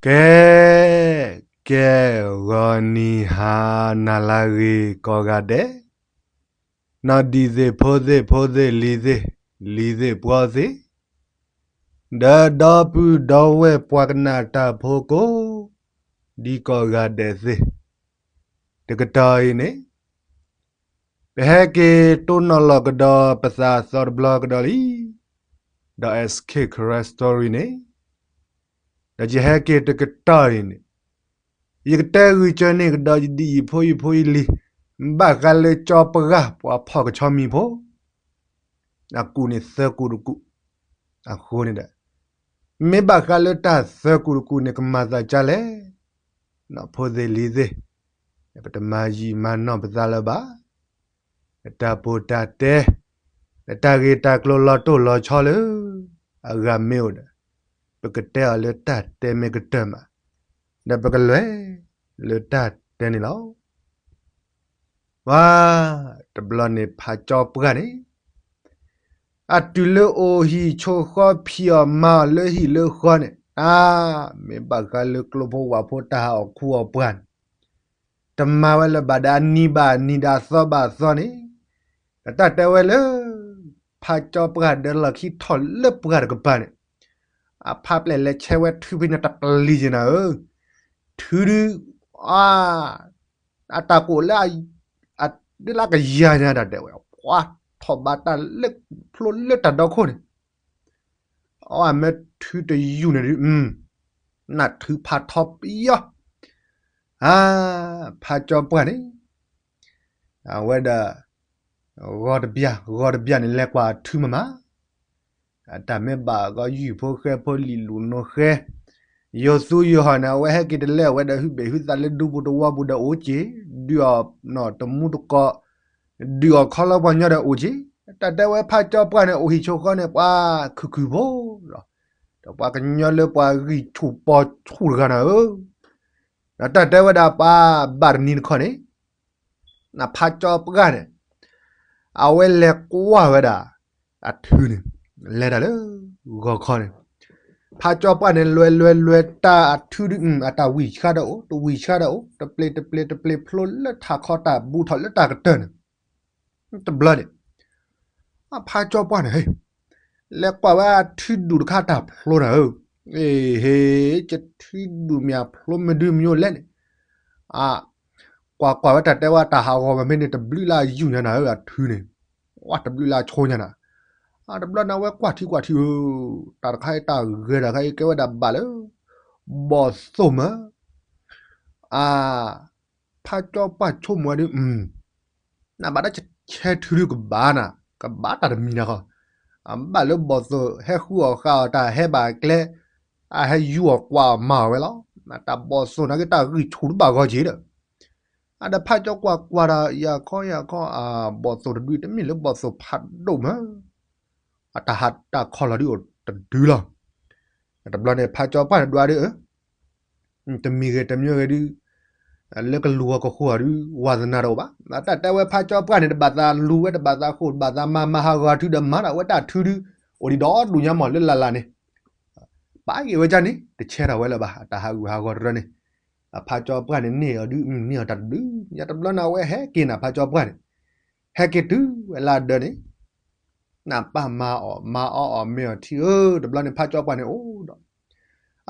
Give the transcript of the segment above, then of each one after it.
ကဲ, ကဲ, ဂီၤနံၤဟါနၤလၢအဂ့ၤကိးဂၤဒဲး, နီၢ်ဒံသ့ၣ်ဖိသ့ၣ်ဖိသ့ၣ်လံၤသ့ၣ်, လံၤသ့ၣ်ပှီသ့ၣ်, ဒီးဒီပုၢ်ဒီဝဲၢ်ပှၤကနၣ်တၢ်ဖိကိး, ဒ်ကိးဂၤဒဲးသ့ၣ်, တကတီၢ်အံၤန့ၣ် ပဟဲက့ၤတိၢ်နီၣ်လီၤကဒီးပသးသီတဘျီကဒီးလံ, ဒီး S K Karen Story န့ၣ်, ဒီးယဟဲက့ၤတကတီၢ်အံၤန့ၣ်, ယကတဲဂုာ်ကၢန့ၢ်ကဒီးယဒ်ယဖိယဖိယလံၤ, ဘၣ်ဃးလၢကၠီပှၢ်ပှၤဖီၣ်ကဆီမံၤဖိ, အကူၣ်န့ၣ်သၢကူၣ်တကူၣ်, အဃိန့ၣ်ဒီး, မ့ၢ်ဘၣ်ဃးလၢတၢ်သၢကူၣ်တကူၣ်န့ၣ် ကမၤသးဒ်လဲၣ်, နီၢ်ဖိသ့ၣ်လံၤသ့ၣ်, ပတမၤယံာ်မၤနီၢ်ပသးလၢၤဘၣ်. တၢ်ပူၤတၢ်တဲ, တၢ်ဂ့ၢ်တၢ်ကျိၤလီၤတိၢ်လီၤဆီလၢအဂၤမ့ၢ်အိၣ်ဒီး, ပကတဲအီၤလၢတၢ်တဲမ့ၢ်ကတၢၢ်မး, ဒီးပကလဲၤလၢတၢ်တဲန့ၣ်လီၤ. ဝါ, တဘျီန့ၣ်ဖးကၠီပှၢ်န့ၣ်, အတုၤလၢအိၣ်ဟံၣ်ဆိးဃီဖံးအီၣ်မၤအီၣ်လၢဟံၣ်လၢဃီန့ၣ်, အါ, မ့ၢ်ဘၣ်ဃးလၢကျိဖိဝၣ်ဖိတၢ်ဟးအီၣ်ခူအီၣ်ပှၢ်န့ၣ်, တမၤဝဲလၢၤဘၣ်ဒီးအနံၤဘၣ်အနံၤဒီးအသီဘၣ်အသီန့ၣ်, ဒီးတၢ်တဲဝဲလၢ ဖးကၠီပှၢ်ဒီးလီၢ်ခံထီၣ်လၢပှၢ်တကပၤန့ၣ်, အဖးပျဲၢ်လဲၤဆဲးဝဲထုဖဲန့ၣ်တပလံၤက့ၤနၤဧၢ, ထုဒုး, အါ အတၢ်ကိၢ်လၢ အဒၢလၢကယၤညါတၢ်တဲဝဲ, ပှၤထီၣ်ဘးတၢ်လၢဖျိလၢတၢ်ဒီခိၣ်န့ၣ်, အမ့ၢ်ထုတယူၢ်န့ၣ်ဒုး, နၢ်ထုဖးထီပယီၤ, အါ, ဖးကၠီပှၢ်န့ၣ်, အဝဲဒီး ဂီၤတဘျၣ် ဂီၤတဘျၣ်န့ၣ် လဲၤကွၢ်အထုမးမး, အတၢ်မ့ၢ်ဘၣ်ဂီၤယုၢ်ဖိဃဲဖိလံာ်လူၤနိဃဲ, ယိၤသူယိၤဟီၣ်န့ၣ် အဝဲဟဲက့ၤတလဲၤဝဲဒီး ဟုဘ့ၣ်ဟုသးလၢဒူပူၤတဝီပူၤဒီးအိၣ်က့ၤ, ဒုးအီၣ်နီၢ်တမူတကိး, ဒုးအီၣ်ခီလီပှၤညီဒီးအိၣ်က့ၤ, တၢ်တဲဝဲဖးကၠီပှၢ်န့ၣ် အိၣ်ဟံၣ်ဆိးဃီန့ၣ် ပှၤခုၣ်ခုၣ်ဖိလီၤ, ဒီးပှၤကညီလၢပှၤဂံၢ်ဆူၣ်ပီဆူၣ်တဂၤနၤဧၢ, ဒီးတၢ်တဲဝဲဒၣ်ပှၤဘၣ်တနံၤတခီန့ၣ် နဖးကၠီပှၢ်န့ၣ်, အဝဲလဲၤကွၢ်ဝဲဒၣ် အထုန့ၣ်, လဲၤတၢ်လၢ ဂီၤခီန့ၣ်, ဖးကၠီပှၢ်န့ၣ် လဲၤလဲၤလဲၤတၢ်အထုဒုး အတၢ်ဝံၣ်ဆှါဒီးအိၣ် တဝံၣ်ဆှါဒီးအိၣ် တပျ့ၤတပျ့ၤတပျ့ၤဖျိလၢထးခီတၢ်ဘူးထီၣ်လၢတၢ်ကတၢၢ်န့ၣ်, တဘျီန့ၣ် အဖးကၠီပှၢ်န့ၣ် လဲၤကွၢ်ဝဲအထုဒူၣ်တခါတၢ်ဖျိနၤဧၢ, အ့ဟ့, ကထုဒူၣ်မ့ၢ်အဖျိမ့ၢ်ဒုးမ့ၢ်အိၣ်လဲၣ်န့ၣ်, အ, ကွၢ်ကွၢ်ဝဲတၢ်တဲဝဲ တၢ်ဟးဂီၤမ့ၢ်ဖဲန့ၣ် တဘျုးလၢအယူၢ်ညါနၤဧၢ အထုန့ၣ်, ဝဲတဘျုးလၢအဆိညါနၤ, အတဘျီန့ၣ် အဝဲကွၢ်ထံကွၢ်ထံဧၢ, တၢ်တခါအံၤတၢ်ဂဲၤတၢ်ခါအံၤကဲဝဲဒၣ်ဘၣ်လၢ ဘီၣ်သိၣ်မး, အ ဖးကၠီပှၢ်ဆိကမိၣ်ဝဲဒုး, နဘၣ်တၢ်ဆဲးထုဒုးကဘၣ်နၤ, ကဘၣ်တၢ်တမံၤနၤဃီ, အဘၣ်လၢဘီၣ်သိၣ်ဟဲဃုအီၣ်ဃာ်အီၤတၢ်ဟဲဘၣ်ကျဲ, အဟဲယူအီၣ်ကွၢ်အီၣ်မၤအီၣ်ဝဲလီၤ, တၢ်ဘီၣ်သိၣ်နာ်က့တၢ်ဂံၢ်ဆူၣ်တဘၣ်ဂီၤက့ၤဒီး, အဒီးဖးကၠီကွၢ်ကွၢ်ဒီး ယၤခီယၤခီ အဘီၣ်သိၣ်တဒုတမ့ၢ်လၢဘီၣ်သိၣ်ဖးဒိၣ်မး, အတၢ်ဟးတၢ်ခီလီၤဒုးအိၣ်တဒုလီၤ, တဘျီန့ၣ် ဖးကၠီပှၢ်န့ၣ်ဒွးဒုး တမံၤဂ့ၤတမံၤဂ့ၤဒုး, လၢကလူၤအီၤကဃိအီၤဒုး ဝါသနာတအိၣ်ဘၣ်. တၢ်တဲဝဲဖးကၠီပှၢ်န့ၣ် တဘၣ်သးလူၤဝဲ တဘၣ်သးဃိာ် တဘၣ်သးမၤ မၤဟးဂီၤထုဒီး မၤဒၣ်ဝဲတၢ်ထုဒုး အိၣ်ဒံးဒီဒူၣ်ညါမးလၢလၢ်လၢ်န့ၣ်, ပာ်က့ၤဝဲဒ်န့ၣ် တဆဲထီၣ်ဝဲလၢၤဘၣ် အတၢ်ဟးဂူာ်ဟးဂီၤတရၢန့ၣ်, အဖးကၠီပှၢ်န့ၣ် န့ၢ်အီၤဒုး န့ၢ်အီၤတၢ်တဒုး ညါတဘျီန့ၣ် အဝဲဟဲက့ၤနၤဖးကၠီပှၢ်န့ၣ်, ဟဲက့ၤတုၤဝဲလၢအဒၢးန့ၣ် နၢ်ပၢၢ်မၤအီၣ် မၤအီအီၣ်မ့ၤအီၣ်ထံဧၢ, တဘျီန့ၣ် ဖးကၠီပှၢ်န့ၣ်အိၣ်ဒီး,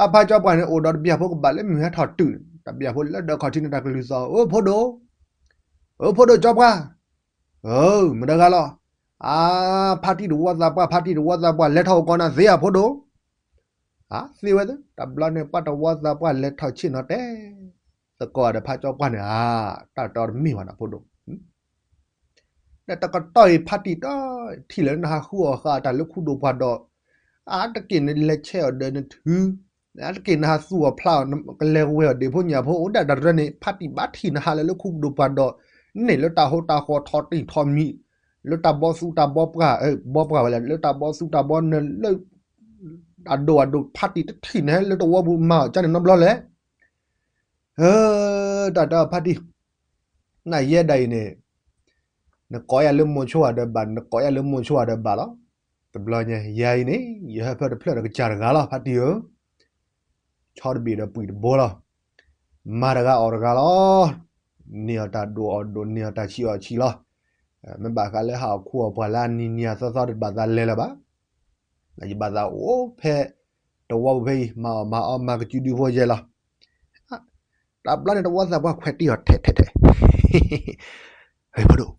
အဖးကၠီပှၢ်န့ၣ် အိၣ်ဒီးတဘျီဖိကဘၣ်လၢမုၢ်ဟဲထီၣ်တုၤ, တဘျီဖိလၢဒၢးခီၣ်ထံးန့ၣ် တၢ်ကလုၢ်သီၣ်, အိၣ်ဖိဒိၣ်, အိၣ်ဖိဒိၣ်ကၠီပှၢ်, မတၤတဂၤလီၤ, အါ, ဖါတံၢ်တဝီသးပှၢ် ဖါတံၢ်တဝီသးပှၢ် လဲၤထီၣ်အိၣ်ကီးနၤသ့ဧါ ဖိဒိၣ်, အါ, သ့ဝဲသ့, တဘျီန့ၣ် ပှၤတဝီသးပှၢ်လဲၤထီၣ်ဆ့ၣ်နီၤတဲ သကိးဒီးဖးကၠီပှၢ်န့ၣ်, အါ, တၢ်တီတမ့ၢ်ဘၣ်နီၤ ဖိဒိၣ် ဒီးတကတီၢ်အံၤ ဖါတံၢ်တထံၣ်လၢနဟးဃုအီၣ်ဃာ်တၢ်လၢခူဒိၣ်ပှၢ်ဒီး, အါတက့ၢ်နလဲၤဆဲးအီၤဒီးနထု, အါတက့ၢ်နဟးသူၣ်အီၤဖျါအီၤ ကလဲၤဝဲအီၤဒံးဖိညၣ်ဖိ အိၣ်ဒၣ်တၢ်တရၢန့ၣ် ဖါတံၢ်ဘၣ်ထံၣ်နဟးလၢလၢခူဒိၣ်ပှၢ်ဒီး, န့ၢ်လၢတၢ်ဟိတၢ်ဃီထီၣ်တံၢ်ထီၣ်မံၤ, လၢတၢ်ဘီသူတၢ်ဘီပှၢ်, ဘီပှၢ်ဝဲလဲၣ် လၢတၢ်ဘီသူတၢ်ဘီနၢၤလၢ အဒိၣ်အဒိၣ် ဖါတံၢ်တထံၣ်နဟဲလၢတဝီပူၤမၤအီၤကၢန့ၣ်နီတဘျီလဲၣ်. ဧၢ, တၢ်တဲအီၤဖါတံၢ်, နယဲဒၣ်အံၤန့ၣ်, နကိးယၤလၢမိၤဆိၣ်ဂၤဒီးဘၣ်, နကိးယၤလၢမိၤဆိၣ်ဂၤဒီးဘၣ်လီၤ. တဘျီညါ ယၤအံၤန့ၣ် ယဟၢဖၢတဖျၢၣ်ဒီးကစၢ်တဂၤလီၤ ဖါတံၢ်ဧၢ. ဆီတဘ့ၣ်ဒီးပှံၢ်တဘိလီၤ. မၤတဂၤအီၣ်တဂၤလီၤ. န့ၢ်အီၤတၢ်ဒိၣ်အီၣ်ဒိၣ် န့ၢ်အီၤတၢ်ဆံးအီၣ်ဆံးလီၤ. မ့ၢ်ဘၣ်ဃးလၢဟးအီၣ်ခူအီၣ်ပှၢ်လၢအနံၤနံၤအသီသီတဘၣ်သးလဲၤလၢၤဘၣ်. ယဘၣ်သးအိၣ်ဖဲတဝီပူၤဖဲအံၤ မၤအီၣ်မၤအီမၤကစုဒုဖိယဲလီၤ. တဘျီန့ၣ် တဝီသးပှၢ်ခွဲးတံၢ်အီၤထဲးထဲးထဲး ဟဲဖိဒိၣ်,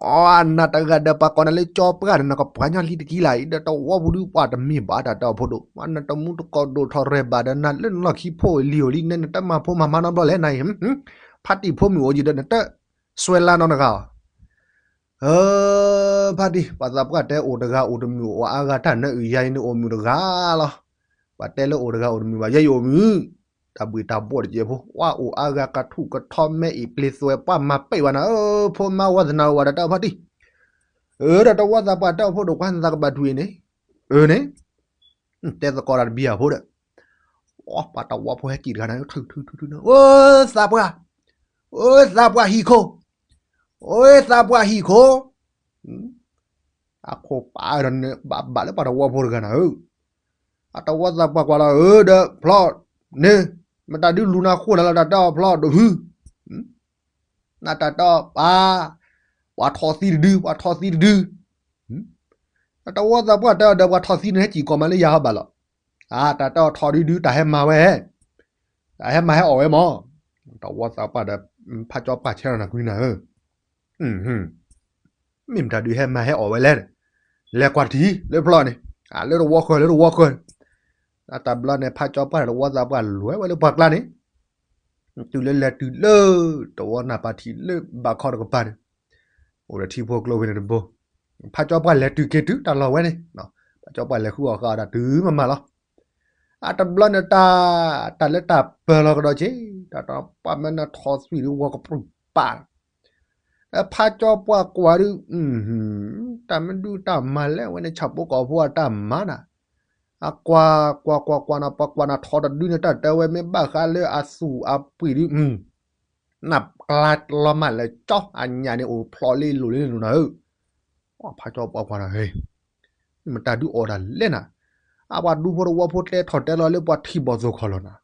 အီ နၤတဂၤဒီးပှၤကိးနၤလၢကၠီပှၢ်ဒီး နကပှၤညီလံတကံလၢ်အံၤဒီး တဝီပူၤဒုပှၤတမ့ၢ်ဘၣ်တၢ်တၢ်ဖိဒိၣ်, နတမူတကိးဒိၣ်ထီၣ်ရဲၣ်ဘၣ်ဒီး နလၢနလီၢ်ခံဖိအံၤလံၤအိၣ်လံ နတမၤဖိမၤမါနီတဘျီလဲၣ်နၤအံၤ, ဖါတံၢ်ဖိမုၣ်အိၣ်ကံၤဒီး နတ စွဲလါနီတဂၤအီၤ, ဖါတံၢ် ပှၤသးပှၢ်တဲအိၣ်တဂၤအိၣ်တမုာ်အိၣ်အါဂၤတၢ်နၢအုၣ်ယၤအံၤန့ၣ်အိၣ်မုာ်တဂၤလီၤ. ပှၤတဲလၢအိၣ်တဂၤအိၣ်တမုာ်ဘၣ် ယဲယအိၣ်မုာ်, တၢ်ဘှ့ၣ်တၢ်ဘှီၣ်တကဲးဖိ ဝဲအိၣ်အါဂၤကထူၣ်ကထီမဲအံၤပျ့ၤသွဲးပှၢ်မၤပဲာ်ဘၣ်နၤဧၢ ဖိမါဝဲသနာ်ဝဲဒီးတၢ်ဖါတံၢ်, အၢ ဒီးတဝီသးပှၢ်တဲအီၤဖိဒိၣ်ကွၢ်နသးကဘၣ်ထွံၣ်အံၤန့ၣ်, အၢန့ၣ် တဲသကိးတၢ်တဘံၣ်အဖိဒီး, ပှၤတဝီဖိဟဲက့ၤတဂၤနၤ ထုထုထုထု, အိသးပှၢ်, အိသးပှၢ်ဟံၣ်ခိၣ်, အိသးပှၢ်ဟံၣ်ခိၣ်, အခိၣ်ပာ်ဒီးန့ၣ် ဘၣ်ဘၣ်လၢပှၤတဝီဖိတဂၤနၤဧၢ, အတဝီသးပှၢ်ကွၢ်လီၤ အၢ ဒီးဖျီန့ၣ်, မတၤဒုလူၤနၤဃိၣ်နၤလီၤ တၢ်တဲအီၤဖျီဒိၣ်ဟု နတၢ်တဲအီၤပၢ်, ပှၤထီၣ်သံတဒု ပှၤထီၣ်သံတဒု, တၢ်တဝီသးပှၢ်တဲအီၤဒီး ပှၤထီၣ်သံန့ၣ် ဟဲစံၣ်ကီးမးလၢယၤဟီဘၣ်လီၤ. အါ တၢ်တဲအီၤထီၣ်ဒုဒု တၢ်ဟဲမၤဝဲ, တၢ်ဟဲမၤဟဲအီၣ်ဝဲမး, တဝီသးပှၢ်ဒီး ဖးကၠီပှၢ်ဆဲးလီၤနၤကွံနၤဧၢ, မ့ၢ်မတၤဒုးဟဲမၤဟဲအီၣ်ဝဲလဲၣ်, လဲၤကွၢ်တထံၣ်လၢဖျီန့ၣ်, လၢတဝီဃၢၤ လၢတဝီဃၢၤ, တၢ်တဘျီန့ၣ် ဖးကၠီပှၢ်ဒီးတဝီသးပှၢ်လဲၤဝဲလၢပှၤကျါန့ၣ် တုၤလၢလဲၤတုၤလၢ တဝီနၢ်ပၤထံးလၢဘးခီတကပၤန့ၣ်, အိၣ်ဒီးထံဖိကျိဖဲန့ၣ်တဘိ, ဖးကၠီပှၢ်လဲၤတုၤက့ၤတုၤတၢ်လီၢ်ဝဲန့ၣ်, ဖးကၠီပှၢ်လဲၤဃုအီၣ်ဃုအီတၢ်တုၤမးမးလီၤ. အတဘျီန့ၣ် တၢ် တၢ်လၢတၢ်ပၢၤလီၤကဒီးက့ၤ, တၢ်တပှၢ်မ့ၢ်နထီၣ်သွံၣ်ဒုးဝီကပြုၢ်ပာ် ဖးကၠီပှၢ်ကွၢ်ဒုး, တၢ်မ့ၢ်ဒုးတၢ်မၤလဲၣ်ဝဲန့ၣ် ဆၣ်ဖိကီၢ်ဖိအတၢ်မၤနၤ, အကွၢ်ကွၢ်ကွၢ်ကွၢ်နၤ ပှၤကွၢ်နၤထီၣ်တဒုန့ၣ် တၢ်တဲဝဲမ့ၢ်ဘၣ်ဃးလၢအသူၣ်အပှ့ၤဒုး, နၢ်ကျါလီၤမးလၢကၠီ အညၣ်န့ၣ်အိၣ်ဖျိးလ့လိာ်လ့လိာ်နၤဧၢ, ဖးကၠီပှၢ်ကွၢ်နၤဧၢ မတၤဒုးအီၣ်ဒၣ်လဲၣ်နၤ, အပှၤဒူဖိတဝီဖိတဲထီၣ်တဲလီၤလၢပှၤထံၣ်ဘီၣ်သိၣ်ခီၣ်လီၢ်နၤ,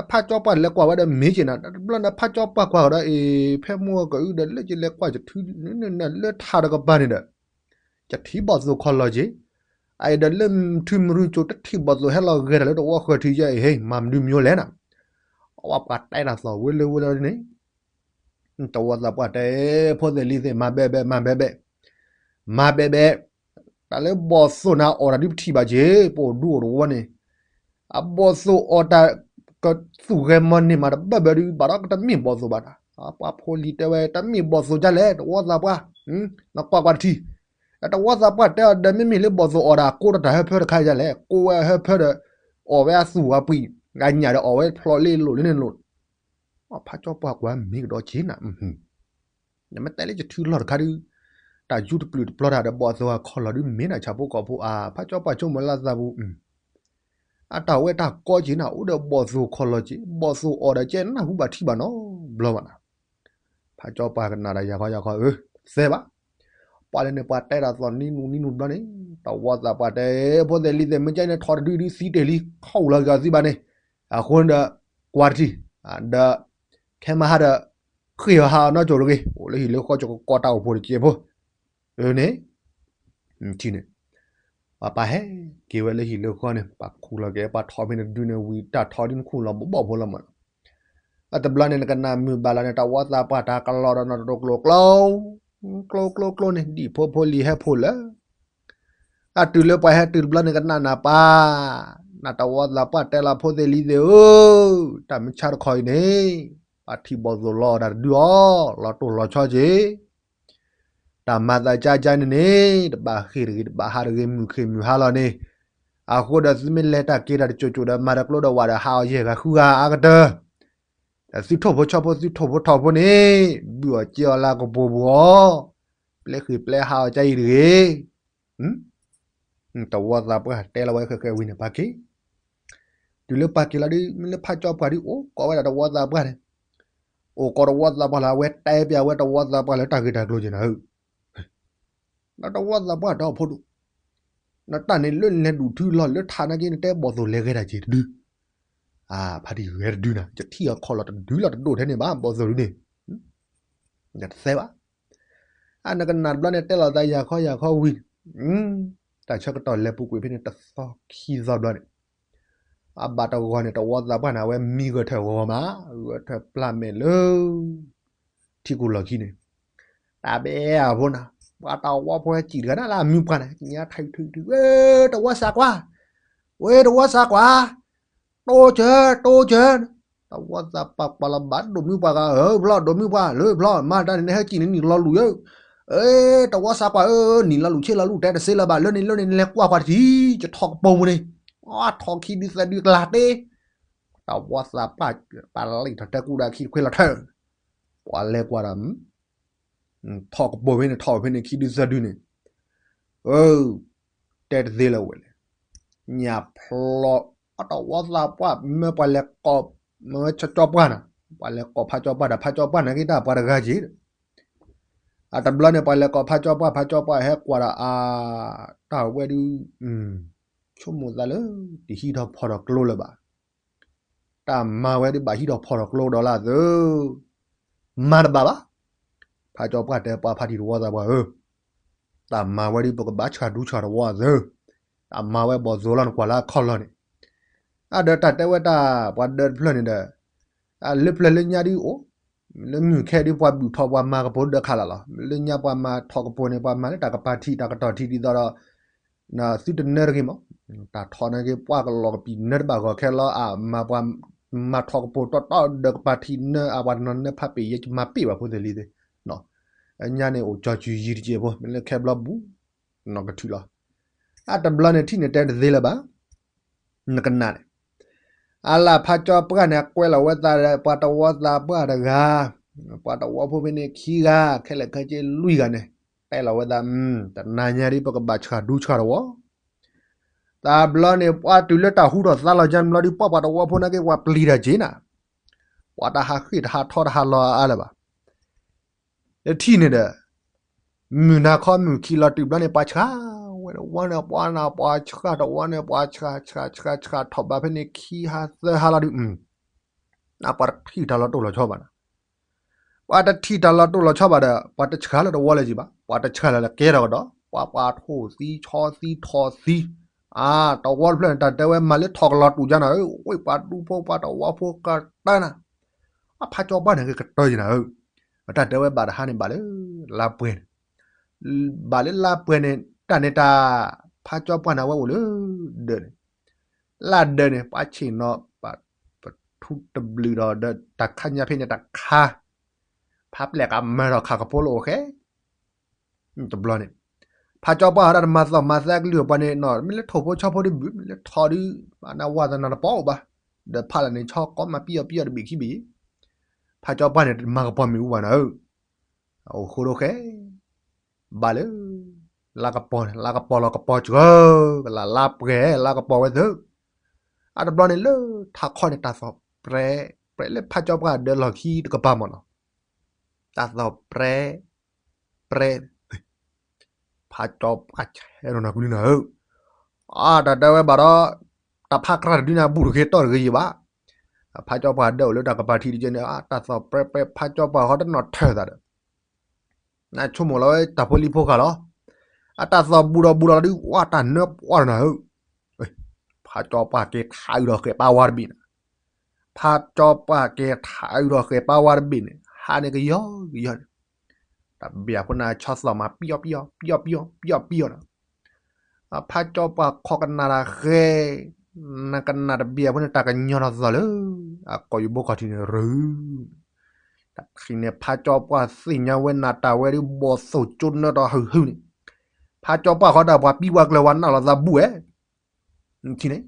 ဖးကၠီပှၢ်လဲၤကွၢ်ဝဲဒီးမ့ၢ်က့ၤနၤ တဘျီန့ၣ် ဖးကၠီပှၢ်ကွၢ်ကဒီးအံၤ ဖဲမုၢ်အကအုဒီး လၢကလဲၤကွၢ်ကထူလၢထးတကပၤန့ၣ်ဒီး, ကထံၣ်ဘီၣ်သိၣ်ခီၣ်လီၢ်က့ၤ, အအံၤဒီးလၢမုၢ်ထူမုၢ်ရူၤကၠိတထံၣ်ဘီၣ်သိၣ်ဟဲလီၤဂဲၤတၢ်လၢတဝီဃၢၤထံးယဲအံၤ ဟ့ မၤမနုၤမံၤလဲၣ်နၤ, အဝဲပှၤတဲတၢ်သီၣ်ဝဲလၢဝဲလၢန့ၣ် တဝီသးပှၢ်တဲ ဖိသ့ၣ်လံၤသ့ၣ် မၤဘဲဘဲ မၤဘဲဘဲ, မၤဘဲဘဲ, တၢ်လၢဘီၣ်သိၣ်နၤအီၣ်တၢ်ဒုးပထံၣ်ဘၣ်က့ၤ ပအိၣ်ဒူအိၣ်တဝီန့ၣ်, အဘီၣ်သိၣ်အီၣ်တၢ်ကသူၣ်ဂဲၤမီၤန့ၢ်မးတဘၢဘၢဒုး ဘၣ်ဒီးကတမ့ၢ်ဘီၣ်သိၣ်ဘၣ်နၤ, ပှၤဖိလံၤတဲဝဲ တမ့ၢ်ဘီၣ်သိၣ်ဒ်လဲၣ် တဝီသးပှၢ်, နကွၢ်ကွၢ်တထံၣ်, တဝီသးပှၢ်တဲအီၤဒီး မ့မ့ၢ်လၢဘီၣ်သိၣ်အီၣ်တၢ်ကိးတၢ်ဟၢဖၢတခါဒ်လဲၣ် ကိးဝဲဟၢဖၢဒီး အီၣ်ဝဲအသူၣ်အပှ့ၤ, အညၣ်ဒီးအီၣ်ဝဲဖျိးလ့လိာ်လ့န့ၣ်လိာ် ဖးကၠီပှၢ်ကွၢ်မ့ၢ်ကဒီးက့ၤနၤ, နမ့ၢ်တဲလၢယထုလီၢ်တခါဒုး, တၢ်ယူတပျုာ်တပျီတၢ်ဒီးဘီၣ်သိၣ်အခီၣ်လီၢ်ဒုးမ့ၢ်နၤ ဆၣ်ဖိကီၢ်ဖိဧါ, ဖးကၠီပှၢ်ဆိကမိၣ်လၢသးပူၤ, အတၢ်ဝဲတၢ်ကီက့ၤနၤ အိၣ်ဒီးဘီၣ်သိၣ်ခီၣ်လီၢ်က့ၤ, ဘီၣ်သိၣ်အီၣ်ဒီးကဲနၢ်ဟူဘၣ်ထံၣ်ဘၣ်နီတဘျီဘၣ်နၤ, ဖးကၠီပှၢ်ကနၣ်ဒီးယၤခီယၤခီ အၢ သဲဘၣ် ပှၤလၢန့ၣ်ပှၤတဲတၢ်သီၣ်နံနူနံနူတဘျီန့ၣ်, တဝီသးပှၢ်တဲ ဖိသ့ၣ်လံၤသ့ၣ် မ့ၢ်ကဲန့ၣ်ထီၣ်တဒုဒုးသံတ့ၢ်လံ ခီၣ်အူလီၤက့ၤအီၤသံဘၣ်န့ၣ်, အဃိန့ၣ်ဒီး ကွၢ်တထံၣ်, ဒီး ခဲမဟါဒီး ဃ့ၢ်အီၤဟးအီၤနီၢ်ကၠိၣ်တဂ့ၤ, အိၣ်လၢဟံၣ်လၢဃီကၠိကကီတၢ်အိၣ်ဖှိၣ်တက့ၢ်ဖိ, အၢန့ၣ် ထံၣ်န့ၣ် ပှၤပာ်ဟဲက့ၤဝဲလၢဟံၣ်လၢဃီန့ၣ် ပှၤခူၣ်လီၤက့ၤ ပှၤထီၣ်မ့ၢ်တဒုန့ၣ် ဝံၤတၢ်ထီဒုနခူၣ်လီၤဘီၣ်ဘီၣ်ဖိလီၤမး, အတဘျီန့ၣ် နကနၣ်မုာ်ဘၣ်လီၤန့ၣ် တဝီသးပှၢ်တၢ်ကလီဒီးနီၢ်တကျိၤကျိၤ, ကျိၤကျိၤကျိၤန့ၣ် ဒ်ဖိဖိလံၤဟဲဖိလၢ အတုၤလၢပှၤဟဲတုၤတဘျီန့ၣ် ကနၣ်နၢ်ပၢ်, နတဝီသးပှၢ်တဲလီၤ ဖိသ့ၣ်လံၤသ့ၣ်ဧၢ, တၢ်မုၢ်ဆါတခီအံၤန့ၣ် ပှၤထံၣ်ဘီၣ်သိၣ်လီၤအီၣ်တၢ်တဒုအီၤ လီၤတိၢ်လီၤဆီက့ၤ တၢ်မၤသးကၠါကၠါန့ၣ်န့ၣ် တဘၣ်ဃ့ၢ်တဂ့ၤ တဘၣ်ဟးတဂ့ၤ မုၢ်ခ့မုၢ်ဟါလီၤန့ၣ်, အဃိဒီးသုမ့ၢ်လဲၤတၢ်က့ၤတၢ်တကၠိၣ်ကၠိၣ်ဒီး မၤတကျိဒီးဝၣ်ဒီးဟးအီၤယဲၢ်ဂၤဃုဂၤအကတၢၢ်, ဒီးသုထိၣ်ဖိဆီဖိ သုထိၣ်ဖိထီၣ်ဖိန့ၣ် ဘုၣ်အီၣ်က့ၤအီၤလၢကပိာ်ပူၤအီၤ, ပျဲဃ့ၢ်ပျဲဟးအီၤကၠါအံၤတဂ့ၤ တဝီသးပှၢ်တဲလီၤဝဲဃဲးဃဲးဝံၤန့ၣ် ပှၤက့ၤ, တုၤလၢပှၤက့ၤလီၤဒုး မ့ၢ်လၢဖးကၠီပှၢ်ဒုး အိၣ်ကိးဝဲဒၣ်တဝီသးပှၢ်န့ၣ်, အိၣ်ကိးတဝီသးပှၢ်လၢ အဝဲတဲပျးဝဲတဝီသးပှၢ်လၢတၢ်ဂ့ၢ်တၢ်ကျိၤက့ၤနၤဧၢ, ဒီးတဝီသးပှၢ်တဲအီၤဖိဒိၣ်, နတၢ်န့ၣ်လၢနလဲၤဒူၣ်ထူလီၤလၢထးနာ်က့ နတဲဘီၣ်သိၣ်လဲၤဂဲၤတၢ်က့ၤတဒု, ဖါတံၢ်ဂဲၤတဒုနၤ, ယထံၣ်အီၤခီၣ်လီၤတဒုလီၤတဒိၣ်ထဲန့ၣ်ဘၣ် ဘီၣ်သိၣ်ဒုန့ၣ်, ယတသဲဘၣ်. အနကနၣ်တဘျီန့ၣ် တဲလီၤသးယၤခီယၤခီဝံၤ, တၢ်ဆၢကတီၢ်လဲၤပူၤကွံာ်ဖဲန့ၣ် တသီခံသီဘျီန့ၣ်, အဘၣ်တဂီၤန့ၣ် တဝီသးပှၢ်န့ၣ် အဝဲမံဂဲၤထၢၣ်ဂီၤမး, ဂဲၤထၢၣ်ပျၢ်မဲာ်လၢ ထံကူၣ်လီၢ်ခံန့ၣ်, တၢ်ဘဲအဖိနၤ, ပှၤတဝီဖိဟဲစံၣ်တဂၤန့ၣ်လၢအမံပှၢ်န့ၣ် ညါထံၣ်ထံၣ်ထံၣ်, ဝဲတဝီသးကွၢ်, ဝဲတဝီသးကွၢ်, တိစၢၤ တိစၢၤ, တဝီသးပှၢ်ကွၢ်လီၤဘၣ်ဒိၣ်မံပှၢ်ဂၤဧၢ, ဖျီၣ်ဒိၣ်မံပှၢ်လၢဖျီၣ်, မၤတၢ်န့ၣ်နဟဲစံၣ်န့ၣ်နံၣ်လီၤလူၤဧၢ, တဝီသးကွၢ်ဧၢ, နံၣ်လီၤလူၤဆ့လီၤလူၤတဲတစ့လၢၤဘၣ်, လၢန့ၣ်လၢန့ၣ်နလဲၤကွၢ်ကွၢ်တထံၣ်, ယထီၣ်ကပိာ်ပူၤန့ၣ်, ထီၣ်ခံဒုသၢဒုကလၤတ့, တဝီသးပှၢ်ပာ်လံာ်ထီၣ်တဲကူဒၣ်ခံတခွ့လီၤထၢၣ်, ပှၤလဲၤကွၢ်ဒီး ထီၣ်ကပိာ်ဖဲန့ၣ် ထီၣ်ဖဲန့ၣ်ခံဒုသၢဒုန့ၣ်, အၢ, တဲတသ့လၢၤဝဲလဲၣ်, ညၣ်ဖျီၣ်, အတဝီသးပှၢ် မၢပှၤလဲၤကိး, မၢဝဲကၠီပှၢ်နၤ, ပှၤလဲၤကိးဖးကၠီပှၢ်ဒီး ဖးကၠီပှၢ်န့ၣ်က့ၤတၢ်ပှၤတဂၤက့ၤဒီး, အတဘျီန့ၣ် ပှၤလဲၤကိးဖးကၠီပှၢ် ဖးကၠီပှၢ်ဟဲကွၢ်ဒီး အါ, တၢ်ဝဲဒုး, ဆိကမိၣ်သးလၢ တဟံးထီၣ်ဖီၣ်ထီၣ်ကျိလၢၤဘၣ် တၢ်မၤဝဲဒ်ဘၣ်ဟံးထီၣ်ဖီၣ်ထီၣ်ကျိဒီးလၢအသၢ, မၤတဘၣ်ဘၣ်. ဖးကၠီပှၢ်တဲပှၤဖါတံၢ်တဝီသးပှၢ်ဧၢ, တၢ်မၤဝဲဒ်ပကဘၣ်ဆှၣ်ဒူဆှၣ်တဝီအသၢ, တၢ်မၤဝဲဘီၣ်သိၣ်လီၤနကွၢ်လၢအခီၣ်လီၢ်န့ၣ်, အဒီးတၢ်တဲဝဲတၢ်ပှၤဒၢတဖျၢၣ်န့ၣ်ဒီး, လၢပျၢၤလၢညါဒ်အိၣ်, လၢမုၢ်ခဲဒ်ပှၤဘုၣ်ထီၣ်ပှၤမၤကပိာ်ဒၢခးလၢ်လီၤ, လၢညါပှၤမၤထီၣ်ကပိာ်န့ၣ် ပှၤမၤလၢတၢ်ကပၤထံးတၢ်ကတီၢ်ထံးဒ်သိးဒီး သုတနၢတဂ့ၤမး, တၢ်ထီၣ်န့ၣ်က့ၤ ပှၤကလီၤကပံာ်နၢတဘၣ်ဂီၢ်ခဲလီၤ, အမၤပှၤမၤထီၣ်ကပိာ်တီတီဒီးကပၤထံးနၢ အပှၤတနီၤနၢဖးပ့ၢ်ယဲ ယမၤပ့ၢ်ဘၣ်ဖိသ့ၣ်လံသ့ၣ်, ညါန့ၣ်အိၣ်ကၠီၤစုၤယံၤတက့ၢ်ဖိ မ့ၢ်လၢခဲဘျီဘူး, နီၢ်ကထုးလီၤ, အတဘျီန့ၣ်ထံၣ်န့ၣ်တဲတသ့လၢၤဘၣ်, နကနၣ်န့ၣ် အလၢ်ဖးကၠီပှၢ်န့ၣ် အကွဲလီၤဝဲသးဒီး ပှၤတဝီသးပှၢ်တဂၤ, ပှၤတဝီဖိဖဲန့ၣ်ခံဂၤ ခဲလၢာ်ခဲဆ့လွံၢ်ဂၤန့ၣ်, တဲလီၤဝဲသး, တနၤညါဒ်ပကဘၣ်ဆှၣ်ဒူဆှၣ်တဝီ, တဘျီန့ၣ် ပှၤတုၤလၢတၢ်ဟူထီၣ်သါလီၤကၢ်ဘျီဒ် ပှၤပှၤတဝီဖိန့ၣ်က့ၤ ပှၤပျံၤတၢ်က့ၤနၤ, ပှၤတဟးဃ့ၢ်တဟးထီတဟးလီၤအါလၢၤဘၣ်. လၢထံၣ်န့ၣ်ဒီး မုၢ်နၤခီမုၢ်ခံလီၤတုၤဘျီန့ၣ် ပှၤဆှၣ်ဝဲတဝီန့ၣ် ပှၤနၤပှၤဆှၣ်တဝီန့ၣ် ပှၤဆှၣ်ဆှၣ်ဆှၣ်ဆှၣ်ထီၣ်ဘးဖဲန့ၣ် ခံဟါသၢဟါလီၤဒုး, နပှၤတထံၣ်တၢ်လီၤတိၢ်လီၤဆီဘၣ်နၤ, ပှၤတထံၣ်တၢ်လီၤတိၢ်လီၤဆီဘၣ်ဒီး ပှၤတဆှၣ်လၢတဝီလၢၤက့ၤဘၣ်, ပှၤတဆှၣ်လၢလၢကဲထီၣ်ကဒီး ပှၤပှၤထိၣ်သံဆီသံထီၣ်သံ, အါ, တဝီတဖျၢၣ်န့ၣ် တၢ်တဲဝဲမၤလၢထီၣ်ကလီၤတူာ်ကၢ်နၤဧၢ, ဝဲပှၤဒူဖိပှၤတဝီဖိကတၢၢ်နၤ, အဖးကၠီပှၢ်န့ၣ်က့ၤကတၢၢ်က့ၤနၤဧၢ, တၢ်တဲဝဲဘၣ်တဟါန့ၣ် ဘၣ်လၢလါပှဲၤန့ၣ်, ဘၣ်လၢလါပှဲၤန့ၣ် တၢ်န့ၣ်တၢ် ဖးကၠီပှၢ်န့ၣ် အဝဲအိၣ်လၢဒၢးန့ၣ်, လၢဒၢးန့ၣ် ပှၤဆ့ၣ်နီၤ ပထူတဘျုးဒီး ဒီးတၢ်ခါညါဖဲန့ၣ်တခါ, ဖးပျဲၢ်ကမၢထီၣ်ခးကဖိလၢအိၣ်ဃဲ တဘျီန့ၣ်, ဖးကၠီပှၢ်ဟီဒၣ်တမၤသီၣ်မၤသးကလုၢ်အပှၤန့ၣ်နီၤ မ့ၢ်လၢထိၣ်ဖိဆီဖိဒ်ဘုး မ့ၢ်လၢထီၣ်ဒုး ဘၣ်နဝၤသနာ်တပီၢ်အိၣ်ဘၣ်, ဒီးဖးလၢ်န့ၣ် ဆီကိးမးပံၢ်အီၣ်ပံၢ်အီၣ်တဘ့ၣ်ခံဘ့ၣ်, ဖးကၠီပှၢ်န့ၣ် တမၤကပီၤမ့ၣ်အူဘၣ်နၤဧၢ, အိၣ်ဃိဒိၣ်ဃဲ, ဘၣ်လၢ လါကပီၤန့ၣ် လါကပီၤလီၤကပီၤစှၤ, ကလၢ်လါပှဲၤလါကပီၤဝဲသၢ, အတဘျီန့ၣ်လၢထးခီန့ၣ် တၢ်သီၣ်ပြဲပြဲလၢဖးကၠီပှၢ်ဒၢလီၢ်ခံတကပၤမၢ်နီၤ, တၢ်သီၣ်ပြဲပြဲ, ဖးကၠီပှၢ်ဆဲးနီၤနၤကလုၢ်နၤဧၢ, အါ တၢ်တဲဝဲဘၣ်ဒီး တၢ်ဖးကြၢ်တဒုန့ၣ် ဘူးတဂ့ၤတီၢ်တဂ့ၤယံၤဘၣ်, ဖးကၠီပှၢ်ဒၢအိၣ်လၢတၢ်ကပၤထံးတကဲန့ၣ် အါ တၢ်သီၣ်ပြဲပြဲ ဖးကၠီပှၢ်ဃီတနီၣ်ထၢၣ်သးဒီး နဆိကမိၣ်လီၤဝဲတၢ်ဖိလံၤဖိဃာ်လီၤ, အတၢ်သီၣ်ဘူးဒီးဘူးဒီးဒုး ဝါတၢ်နၢပှၢ်နၤဧၢ, ဖးကၠီပှၢ်က့ၤထးအုးဒီးဃဲးပာ်ဝါတဘ့ၣ်န့ၣ်, ဖးကၠီပှၢ်က့ၤထးအုးဒီးဃဲးပာ်ဝါတဘ့ၣ်န့ၣ် ဟါန့ၣ်ကယီကယီန့ၣ်, တၢ်ဘၣ်ဖိန့ၣ် ဆီသီၣ်မး ပယီပယီ ပယီပယီ ပယီပယီန့ၣ်, ဖးကၠီပှၢ်ခီကနၣ်တၢ်ဃဲ, နကနၣ်တဘၣ်ဖိန့ၣ် တၢ်ကညီထီၣ်သီၣ်လၢ အကိာ်ယူၢ်ဘိခီၣ်ထံးန့ၣ်ရူၤ တၢ်ထံၣ်န့ၣ် ဖးကၠီပှၢ်သ့ၣ်ညါဝဲနၤတၢ်ဝဲဒ်ဘီၣ်သိၣ်ကၠိနၢတီၢ်ဟုၣ်ဟုၣ်န့ၣ်, ဖးကၠီပှၢ်ဃီဒီးပှၤပံပှၤကျၢၤဝဲနၢ်လီၤသးဘူးဝဲ, ထံၣ်န့ၣ်,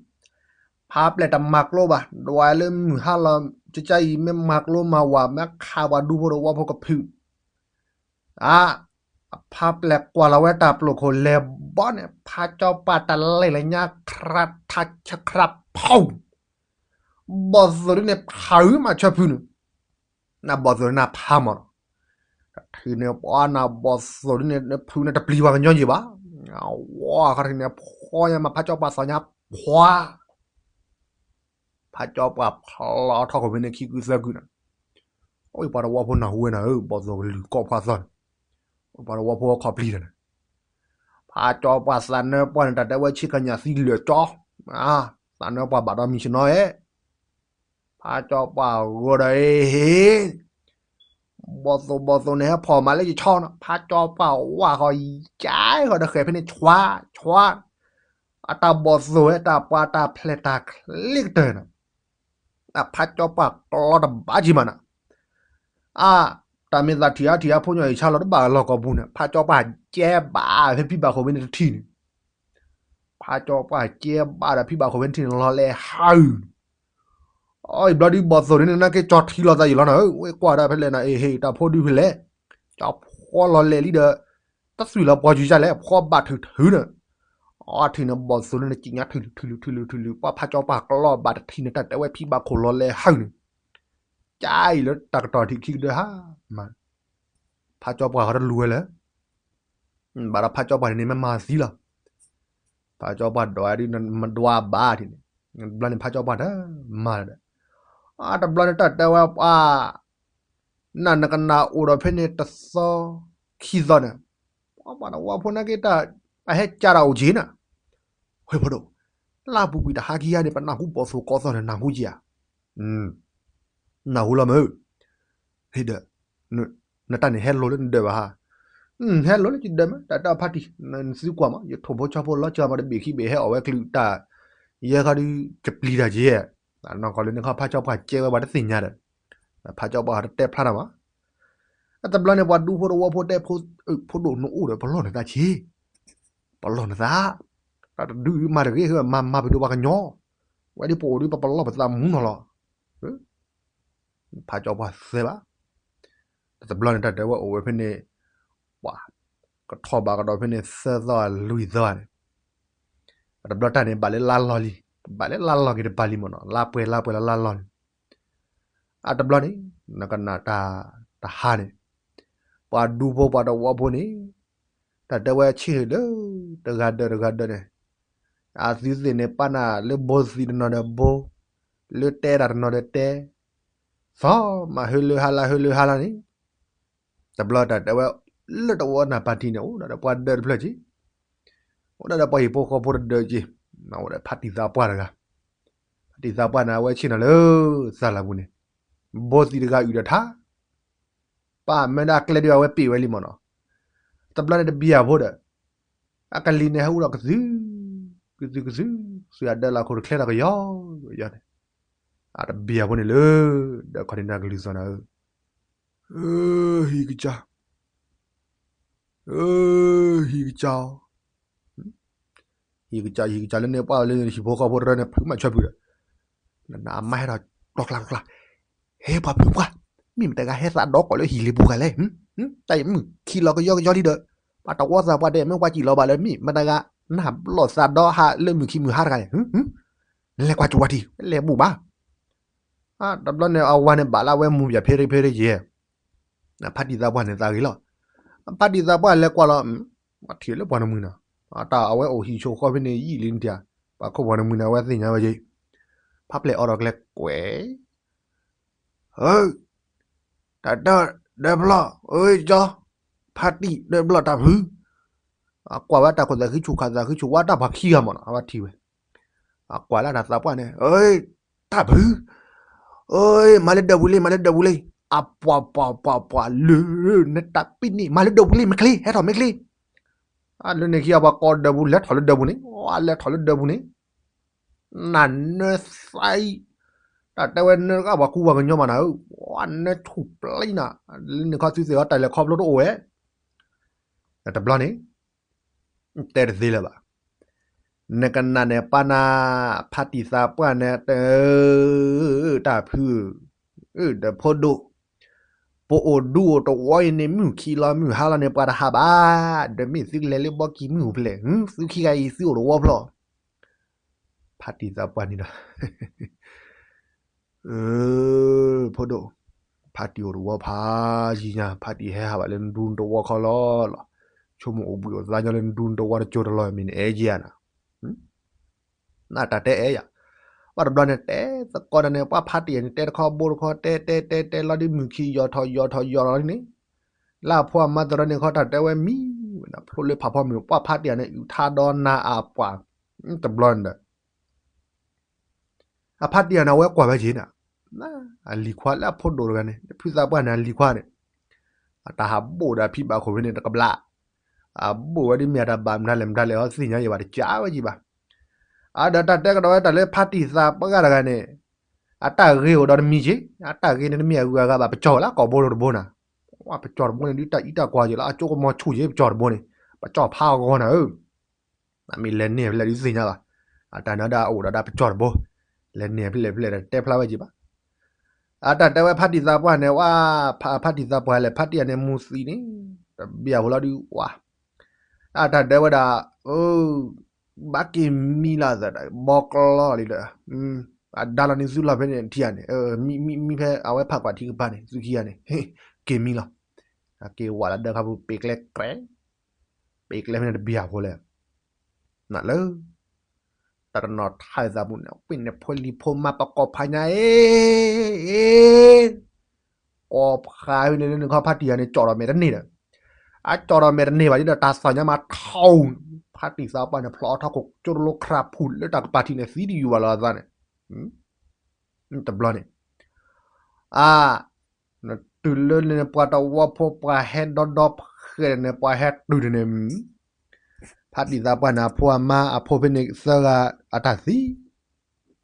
ဖးပျဲၢ်တမၤကျိဘၣ်, ဒွးလၢမုၢ်ဟါလီၤ, ကကါအံၤမ့ၢ်မၤကျိမၤဝၤ မ့ၢ်ခးပှၤဒူဖိတဝီဖိကဖုး အါ, ဖးပျဲၢ်ကွၢ်လီၤဝဲတၢ်ပျိၢ်ခိၣ်လဲၤဘီန့ၣ် ဖးကၠီပှၢ်တလဲၤလၢညါ ခြးထးခြးခြးဖီ, ဘီၣ်သိၣ်ဒ်န့ၣ်ဖးအုးမးဆၢဖုန့ၣ်, နဘီၣ်သိၣ်နဖးမးနီၤ, တထံၣ်န့ၣ်ပှၤနဘီၣ်သိၣ်ဒ်န့ၣ် နဖုန့ၣ်တပျံၤပှၤကညီယံၤဘၣ်, ဝါခီထံၣ်န့ၣ် ဖီညါမး ဖးကၠီပှၢ်သီၣ်ညါ ဖှါ ဖးကၠီပှၢ်ဖျီထီၣ်ဃီၤဖဲန့ၣ်ခံကုသၢကုန့ၣ်, အိၣ်ပှၤတဝီဖိနၢ်ဟူဝဲနၤဧၢ, ဘီၣ်သိၣ်ကလုၢ်ကီၢ်ဖးသီန့ၣ်, ပှၤတဝီဖိခီၣ်ပျံၤတၢ်န့ၣ်, ဖးကၠီပှၢ်သးနၢပှၢ်န့ၣ် တၢ်တဲဝဲဆ့ကညးသံလၢာ်ကၠီ, သးနၢပှၢ်ဘၣ်ဒီးမံၤဆနီအဲ, ဖးကၠီပှၢ်ဂီၤဒီးအ့ဟ့ၣ် ဘီၣ်သိၣ်ဘီၣ်သိၣ်န့ၣ် ဟဲဖီၣ်မးလၢယဆီနီၤ, ဖးကၠီပှၢ်ဝၢ်ဃီၤ ယဲဃီၤဒီးဃဲၤဖဲန့ၣ် ဆွါ ဆွါ, အတၢ်ဘီၣ်သိၣ်ဝဲတၢ်ပှၢ်တၢ်ဖျဲးတၢ်ချ့ကတၢၢ်နီၤ, ဖးကၠီပှၢ်ကျီတဘၣ်က့ၤမးနီၤ, အါ, တၢ်မ့ၢ်သးထံၣ်အါထံၣ်အါဖိညီအံၤဆါလီၤတဘၣ်လီၢ်ကီၢ်ပူၤန့ၣ် ဖးကၠီပှၢ်ကဲဘၣ်ဖဲဖံဘၣ်ခိၣ်ဖဲန့ၣ်တထံၣ်န့ၣ် ဖးကၠီပှၢ်ကဲဘၣ်ဒီးဖံဘၣ်ခိၣ်ဖဲန့ၣ်ထံၣ်န့ၣ် လီၤလဲၤဟးအုၣ်န့ၣ်, အီ အံၤဘျီဒုးဘီၣ်သိၣ်န့ၣ် နက့ၤကၠီထံလီၤသးယံာ်လီၤနၤဧၢ, ဝဲကွၢ်ဒၣ်ဖဲလဲၣ်နၤ အ့ဟ့ၣ်တၢ်ဖိဒုးဖဲလဲၣ်, ကၠီဖှီလီၤလဲၤလံဒီး တသွံၣ်လီၤပှီၤယုၤဒ်လဲၣ် ဖှီဘၣ်ထုးထုးန့ၣ်, အီထံၣ်န့ၣ်ဘီၣ်သိၣ်န့ၣ် နက့ၤညါထုးလုာ်ထုးလုာ်ထုးလုာ် ပှၤဖးကၠီပှၢ်ကျီဘၣ်တထံၣ်န့ၣ် တၢ်တဲဝဲဖံဘၣ်ခိၣ်လီၤလဲၤဟးအုၣ်န့ၣ်, ကၠီအံၤလၢတၢ်ကတီၢ်ထံၣ်ခံကဒၢဟါမး ဖးကၠီပှၢ်ဃီတလူၤဝဲလၢ ဘၣ်ဒီးဖးကၠီပှၢ်န့ၣ်န့ၣ်မ့ၢ်မၤသံလီၤ, ဖးကၠီပှၢ်ဒွးဒုးမဒွးဘၣ်ထံၣ်န့ၣ်, ဘျီန့ၣ်ဖးကၠီပှၢ်တမၤလၢၤဒီး, အတဘျီန့ၣ်တၢ်တဲဝဲပှၤ နၤနကနၣ်အိၣ်ဒီးဖဲန့ၣ်တသီခံသီန့ၣ်, ပှၤတဝီဖိနာ်က့တၢ် အဟဲကၢ်တၢ်အိၣ်က့ၤနၤ, ဝဲဖိဒိၣ်, လၢပူၤကွံာ်တဟါခံဂၤန့ၣ် ပနၢ်ဟူဘီၣ်သိၣ်ကီသီန့ၣ် နၢ်ဟူက့ၤဧါ, နၢ်ဟူလီၤမ့ၢ် ဟ့ၣ်ဒီး, နတၢ်န့ၣ်ဟဲလိၤလၢနဒၢးဘၣ်ဟါ, ဟဲလိၤလၢယဒၢးမ့ၢ် တၢ်တၢ်ဖါတံၢ် နသုကွၢ်မး ယထိၣ်ဖိဆီဖိလီၤစၢၤမး တဘ့ၣ်ခံဘ့ၣ်ဟဲအီၣ်ဝဲကလုၢ်တၢ်, ယဲခီဒုး ယပျံၤတၢ်က့ၤ, နီၢ်ကီၢ်လၢနခီဖးကၠီပှၢ်ကဲဝဲပှၤတသ့ၣ်ညါဒီး, ဖးကၠီပှၢ်တတဲဖျါတၢ်မး, အတဘျီန့ၣ် ပှၤဒူဖိတဝီဖိတဲ ဖိဒိၣ်နအိၣ်ဒီးပလီၢ်နသးဆ့, ပလီၢ်နသး, တၢ်တဒုးမၤတဂ့ၤ မၤမၤပဒိၣ်ပှၤကညီ, ဝဲဒ်ပအိၣ်ဒ်ပပလီၢ်ပသးမူနီၤလီၤ. ဖးကၠီပှၢ်သၢဘၣ်, တဘျီန့ၣ် တၢ်တဲဝဲအိၣ်ဝဲဖဲန့ၣ်, ပှၤ, ကထီၣ်ဘးကဒီးဖဲန့ၣ်သၢသီလွံၢ်သီန့ၣ်, အတဘျီတၢ်န့ၣ် ဘၣ်လၢလါလီၤလံ, ဘၣ်လၢလါလီၤက့ၤတပၤလံမ့ၢ်နီၤ လါပှဲၤလါပှဲၤလၢလါလီၤလံ, အတဘျီန့ၣ်, နကနၣ်တၢ်တဟါန့ၣ်, ပှၤဒူဖိပှၤတဝီဖိန့ၣ်, တၢ်တဲဝဲဆ့ၣ်လၢ, တဂၤဒၢးတဂၤဒၢးန့ၣ်, အသုသ့ၣ်န့ၣ် ပာ်နၢ်လၢဘိသံတနီၤဒီးဘိ, လၢတဲတၢ်တနီၤဒီးတဲ, သီမးဟၢလၢဟါလၢဟၢလၢဟါလၢန့ၣ်, တဘျီတၢ်တဲဝဲ, လၢတဝီနၢ်ပၢ်ထံးန့ၣ် အိၣ်ဒီးပှၤဒၢးတဖျၢၣ်က့ၤ, အိၣ်ဒီးပှၤဟံၣ်ဖိဃီဖိတဒၢးက့ၤ, အိၣ်ဒီးဖါတံၢ်သးပှၢ်တဂၤ, ဖါတံၢ်သးပှၢ်န့ၣ် အဝဲဆ့ၣ်နီၤလၢ, သးလၢပူၤန့ၣ်, ဘိသံတဂၤအုၣ်ဒီးထါ ပၢ်မၢဒၣ်ကျဲဒုးအဝဲပ့ၢ်ဝဲလံမ့ၢ်နီၤ, တဘျီန့ၣ်တဘံၣ်အဖိဒီး, အကလံၤန့ၣ်ဟဲအိၣ်ဒီးကသု, ကသုကသု, သုးအဒၢးလၢခိၣ်တချဲဒီးကယီကယီန့ၣ်, အတဘံၣ်အဖိန့ၣ်လၢ, ဒီးခီန့ၣ်နကလုၢ်သီၣ်နၤဧၢ, ဟံၣ်ကစၢ် ဟံၣ်ကစၢ်အီၤ, ဟံၣ်ကစၢ် ဟံၣ်ကစၢ်လၢန့ၣ်ပှၢ်လၢဟံၣ်ဖိဃီဖိတရၢန့ၣ် ဖုးမးဆၢဖုးဒီး, နအမါဟဲဒီးကျီကျါကျီကျါ, ဟဲပှၤဖုးပှၢ်, မ့ၢ်မတဂၤဟဲသးဒီကိးလၢဟံၣ်လ့ပူၤဂၤလဲၣ်, တၢ်အံၤမုၢ်ခံလီၤကယီကယီလံဒီး, ပှၤတဝီသးပှၢ်ဒဲးမ့ၢ်ပှၤစံၣ်လီၤဘၣ်လၢမ့ၢ်မတဂၤ, နဘျီၣ်သးဒီဟးလၢမုၢ်ခံမုၢ်ဟါတဂၤလဲၣ်, နလဲၤကွၢ်ကၠိဝါထံ လဲၤဘူၣ်ဘၣ် တဘျီန့ၣ်အဝၤန့ၣ်ဘၣ်လၢအဝဲမူၤဘၣ်ဖဲရ့ဖဲရ့ယဲၢ်, ဖါတံၢ်သးပှၢ်န့ၣ်သးဂ့ၤလီၤ, ဖါတံၢ်သးပှၢ်လဲၤကွၢ်လီၤ, ထံၣ်လၢပှၤတမှံၤနီၤ, တၢ်အဝဲအိၣ်ဟံၣ်ဆိးဃီဖဲန့ၣ်ယံာ်လံန့ၣ်တၢ်, ပှၤခိၣ်ပှၤတမှံၤန့ၣ် အဝဲသ့ၣ်ညါဝဲယဲၢ်, ဖါပျဲၢ်အီၤဒီးကျဲကွဲး ဧၢ, တၢ်တၢ်ဒၢးဘျီၣ်, အၢ ကၠီ, ဖါတံၢ်ဒၢးဘျီၣ်တၢ်ဖုး, အကွၢ်ဝဲတၢ်ခိၣ်သးဃံဆူၣ်ခးသးဃံဆူၣ်ဝါတၢ်ပှၤခံဂၤမ့ၢ်နီၤ အဝဲထံၣ်ဝဲ, အကွၢ်လၢတၢ်သးပှၢ်န့ၣ် အၢ တၢ်ဖုး, အၢ မၤလၢဒၢးပူၤလံ မၤလၢဒၢးပူၤလံ, အပှၤပှၤပှၤပှၤလၢ နတၢ်ပ့ၤန့ၣ် မၤလၢဒၢးပူၤလံ မ့ၢ်ချ့ ဟဲထီၣ်မ့ၢ်ချ့, အလၢန့ၣ်ခံအပှၤကိးဒၢးပူၤ လဲၤထီၣ်လၢဒၢးပူၤန့ၣ် လဲၤထီၣ်လၢဒၢးပူၤန့ၣ် နနၢသးအံၤ, တၢ်တဲဝဲနၢကပှၤကူပှၤကညီမးနၤဧၢ, နၢဆူၣ်ပျံၤနၤ, လၢန့ၣ်ခီသုသ့ၣ်အီၤတၢ်လဲၤခီဖျိတအိၣ်ဝဲ, တဘျီန့ၣ်, တဲတသ့လၢၤဘၣ်, နကနၣ်န့ၣ်ပၢ်နၤ, ဖါတံၢ်သးပှၢ်န့ၣ်တ, တၢ်ဖုးဧၢ, ဒီးဖိဒိၣ်, ပအိၣ်ဒူအိၣ်တဝီအံၤန့ၣ် မုၢ်ခံလီၤမုၢ်ဟါလီၤန့ၣ် ပှၤတဟးဘၣ်, ဒီးမ့ၢ်သုကလဲၤလၢဘီကံၤမုၢ်အိၣ်ဖဲလဲၣ်, သုခံဂၤအံၤသုအိၣ်တဝီဖျီၣ် ဖါတံၢ်သးပှၢ်န့ၣ်ဒီး, ဖိဒိၣ်, ဖါတံၢ်အိၣ်တဝီဖးယံၤညါ, ဖါတံၢ်ဟဲဟးဘၣ်လၢနဒူနတဝီခီလီၤလီၤ, ဆိကမိၣ်အိၣ်ဘှံးအိၣ်သါညီလၢနဒူနတဝီတကၠိတလီၤ မ့ၢ်နအဲၣ်ယဲဧါနၤ, နတၢ်တဲအဲၣ်ယၤ, ပှၢ်တဘျီန့ၣ် တဲသကိးတၢ်န့ၣ် ပှၢ်ဖါတံၢ်န့ၣ် တဲတခီဘိတခီ တဲတဲတဲတဲလီၤဒ်မုၢ်ခံယီၤထီၣ်ယီၤထီၣ်ယီၤလီၤန့ၣ်, လၢအဖိအမါသရီန့ၣ်ခီတၢ်တဲဝဲမံၤဝဲဒၣ် ဖျိလၢဖးဖီမုၢ် ပှၢ်ဖါတံၢ်န့ၣ် အုၣ်ထါဒီးနၤအပှၢ်, တဘျီန့ၣ်ဒီး အဖါတံၢ်န့ၣ် အဝဲကွၢ်ဝဲက့ၤန့ၣ်, အလံၤခွါလၢအဖိဒိၣ်တဂၤန့ၣ် ဖုသးပှၢ်န့ၣ် အလံၤခွါန့ၣ်, အတၢ်ဟးဘိၣ်ဒီးအဖံဘၣ်ခိၣ်ဖဲန့ၣ်တကဘျၣ်, အဘိၣ်ဝဲဒ်မ့ၢ်အတၢ်ဘၣ်မတၤလဲၣ်မတၤလဲၣ် အီသ့ၣ်ညါယံၤဘၣ်တကးဝဲက့ၤဘၣ်. အဒီးတၢ်တဲကဒီးဝဲတၢ်လၢဖါတံၢ်သးပှၢ်တဂၤန့ၣ်, အတၢ်ဂ့ၤအိၣ်ဒီးတမံၤက့ၤ, အတၢ်ဂ့ၤန့ၣ်တမ့ၢ်အဂုၤအဂၤဘၣ် ပကၠီၣ်လၢကိာ်ဘိတဘိန့ၣ်, ပကၠီၣ်တဘိန့ၣ် ဒ်တၢ်အံးတၢ်ကွၢ်က့ၤလၢအကၠိကမီၤဆူၣ်က့ၤ ပကၠီၣ်တဘိန့ၣ်, ပကၠီၣ်ဖးအဂီၤနၤဧၢ အမ့ၢ်လဲၤန့ၢ်ဖဲလဲၣ်ဒုးသ့ၣ်ညါလီၤ. အတၢ်န့ၣ်ဒၣ်အိၣ်ဒီးဒၣ်ပကၠီၣ်တဘိ, လဲၤန့ၢ်ဖဲလဲၣ်ဖဲလဲၣ်ဒီးတဲဖျါဝဲက့ၤဘၣ်. အတၢ်တဲဝဲဖါတံၢ်သးပှၢ်န့ၣ် ဝဲ, ဖါတံၢ်သးပှၢ်လဲၣ် ဖါတံၢ်အန့ၣ်မူသံန့ၣ်, တဘံၣ်အဖိလီၤဒုးဝဲ, အတၢ်တဲဝဲဒၣ်, ဘၣ်က့ၤမံလီၤသး ဘီကျီလံဒီး, အဒါလီၤန့ၣ်သုလီၤဖဲန့ၣ်ထံဧါန့ၣ်, မံဖဲအဝဲဖးကွၢ်ထံကပၤန့ၣ် သုခံဂၤန့ၣ်, က့ၤမံလီၤ. အက့ၤဝဲလၢဒၢခါပူၤ ပ့ၤကျဲကြဲး ပ့ၤကျဲဖဲန့ၣ်တဘံၣ်အဖိလဲၣ်, နလၢ တၢ်တနီၤထါအသးပူၤန့ၣ် ပ့ၤန့ၣ်ဖိလံၤဖိမါပကိးဖးညါအ့, ကိးဖးဝဲန့ၣ်လၢနခီဖါတံၢ်ယၤန့ၣ် ကၠီၣ်ဒီးမဲာ်တန့ၢ်ဒီး, အကၠီၣ်ဒီးမဲာ်တန့ၢ်ဘၣ်ဒ်ဒီးတၢ်သးညါမးထီ, ဖါတံၢ်သးပှၢ်န့ၣ် ဖျိးအထီခိၣ်ကၠိတလိခရၣ်ဖူၣ်လၢတၢ်ကပၤထံးန့ၣ် သံတယူၤဘၣ်လီၤအသးန့ၣ်, တဘျီန့ၣ်, အ နတုၤလၢန့ၣ် ပှၤတဝီဖိပှၤဟဲဒီဒီဖှဲးန့ၣ် ပှၤဟဲတုၤန့ၣ်, ဖါတံၢ်သးပှၢ်န့ၣ် အဖိအမါအဖိဖဲန့ၣ်သၢဂၤအတၢ်သံ,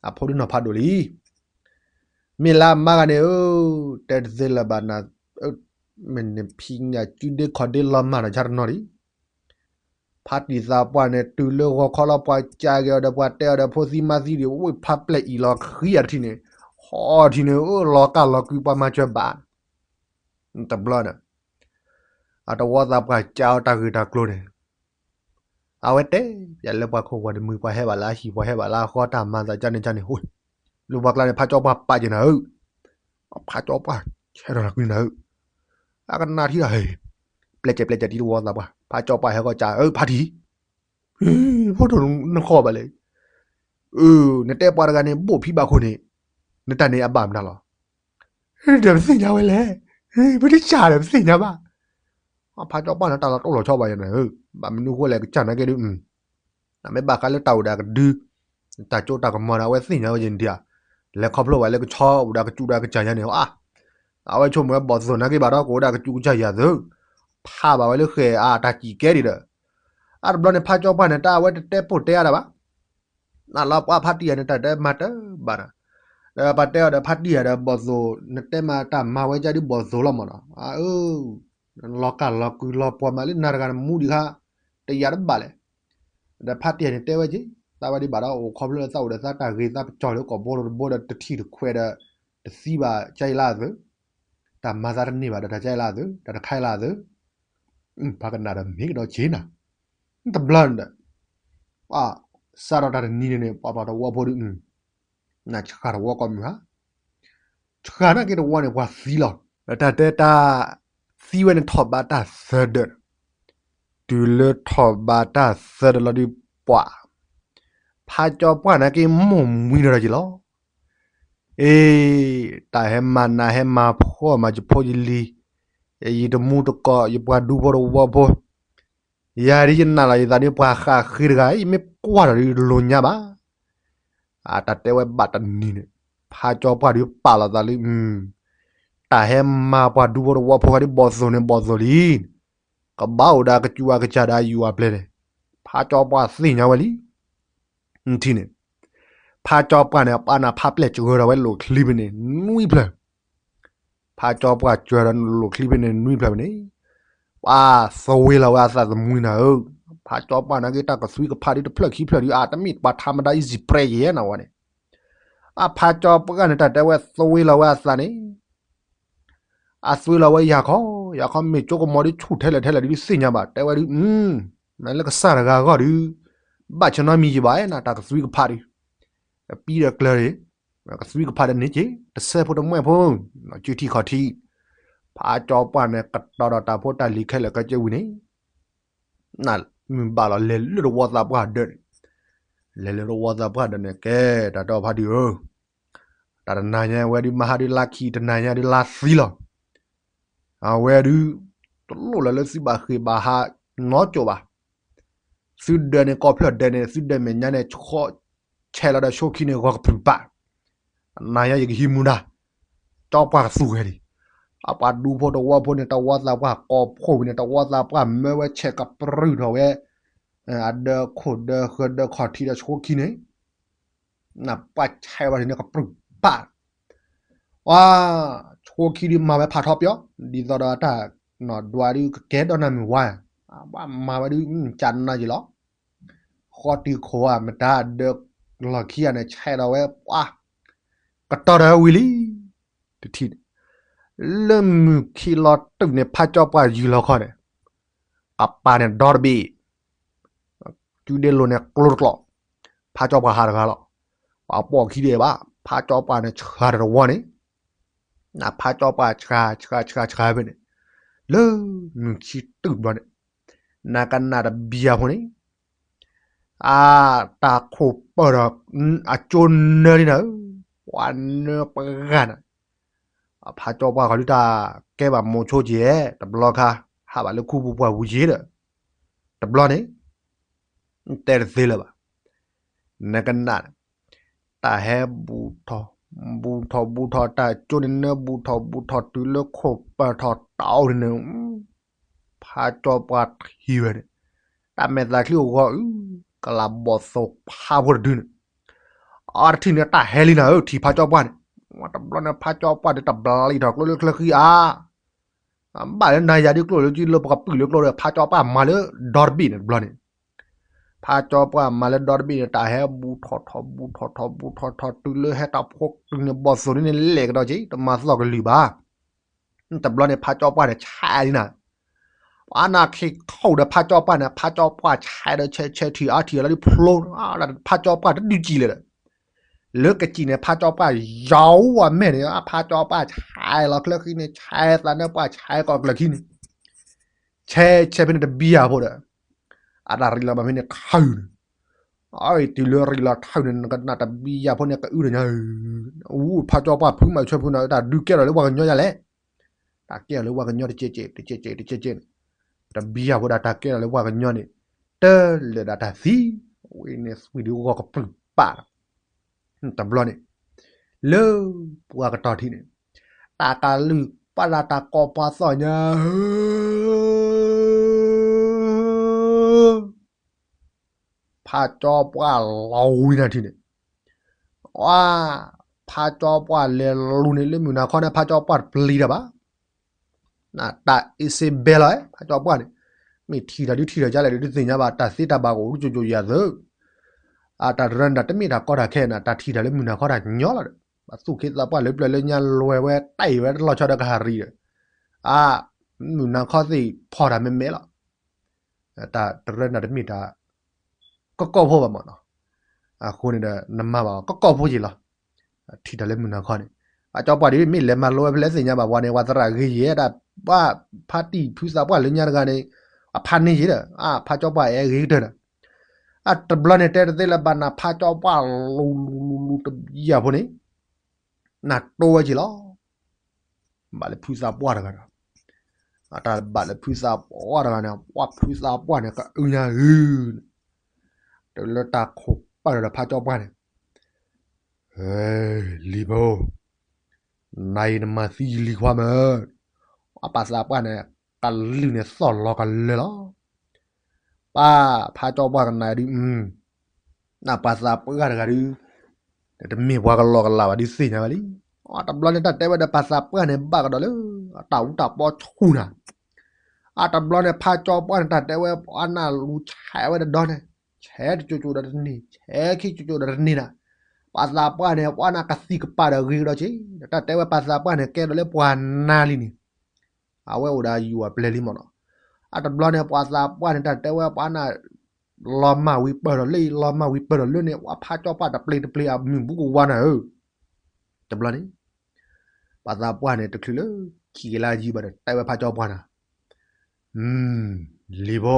အဖိဒ်နီၢ်ဖးဒိၣ်လံ. မ့ၢ်လၢအမါဂၤန့ၣ်ဧၢ, တဲတသ့လၢၤဘၣ်နၤ, မ့ၢ်နဖံးညၣ်ကုဒ့ခီၣ်ဒ့လီၤမၢ်နီၢ်ဆါတနီၤလံ. ဖါတံၢ်သးပှၢ်န့ၣ် တုၤလၢဂီၤခီလီၤ ပှၤကးက့ၤအီၤဒီး ပှၤတဲအီၤဒီး ဖိသံမါသံဒံး ဝ့ၢ်ဖးပျဲၢ်အံၤလီၤဃံအထံၣ်န့ၣ်, ဟီထံၣ်န့ၣ် လီၤကၢ်လီၤကုပှၤမၤစၢၤဘၣ်, တဘျီန့ၣ်, အတဝီသးပှၢ်ကးအီၤတၢ်ဂ့ၢ်တၢ်ကျိၤန့ၣ်, အဝဲတဲပျဲလၢပှၤခိၣ်ပှၤတမုာ် ပှၤဟဲဘၣ်လၢအဟံၣ် ပှၤဟဲဘၣ်လၢအဃီ တၢ်မၤသးကန့ၣ်ကန့ၣ်, လၢပှၤကျါန့ၣ် ဖးကၠီပှၢ်ပာ်က့ၤနၤဧၢ, ဖးကၠီပှၢ် ဆဲးထီၣ်နၤကွံနၤဧၢ, အကနၣ်ထံၣ်ဒီး ပျဲၢ်ကဲးပျဲၢ်ကဲးတံၤတဝီသးပှၢ် ဖးကၠီပှၢ်ဟဲဃီကးဧၢ ဖါတံၢ်, ဖိဒိၣ်နဃီဘၣ်လဲၣ်, နတဲပှၤတဂၤန့ၣ် ဘိၣ်ဖံးဘၣ်ခိၣ်န့ၣ်, နတၢ်န့ၣ်အဘၣ်မတၤလီၤ, ဒီးပသ့ၣ်ညါဝဲလဲၣ်, ပတစၢ်ဒီးပသ့ၣ်ညါဘၣ်, ဖးကၠီပှၢ်န့ၣ် တၢ်လီၤတိၢ်လီၤဆီဘၣ်ယၤန့ၣ်, ဘၣ်မနုၤဃိလဲၣ် ကစၢ်နာ်က့ဒုး နမ့ၢ်ဘၣ်ဃးလၢတၢ်အိၣ်ဒီးကဒု, တၢ်ကၠိတၢ်ကမီၤန့ၣ် အဝဲသ့ၣ်ညါဝဲယဲၢ်နဒံးဧါ, လဲၤခီဖျိဘၣ်လၢကဆီအိၣ်ဒီးကစူးဒီးကစၢ်ယါန့ၣ်, အဝဲဆိကမိၣ်ဝဲဘီၣ်သိၣ်နာ်က့ဘၣ်ဒီး ကအိၣ်ဒီးကစူးကစၢ်ယါသု, ဖးဘၣ်ဝဲလၢဃဲၤအတၢ်စံၣ်ကဲဒံးဒီး, အတဘျီန့ၣ် ဖးကၠီပှၢ်န့ၣ် တၢ်အဝဲတတဲပိၢ်တဲအါဒၣ်ဘၣ်, နလီၤပှၤဖါတံၢ်ယၤန့ၣ် တၢ်တဲမၤတဘၣ်နၤ, ဒီးပှၤတဲအီၤဒီးဖါတံၢ်ယၤဒီးဘီၣ်သိၣ် နတဲမၤတၢ်မၤဝဲကဒုးဘီၣ်သိၣ်လီၤမၢ်နီၤ, အ လီၤကၢ်လီၤကုလီၤပှီၢ်မးလၢနၤတဂၤနမူဒံးခါ, တယၤတဘၣ်လဲၣ်, ဒီးဖါတံၢ်ယၤန့ၣ်တဲဝဲက့ၤ, သးဝဲဒံးဘၣ်ဒီးအိၣ်ခီဖျိလၢသးအိၣ်ဒီးသးတၢ်ဂ့ၤသးပကၠီၣ်လၢကိာ်ဘိတဘိဒီးတထံၣ်တခွဲးဒီး, တသံဘၣ်ကၢ်ယံလၢအသုး, တၢ်မၤသးတန့ၢ်ဘၣ်ဒီးတၢ်ကၢ်ယံလၢအသုး တၢ်တခါယံလၢအသုး, ပှၤကနၣ်ဒီးမ့ၢ်ကဒီးဆ့နၤ, တဘျီန့ၣ်ဒီး ပှၤစးထီၣ်တၢ်တနံၤန့ၣ်န့ၣ် ပှၤပှၤတဝီဖိဒုး, နဆှၣ်တဝီကိးမုၢ်ဟါ, ဆှၣ်နာ်က့တဝီန့ၣ် ပှၤသံလီၤ, ဒီးတၢ်တဲတၢ်သံဝဲန့ၣ်ထီၣ်ဘးတၢ်သၢဒၢး, တုၤလၢထီၣ်ဘးတၢ်သၢဒၢးလီၤဒုးပှၤ, ဖးကၠီပှၢ်နာ်က့မိၢ်မှံနီၤဒီးက့ၤလီၤ, အ့, တၢ်ဟဲမၤနးဟဲမၤဖှီၣ်မၤယဖိယလံၤ, ယတမူတကိး ယပှၤဒူဖိတဝီဖိ ယၤဒ်ယနာ်လီၤယသးဒ်ပှၤဃးဃ့တဂၤ ယမ့ၢ်ကွၢ်ထီၣ်ဒ်တလိၤညါဘၣ်, အတၢ်တဲဝဲဘၣ်တနံၤန့ၣ်, ဖးကၠီပှၢ်ဒုးပာ်လီၤသးလၢ, တၢ်ဟဲမၤပှၤဒူဖိတဝီဖိဃီဒ်ဘီၣ်သိၣ်န့ၣ်ဘီၣ်သိၣ်လံ, ကဘၣ်အိၣ်ဒီးကစူးအကစၢ်ဒီးအယူၤအပျဲၢ်န့ၣ်, ဖးကၠီပှၢ်သ့ၣ်ညါဝဲလံ, ထံၣ်န့ၣ်, ဖးကၠီပှၢ်န့ၣ် ပာ်နၢ်ဖးပျဲၢ်စှၢၤဒီးဝဲလိာ်ချံဖဲန့ၣ် နွံဖျၢၣ် ဖးကၠီပှၢ်စှၢၤဒီးလိာ်ချံဖဲန့ၣ်နွံဖျၢၣ်ဖဲန့ၣ်, ပှၤသဝ့လီၤဝဲအသးသမူနၤဧၢ, ဖးကၠီပှၢ်နာ်က့တၢ်ကသွံကဖးဒ်တဖျၢၣ်ခံဖျၢၣ်ဒ်အါ တမ့ၢ်ပှၤထါမဒါ easy prey ယဲနၤဝဲန့ၣ်, အဖးကၠီပှၢ်န့ၣ် တၢ်တဲဝဲသဝ့လီၤဝဲအသးန့ၣ်, အသွံလီၤဝဲယၤခီ, ယၤခီမ့ၢ်ကၠိကမီၤဒ်ဆူၣ်ထဲလဲၣ်ထဲလဲၣ်ဒ်သ့ၣ်ညါဘၣ် တဲဝဲဒ်, မ့ၢ်လၢကစၢ်တဂၤအဂီၢ်ဒုး, ဘၣ်ဆၢနီတမံၤယံၤဘၣ်နၤ တၢ်ကသွံကဖးဒုး, ပံဒီးကျၢၤန့ၣ် ကသွံကဖးဒီးန့ၣ်က့ၤ တဆဲးဖိတမှဲၣ်ဖိ, ကၠူထံၣ်ခီၣ်ထံး, ဖးကၠီပှၢ်န့ၣ် ကတီၤဒီးတၢ်ဖိတၢ်လံၤခဲလၢာ်ခဲဆ့ဝံၤန့ၣ်, မုၢ်ဘၣ်လီၤလဲၤလၢတဝီသးပှၢ်ဒၢးန့ၣ်, လဲၤလၢတဝီသးပှၢ်ဒီးန့ၣ် ကဲ တၢ်တဲအီၤဖါဒုးဧၢ, တၢ်တနၤညါဝဲဒုးမၤဟါဒုးလါခံ တနၤညါဒုးလါသံလီၤ. အဝဲဒုး တလိၣ်လၢၤလၢသုဘၣ်ဃ့ၢ်ဘၣ်ဟးနီကိၤဘၣ်. သုဒၢးန့ၣ် ကိးဖျၢၣ်ဒၢးန့ၣ် သုဒၢးမဲာ်ညါန့ၣ် ဆဲးလီၤဒီးဆိခံန့ၣ် ဂီၤကပြုၢ်ပာ်, နၤညါယကဟံးမူဒါ ကၠီပှၢ်ကသူဝဲလံ. အပှၤဒူဖိတဝီဖိန့ၣ် တဝီသးပှၢ်ကိးဖှိၣ်ဝံၤန့ၣ် တဝီသးပှၢ်မၢဝဲဆဲးကပြုၢ်ထီၣ်ဝဲ အဒၢးခိၣ်ဒၢးဃၢဒၢးခီၣ်ထံးဒီးဆိခံန့ၣ် နပှၢ်ဆဲးဝဲန့ၣ်ကပြုၢ်ပာ်, ဝါ, ဆိခံဒုးမၤဝဲဖးထီပၠီ, ဒ်သိးဒီးအတၢ်နီၢ်ဒွးဒုးကကဲဒီးနၤမုၢ်ဝါ, ဘၣ်မၤဝဲဒုး ကနၤယံၤလီၤ. ဃီတုၤခိၣ်ဧါ မတၤဒၢးလီၢ်ခံဂၤန့ၣ် ဆဲးဒီးဝဲပှၢ် ကတီၢ်ဒီးဝံၤလံ. တထံၣ်န့ၣ် လၢမုၢ်ခံလီၤတုၤန့ၣ် ဖးကၠီပှၢ်ယုၢ်လီၤခီန့ၣ် ကပၤန့ၣ်ဒီတဘ့ၣ် စုဒ့လိၤန့ၣ်ကျိတကျိး, ဖးကၠီပှၢ်ဟးတဂၤလီၤ. ပှၤပိာ်ခံဒဲးဘၣ် ဖးကၠီပှၢ်န့ၣ်ဆှၢတဝီန့ၣ်, နဖးကၠီပှၢ်ဆှၢဆှၢဆှၢဖဲန့ၣ် လၢမုၢ်ခံတုၤဘျီန့ၣ် နကနၣ်တဘံယၤဖိန့ၣ် အတၢ်ခိၣ်ပၢၢ်ဒီး အကၠိနၢလံနၤဧၢ, ပှၤနၢပှၤဂၤနၤ, ဖးကၠီပှၢ်ဃီဒုးတၢ်ကဲဘၣ်မိၤဆိက့ၤ တဘျီခါ ဟးဘၣ်လၢခူပူၤပှၢ်ပူၤက့ၤဒီး တဘျီန့ၣ် တဲတသ့လၢၤဘၣ်. နကနၣ် တၢ်ဟဲဘူးထီၣ် ဘူးထီၣ်ဘူးထီၣ် တၢ်ကၠိန့ၣ်နၢဘူးထီၣ်ဘူးထီၣ်တုၤလၢခိၣ်ပၢၢ်ထီၣ်တအိၣ်န့ၣ် ဖးကၠီပှၢ်ထံၣ်ဝဲန့ၣ် တၢ်မဲာ်သးချံအိၣ်ဂီၤအု ကလးဘီၣ်သိၣ်ဖးဖိတဒုန့ၣ် အတထံၣ်န့ၣ်တၢ်ဟဲလံနၤဧၢ ထံၣ်ဖးကၠီပှၢ်န့ၣ်, တဘျီန့ၣ် ဖးကၠီပှၢ်ဒုးတဘျီလံထီၣ်ကျိလၢချၢဃံအါ, ဘၣ်လၢနၤယၤဒုးကျိၣ်လၢကလၢပကပုာ်လၢကျိဒီး ဖးကၠီပှၢ်မၤလၢဒီတဘ့ၣ်န့ၣ်တဘျီန့ၣ်, ဖးကၠီပှၢ်မၤလၢဒီတဘ့ၣ်န့ၣ် တၢ်ဟဲဘူးထီၣ်ထီၣ်ဘူးထီၣ်ထီၣ်ဘူးထီၣ်ထီၣ်တုၤလၢဟဲတၢ်ဖိတုၤန့ၣ် ဘီၣ်သိၣ်န့ၣ်လဲၣ်ကဒီးက့ တမၤသီၣ်ကလုၢ်ဘၣ်. တဘျီန့ၣ် ဖးကၠီပှၢ်န့ၣ် ဆဲးလံနၤ, ပှၤနၢ်ခံခိၣ်ဒီးဖးကၠီပှၢ်န့ၣ် ဖးကၠီပှၢ်ဆဲးဒီးဆဲးဆဲးထံၣ်အါထံၣ်အလီၤဒုးဖျိ, ဖးကၠီပှၢ်တဒုးကံၣ်လဲၣ်ဒီး လၢကစံၣ်န့ၣ် ဖးကၠီပှၢ်ယီၤဝဲမဲာ်န့ၣ် ဖးကၠီပှၢ်ဆဲးလီၤချၢဃံန့ၣ် ဆဲးသးနၢပှၢ်ဆဲးကီးကျၢၤခံန့ၣ် ဆဲးဆဲးဖဲန့ၣ်တဘံယၤဖိဒီး အတၢ်ရံးလီၤဘၣ်ဖဲန့ၣ်ခါအုန့ၣ်, အတုၤလၢရံးလီၤထၢန့ၣ် နကနၣ်တဘံယၤဖိန့ၣ်ကအုဒီးညါ, အူဖးကၠီပှၢ်ဖုမၤဆွဲဖုနၤ တၢ်ဒုးကဲထီၣ်လၢပှၤကညီညါလဲၣ်, တၢ်ကဲထီၣ်လၢပှၤကညီတကဲးကဲးတကဲးကဲးတကဲးကဲးန့ၣ်, တဘံယၤဖိဒၣ်တၢ်ကဲထီၣ်လၢပှၤကညီန့ၣ် တလၢာ်ဒၣ်တၢ်သံ, ဝဲန့ၣ်သွံၣ်ဒုးဂီၤကပြုၢ်ပာ်ဒီး တဘျီန့ၣ် လၢပှၤကတီၤထံးန့ၣ် တၢ်ကလုၢ်ပာ်လၢတၢ်ကိးပှၤသီၣ်ညါဧၢ, ဖးကၠီပှၢ်လီၤဝံၤနၤထံၣ်န့ၣ်, အါ, ဖးကၠီပှၢ်လဲၤလူၤန့ၣ်လၢမုၢ်နၤခီန့ၣ် ဖးကၠီပှၢ်တပျံၤတၢ်ဘၣ် နတၢ်အ့စ့ဘဲလီၤ ဖးကၠီပှၢ်န့ၣ်, မ့ၢ်ထံၣ်တၢ်ဒုးထံၣ်တၢ်ကလဲၣ်ဒုးတသ့ၣ်ညါဘၣ် တၢ်သ့တၢ်ဘၣ်ကအိၣ်ဒုးကၠိကၠိယၤသၢ, အတၢ်တရၢန့ၣ်တၢ်တမ့ၢ်တၢ်ကီတၢ်ခဲန့ၣ် တၢ်ထံၣ်တၢ်လၢမုၢ်နၤခီတၢ်ညီလီၤဒီး ဘၣ်သူၣ်ခ့သးပှၢ်လၢပျၢၤလၢညါလွဲၢ်ဝဲတၢ်အံၤဝဲတလီၤဆီဒီးကဟးရံၤဒီး, အါ, မုၢ်နၤခီသ့ၣ်ဖီၣ်တၢ်မဲာ်မဲာ်လီၤ တၢ်တရၢန့ၣ်တမ့ၢ်တၢ် ကီကီၢ်ဖိဘၣ်မးနီၤ, အဃိန့ၣ်ဒီး နမၤဘၣ်ကီကီၢ်ဖိယံၤလီၤ, ထံၣ်တၢ်လၢမုၢ်နၤခီန့ၣ်, ဖးကၠီပှၢ်ဒ်မ့ၢ်လဲၤမၤလိဝဲဖဲလဲၣ်သ့ၣ်ညါဘၣ် ပှၤန့ၣ် ပှၤသရၣ်ဂ့ၤယဲၢ်တၢ်, ပှၤဖါတံၢ်ဖုသးပှၢ်လၢညါတဂၤန့ၣ်, အဖါန့ၢ်ယံၤဒီး, အဖါကၠီပှၢ်အဲၣ်ဂ့ၤကတၢၢ်ဒီး, အတဘျီန့ၣ်တဲတသ့လၢၤဘၣ်နၤ ဖးကၠီပှၢ်လူၤလူၤလူၤလူၤတဘံယၤဖိန့ၣ်, နတိဝဲက့ၤလီၤ ဘၣ်လၢဖုသးပှၢ်တဂၤဒီး, အတၢ်ဘၣ်လၢဖုသးပှၢ်တဂၤန့ၣ် ပှၤဖုသးပှၢ်န့ၣ် ကအုညါဧၢ, တုၤလၢတၢ်ခိၣ်ပၢၢ်ဒီးဖးကၠီပှၢ်န့ၣ်, လံၤဖိ, နၤအံၤနမၤသံယလံၤခွါမ့ၢ်, ပှၤသးပှၢ်န့ၣ် ကလုၢ်န့ၣ်သီၣ်လီၤကလၢာ်လီၤ ပၢ်ဖးကၠီပှၢ်ကနၣ်ဒုး, နပှၤသးပှၢ်တဂၤဒုး, တမ့ၢ်ပှၤကလီကလးဘၣ်ဒုးသ့ၣ်ညါဝဲလံ. အတဘျီန့ၣ် တၢ်တဲဝဲဒီးပှၤသးပှၢ်န့ၣ် ဘၣ်ကဒီးလၢ အတၢ်အူတၢ်ပီဆူၣ်နၤ. အတဘျီန့ၣ် ဖးကၠီပှၢ်န့ၣ် တၢ်တဲဝဲ ပှၤနၢ်လူၤဆဲးဝဲတဒီန့ၣ်, ဆဲးတကၠိကၠိဒီးတန့ၢ်, ဆဲးခံကၠိကၠိဒီးတန့ၢ်နၤ. ပှၤသးပှၢ်န့ၣ် ပှၤနၢ်ကသံၣ်ကပၤဒီးဂ့ၤကဒီးက့, တၢ်တဲဝဲပှၤသးပှၢ်န့ၣ် ကဲထီၣ်လၢပှၤနၢ်လံန့ၣ် အဝဲအိၣ်ဒီးယွၤပျဲၢ်လံမ့ၢ်နီၤ. အတဘျီန့ၣ် ပှၤသးပှၢ်န့ၣ် တၢ်တဲဝဲပှၤနၢ် လီၤမၢ်ဝံၤပၢၢ်ဒီးလၢ လီၤမၢ်ဝံၤပၢၢ်ဒီးလၢန့ၣ် ပှၤဖးကၠီပှၢ်တပျ့ၤတပျ့ၤအမုၢ်ဘူးကဝါနၤဧၢ. တဘျီန့ၣ် ပှၤသးပှၢ်န့ၣ် တချုးလၢခံကလါယံာ်ဘၣ်ဒီး တဲဝဲဖးကၠီပှၢ်နၤ, လံၤဖိ,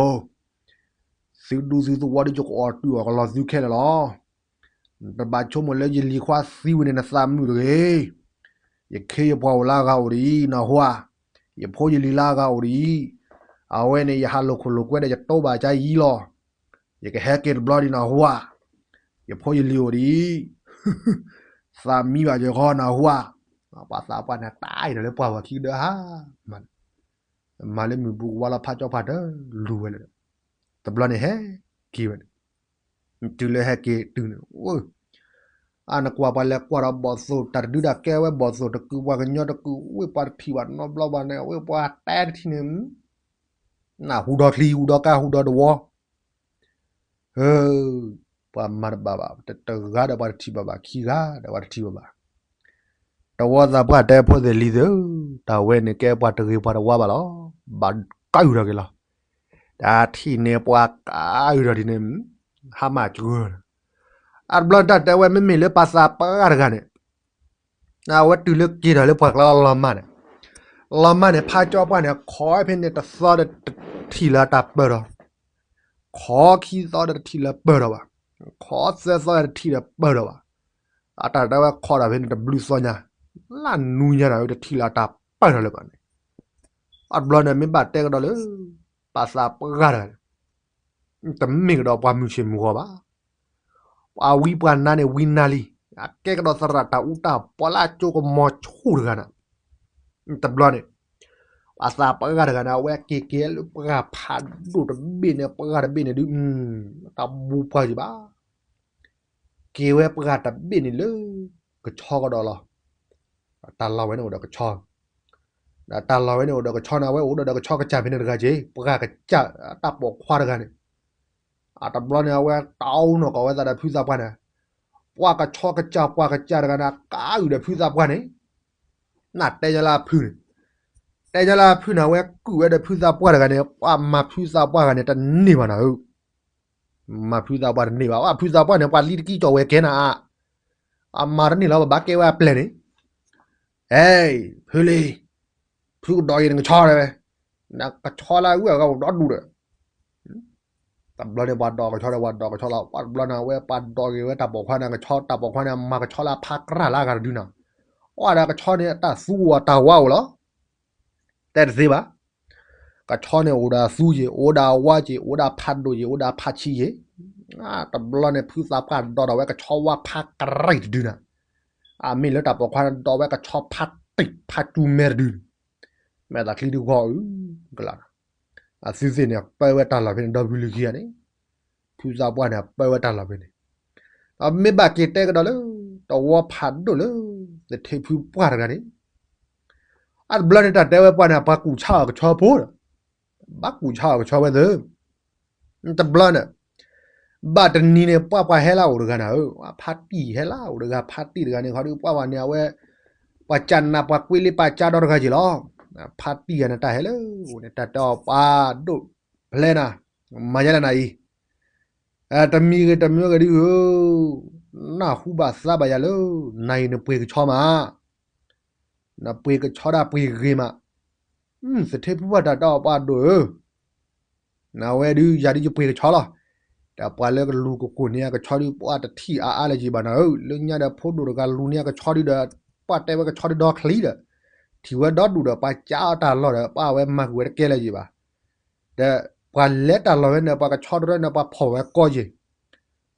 သုဒူသုသဝီဒ်ယကအီၣ်တုၤအီၣ်ကလီသုခဲလၢာ်လီၤ. နတဘၣ်ဆိကမိၣ်လၢယလံၤခွါသံဝံၤန့ၣ် နသးမုာ်တဂ့ၤ. ယခ့ယပှၤအိၣ်လၢအဂၤအိၣ်ဒ်အံၤ နၢ်ဟူဧါ. ယဖိယလံၤလၢအဂၤအိၣ်ဒ်အံၤ, အဝဲန့ၣ် ယဟးလိာ်ခိၣ်လိာ်ကွဲဒီးယတိဘၣ်ကါယံလီၤ. ယကဟဲက့ၤတဘျီဒ်နၢ်ဟူဧါ. ယဖိယလံၤအိၣ်ဒ်အံၤ, သးမံဘၣ်ယဂီၢ်နၢ်ဟူဧါ. ပှၤသးပှၢ်န့ၣ် တၢ်အံၤဒီးလၢပှၤဂီၢ်ခံကဒၢဟါ, မၤလၢမုၢ်ဘူကဝါလီၤ ဖးကၠီဖးတၢၢ်လူၤဝဲလၢ တဘျီန့ၣ်ဟဲက့ၤဝဲန့ၣ်, တုၤလၢဟဲက့ၤတုၤန့ၣ် အါ နကွၢ်ပှၤလဲၤကွၢ်ဒီးဘီၣ်သိၣ် တၢ်တဒုတၢ်ကဲဝဲဘီၣ်သိၣ် တကုးပှၤကညီတကုး ဝ့ၢ်ပှၤတထံၣ်ဘၣ်နီတဘျီဘၣ်န့ၣ် အဝ့ၢ်ပှၤတဲတထံၣ်န့ၣ် နၢ်ဟူဒီးချံ ဟူဒီးကါ ဟူဒီးတဝီ ပှၤမၤတဘၣ်ဘၣ် တဂၤဒီးပှၤတထံၣ်ဘၣ်ဘၣ် ခံဂၤဒီးပှၤတထံၣ်ဘၣ်ဘၣ်. တဝီသးပှၢ်တဲဖိသ့ၣ်လံၤသ့ၣ်ဧၢ, တၢ်ဝဲန့ၣ်ကဲပှၤတဂ့ၤပှၤတဝါဘၣ်လီၤ. ဘၣ်ကါအုၣ်ထီၣ်က့ၤလီၤ. တၢ်ထံၣ်န့ၢ်ပှၤကါအုၣ်ထီၣ်ဒ်န့ၣ် ဟါမၢ်ကၢၢ်လီၤ. အတဘျီတၢ်တဲဝဲမ့မ့ၢ်လၢပှၤသးပှၢ်တဂၤန့ၣ် အဝဲတုၤလၢက့ၤထီၣ်လၢပှၤကျါလီၤမၢ်န့ၣ်, လီၤမၢ်န့ၣ် ဖးကၠီပှၢ်န့ၣ် ခိးဖဲန့ၣ်တသီဒီးတထံၣ်လၢတၢ်ပၢၢ်ထီၣ်, ခိးခံသီဒီးတထံၣ်လၢပၢၢ်ထီၣ်ဘၣ်, ခိးသၢသီဒီးတထံၣ်လၢပၢၢ်ထီၣ်ဘၣ်. အတၢ်တဲဝဲခိးဒီးဖဲန့ၣ်တဘျုးသီညါ, လၢနွံညါန့ၣ် တထံၣ်လၢတၢ်ပၢၢ်ထီၣ်လၢၤဘၣ်န့ၣ်, အတဘျီန့ၣ် မ့ၢ်ဘၣ်တဲကဒီးလၢ ပှၤသးပှၢ်တဂၤန့ၣ် တမ့ၢ်ကဒီးပှၤမုၢ်ဆ့ၣ်မုၢ်ဂီၤဘၣ်. ပှၤဝံပှၤနါန့ၣ်ဝံနါလံ, အကဲကဒီးသရၣ်တၢ်အူတၢ်ပီးလၢအကၠိကမီၤဆူၣ်တဂၤန့ၣ်, တဘျီန့ၣ် ပှၤသးပှၢ်တဂၤန့ၣ် အဝဲက့ၤက့ၤလၢပှၤဖးဒိၣ်တဘ့ၣ်န့ၣ် ပှၤတဘ့ၣ်န့ၣ်ဒုး တၢ်ဘူပှၤက့ၤဘၣ်. က့ၤဝဲပှၤတဘ့ၣ်န့ၣ်လၢ ကဆီကဒီးလီၤ. တၢ်လီၢ်ဝဲန့ၣ်အိၣ်ဒီးကဆီ, ဒီးတၢ်လီၢ်ဝဲန့ၣ်အိၣ်ဒီးကဆီန့ၣ် အဝဲအိၣ်ဒီးကဆီကစၢ်ဖဲန့ၣ်တဂၤက့ၤ ပှၤကစၢ်တၢ်ပိာ်ခွါတဂၤန့ၣ်, အတဘျီန့ၣ် အဝဲတၢ်အိၣ်နီၢ်ကီၢ်ဝဲသးဒီးဖုသးပှၢ်န့ၣ်, ပှၤကဆီကစၢ်ပှၤကစၢ်တဂၤန့ၣ် အကါအုၣ်ဒီးဖုသးပှၢ်န့ၣ်, နတဲညါလၢအဖုန့ၣ်, တဲညါလၢအဖုန့ၣ် အဝဲကုၢ်ဝဲဒီးဖုသးပှၢ်တဂၤန့ၣ် ပှၤမၤဖုသးပှၢ်တဂၤန့ၣ် တန့ၢ်ဘၣ်နၤဧၢ. မၤဖုသးပှၢ်တန့ၢ်ဘၣ်, ဖုသးပှၢ်န့ၣ် ပှၤလံတကံကီၢ်ဝဲကဲနၤဧါ, အမၤတန့ၢ်လီၤ ပဘၣ်ကဲဝဲအပျဲၢ်န့ၣ်, ဟဲ, ဖုလံ, ဖုကဒီးအံၤနကဆီတဲဝဲ, နကဆီလၢအဂုၤအဂၤအိၣ်ဒီဒူၣ်ဒီး တဘျီန့ၣ် ပှၤဒိးကဆီဒီး ပှၤဒိးကဆီလီၤ, ပှၤတဘျီန့ၣ် အဝဲပှၤဒိးက့ၤဝဲတၢ်ပိာ်ခွါန့ၣ် ကဆီ တၢ်ပိာ်ခွါန့ၣ် မၤကဆီလၢအဖါကရၢ်လၢအဂၤတဒုန့ၣ်, အီၣ်ဒီးကဆီန့ၣ် အတၢ်သူအီၤတၢ်ဝါအိၣ်လီၤ. တဲတသ့ဘၣ်. ကဆီန့ၣ်အိၣ်ဒီးအသူယ့ၤ အိၣ်ဒီးအဝါယ့ၤ အိၣ်ဒီးအဖးဒိၣ်ယ့ၤ အိၣ်ဒီးအဖးဆံးယ့ၤ, တဘျီန့ၣ် ဖုသးပှၢ်ဒိးဒီးဝဲကဆီဝါဖါကရၢ်တဒုန့ၣ်, အမ့ၢ်လၢတၢ်ပိာ်ခွါန့ၣ် ဒိးဝဲကဆီဖါတံၢ်ဖါစူမဲတဒုန့ၣ်, မဲာ်သးချံဒုဂီၢ်အုၣ်ကလၢ် အသုသ့ၣ်န့ၣ် ပၢဝဲတၢ်လီၢ်ဖဲန့ၣ် ဒီဖုလံၤခံဂၤန့ၣ်, ဖုသးပှၢ်န့ၣ် ပၢဝဲတၢ်လီၢ်ဖဲန့ၣ်, ဒီးမ့ၢ်ဘၣ်က့ၤတဲကဒီးလၢ တဝီဖးဒိၣ်လၢ သထ့ဖုပှၢ်တဂၤန့ၣ်, အတဘျီန့ၣ် တၢ်တဲဝဲပှၤန့ၣ် ပှၤကူၣ်ဆါအီၤကဆီဖိဒီး, ဘၣ်ကူၣ်ဆါအီၤကဆီဝဲသ့ၣ် တဘျီန့ၣ်, ဘၣ်တနံၤန့ၣ် ပှၤပှၤဟဲလၢအအိၣ်တဂၤနၤဧၢ, ဖါတံၢ်ဟဲလၢအအိၣ်တဂၤ ဖါတံၢ်တဂၤန့ၣ် ခီဒုးပှၤဘၣ်န့ၣ် အဝဲ ပှၤကနၣ်ပှၤကွ့လ့ပာ်ကၢဒီတဂၤက့ၤလီၤ. ဖါတံၢ်ဂၤန့ၣ် တၢ်ဟဲလၢအအိၣ်န့ၣ် တၢ်တဲအီၤပှၤဒိၣ်ဖျဲနၤ, မၤယဲလၢနၤအံၤ, တမံၤဂ့ၤတမံၤဂ့ၤဒုးဧၢ, နၢ်ဟူဘၣ်သးဘၣ်ယၤလၢ နၤအံၤနပှ့ၤကဆီမး နပှ့ၤကဆီဒၣ်ပှ့ၤဂ့ၤမး, သထ့ဖုပှၢ်တၢ်တဲအီၤပှၤဒိၣ်ဧၢ, နဝဲဒုး ယၤဒုးယပှ့ၤကဆီလီၤ. ဒီးပှၤလၢကလူၤကကိၢ်န့ၢ်အကဆီဒုး ပှၤတထံၣ်အါအါလၢၤယံၤဘၣ်နၤဧၢ, လၢညါဒီးဖိဒိၣ်တဂၤလူၤန့ၢ်အကဆီဒုးဒီး ပှၤတဲဝဲကဆီဒုးဒီချံဒီး, ထံၣ်ဝဲဒီဒူၣ်ဒီး ပှၤကးအီၤတၢ်လီၢ်ဒီး ပှၤဝဲမၤကွံာ်ဝဲတကဲလၢၤယံၤဘၣ်. ဒီးပှၤလဲၤတၢ်လီၢ်ဝဲန့ၣ် ပှၤကဆီတရၢန့ၣ် ပှၤဖီၣ်ဝဲကီယ့ၢ်,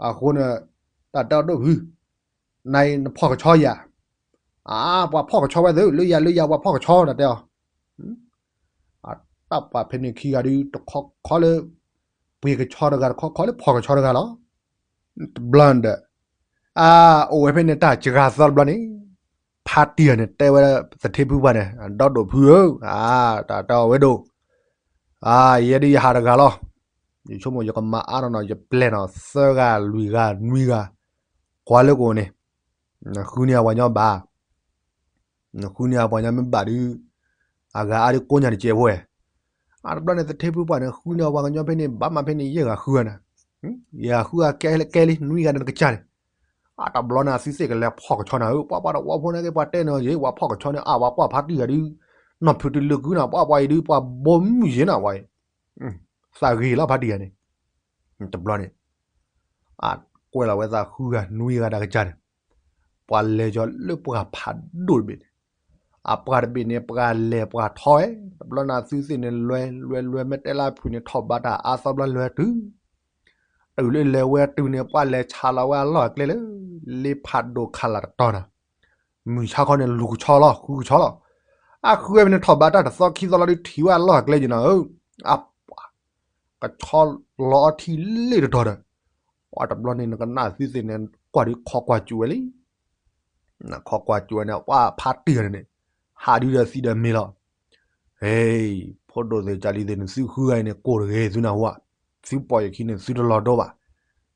အဃိန့ၣ် တၢ်တဲအီၤဒိၣ်ဖု နၤအံၤနဖီၣ်ကဆီယၤ, အါ ပှၤဖီၣ်ကဆီဝဲသ့ၣ် လၢယၤလၢယၤပှၤဖီၣ်ကဆီ တၢ်တဲအီၤ, တၢ်ပှၤဖဲန့ၣ်ခံဂၤဒုး တခီခီလၢ ပှ့ၤကဆီတဂၤ တခီခီလၢဖီၣ်ကဆီတဂၤလီၤ. တဘျီဒီး အါ အိၣ်ဝဲဖဲန့ၣ်တၢ်စှၤသီတဘျီန့ၣ်, ဖါတံၢ်ဂၤန့ၣ် တဲဝဲသထ့ဖုပှၢ်န့ၣ် ဒီဒိၣ်ဖုဧၢ, အါ တၢ်တဲအီၤဝဲဒိၣ်, အါ ယဲဒုးယဟးတဂၤလီၤ, ယဆိကမိၣ်ယကမၤအါထီၣ်နီၤ ယပျဲၢ်နီၤ သၢဂၤလွံၢ်ဂၤနွံဂၤ, ကွၢ်လၢကအိၣ်န့ၣ်, နဃုန့ၢ်အပှၤညီဘၣ် နဃုန့ၢ်အပှၤညီမ့ၢ်ဘၣ်ဒုး, အဂၤအါဒုးကိးညါတကဲးဖိဝဲ, အါတဘျီန့ၣ် သထ့ဖုပှၢ်န့ၣ် ဃုန့ၢ်အပှၤကညီဖဲန့ၣ် ဘၣ်မးဖဲန့ၣ် ယဲၢ်ဂၤဃုဂၤန့ၣ်, ယဲၢ်ဂၤဃုဂၤကဲလံ နွံဂၤန့ၣ်နကစၢ်န့ၣ်, အါတဘျီန့ၣ် အသုသ့ၣ်ကလဲၤဖီၣ်ကဆီနၤဧၢ, ပှၤပှၤတဝီဖိန့ၣ်က့ၤ ပှၤတဲန့ၣ်ယ့ၣ် ပှၤဖီၣ်ကဆီန့ၣ် အါ ပှၤကွၢ်ဖါတံၢ်ဂၤဒုး, နီၢ်ဖုးတလၢကုၢ်နၤ ပှၤပှၤအံၤဒုး ပှၤဘီမုၢ်ယ့ၣ်နၤ ပှၤအံၤ, သးဂ့ၤလီၤဖါတံၢ်ဂၤန့ၣ်, တဘျီန့ၣ် အကွဲးလီၤဝဲသးဃုဂၤနွံဂၤဒၣ်ကစၢ်န့ၣ်, ပှၤလဲၤကီၤလၢပှၢ်ဖးဒိၣ်တဘ့ၣ်န့ၣ်, အပှၢ်တဘ့ၣ်န့ၣ် ပှၤလဲၤပှၤထီဝဲ, တဘျီန့ၣ်သုသ့ၣ်န့ၣ်လဲၤ လဲၤ လဲၤ မ့ၢ်တဲလၢဖုၣ်န့ၣ်ထီၣ်ဘးတၢ်အါသီဘျီလဲၤတုၤ တုၤလၢလဲၤဝဲတုၤန့ၣ် ပှၤလဲၤဆးလီၤဝဲအလီၢ်အကျဲလၢ လ့ဖးဒိၣ်ခးလၢ်တတီၤနၤ, မုၢ်ဆါခီန့ၣ်လူၤကဆီလီၤ ဃုကဆီလီၤ, အဃုဝဲဖဲန့ၣ်ထီၣ်ဘးတၢ်တသီခံသီလီၤဒုးထံၣ်ဝဲအလီၢ်အကျဲက့ၤနၤဧၢ, အပှၤ ကဆီလီၤအထံလ့တတီၤဒီး, ပှၤတဘျီန့ၣ်နကနၣ်သုသ့ၣ်န့ၣ် ကွၢ်ဒုးခီကွၢ်စူၣ်ဝဲလံ နခီကွၢ်စူၣ်ဝဲန့ၣ် ပှၤဖါတံၢ်ဂၤန့ၣ်န့ၣ် ဟးဒုးဒီးသံဒီးမ့ၤလီၤ, ဟ့, ဖိဒိၣ်သ့ၣ်ကၢ်လံၤသ့ၣ်န့ၣ် သုဃုဂၤအံၤန့ၣ် ကိၢ်တဂ့ၤသုနၢ်ဟူဧါ, သုပိာ်ယခံန့ၣ် သုတလီၤဒိဘၣ်,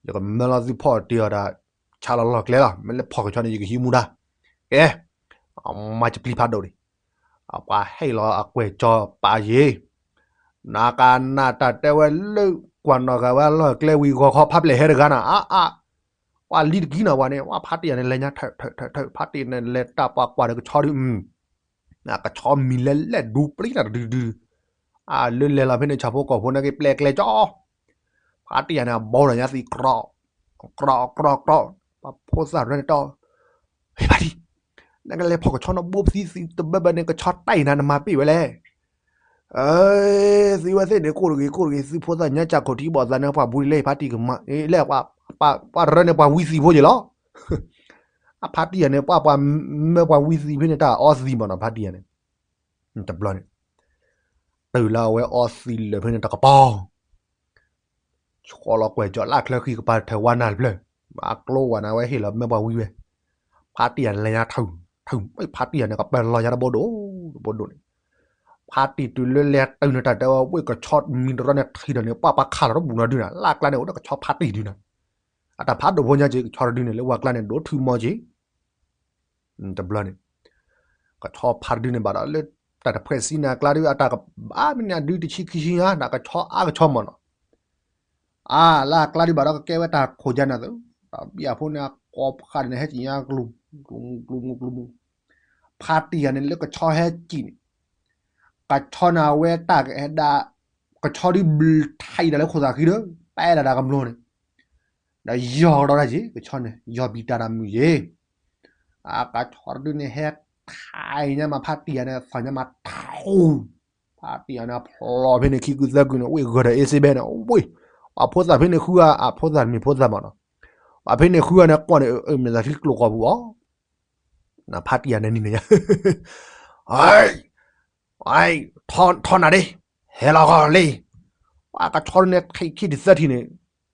ယကမၢလီၤသုဖီၣ်တ့ၢ်အီၤဒီး ဆါလီၤလီၢ်ကျဲလီၤ, မ့ၢ်လၢဖီၣ်ကဆီန့ၣ် ယကဟံးမူဒါ, ကဲ, မၤစပျံၤဖးဒိၣ်န့ၣ်, ပှၤဟဲလီၤအကွဲၢ်ကၠီပာ်ယ့ၤ နကနၣ်တၢ်တဲဝဲလၢကွၢ်နီၣ်ဂၤဝဲအလီၢ်အကျဲဝံၤ ဂီၤခီဖးပျဲၢ်ဟဲတဂၤနၤ အါအါ, ပှၤလံတကံနၤဝဲန့ၣ် ပှၤဖါတံၢ်ယၤန့ၣ် လဲၤညါထၢၣ်ထၢၣ်ထၢၣ်ထၢၣ် ဖါတံၢ်န့ၣ် လဲၤတၢ်ပှၤကွၢ်ဒီးကဆီဒုး, ကဆီမံၤလဲၤလဲၣ်ဒူပျံၤနၤတဒုဒု, အလၢလဲၤလီၤဖဲန့ၣ် ဆၣ်ဖိကီၢ်ဖိန့ၣ်က့ၤပျဲၢ်ကျဲကၠီ ဖါတံၢ်ယၤန့ၣ် အဘီဒီးညါသံ ကြီ, ကြီ, ကြီ, ကြီ, ပှၤဖိသၣ်ရဲန့ၣ်တီ, ဟ့ၣ်ဖါတံၢ်, နကလဲၤဖီၣ်ကဆီနဘိပသံသုတဘၢဘၢန့ၣ် ကဆီတၢ်အံၤနၤနမၤပ့ၢ်ဝဲလဲၣ်, သုဝဲသ့ၣ်န့ၣ် ကိၢ်တဂ့ၤ ကိၢ်တဂ့ၤ သုဖိသၣ်ညါစၢ်ခိၣ်ထံဘီၣ်သးန့ၣ် ပှၤဘူးဒ်လဲၣ် ဖါတံၢ်ကမၤ, လၢ ပှၤရၢန့ၣ် ပှၤဝံသံးဖိက့ၤလီၤ, အဖါတံၢ်ယၤန့ၣ် ပှၤပှၤမၢပှၤဝံသံးဖဲန့ၣ် တၢ်အီသံးမးနီၤ ဖါတံၢ်ယၤန့ၣ်, တဘျီန့ၣ်, တုၤလၢအဝဲအီသံးလၢာ်ဖဲန့ၣ်တကပီၤ ဆီလီၤကွဲၢ်ကၠီလၢချၢဃံကပၤထၢၣ်ဝါနၢ်တဖျၢၣ်, အကျိဝဲနၤဝဲဟ့ၣ်လီၤမၢပှၤဝံဝဲ, ဖါတံၢ်ယၤလဲၤညါထုး, ထုး, ဖါတံၢ်ယၤန့ၣ် ကပၢၢ်လီၤညါတဘိဒိၣ်, တဘိဒိၣ်န့ၣ်, ဖါတံၢ်တုၤလၢလဲၤတုၤန့ၣ်တၢ်တဲဝဲဝ့ၢ်ကဆီမံၤတရီန့ၣ်ထံၣ်ဒီးန့ၣ် ပှၤပှၤခးလီၤတဘူၣ်နီၤဒုနၤ လၢအကျါန့ၣ်အိၣ်ဒီးကဆီဖါတံၢ်ဒုနၤ, အတၢ်ဖးဒိၣ်ဖိညါက့ၤ ကဆီတဒုန့ၣ် လၢဝဲအကျါန့ၣ် ဒိၣ်ထူမီက့ၤ တဘျီန့ၣ်, ကဆီဖါတဒုန့ၣ်ဘၣ်ဒီးလၢ တၢ်တဖှဲးစံနၤအကျါဒု အတၢ်ကဘၣ်မ့ၢ်န့ၣ်အဒုတဆံခံဆံညါ နကဆီအါကဆီမးနီၤ, အါလၢအကျါဒုဘၣ်ဒီးကကဲဝဲတၢ်ခိၣ်ယါနၤသု, တၢ်ဘံၣ်အဖိန့ၣ် အကိးဖှိၣ်န့ၣ် ဟဲက့ၤညါကျူၤ, ကျူၤမူကျူၤမူကျူၤမူ, ဖါတံၢ်ယၤန့ၣ်လၢကဆီဟဲက့ၤန့ၣ်, ကဆီန့ၣ်အဝဲတၢ်ကအဲၣ်ဒၣ်, ကဆီဒုဘျုးထံၣ်ဒၣ်လၢခိၣ်သၣ်ခံဒီး ပအဲၣ်ဒၣ်တၢ်ကမျိၤန့ၣ် ဒီးယီၤကဒီးတၢ်က့ၤ ကဆီန့ၣ် ယီၤဘံၣ်တၢ်တၢ်မုာ်က့ၤ, အကဆီတဒုန့ၣ် ဟဲထံၣ်ညါမးဖါတံၢ်ယၤန့ၣ် သီၣ်ညါမးထူ, ဖါတံၢ်ယၤန့ၣ် ဖျိးဖဲန့ၣ်ခံကုသၢကုန့ၣ် ဝ့ၢ်ဂၢၢ်ဒီးအ့စ့ဘဲန့ၣ် ဝ့ၢ်, ပှၤဖိသၣ်ဖဲန့ၣ်ဃုဂၤ အဖိသၣ်မ့ၢ်ဖိသၣ်မးနီၤ, ပှၤဖဲန့ၣ်ဃုဂၤန့ၣ် ကွၢ်န့ၣ် အမ့ၢ်သးထံကျိၣ်ကီၢ်ပူၤအီၤ, ဖါတံၢ်ယၤန့ၣ်နံၤန့ၣ်ညါ ထီနၤဒ့, ဟဲလီၤဂီၤလံ, ပှၤကဆီဒုန့ၣ်ထံၣ်ခံတသၢထံၣ်န့ၣ်, တၢ်သီၣ်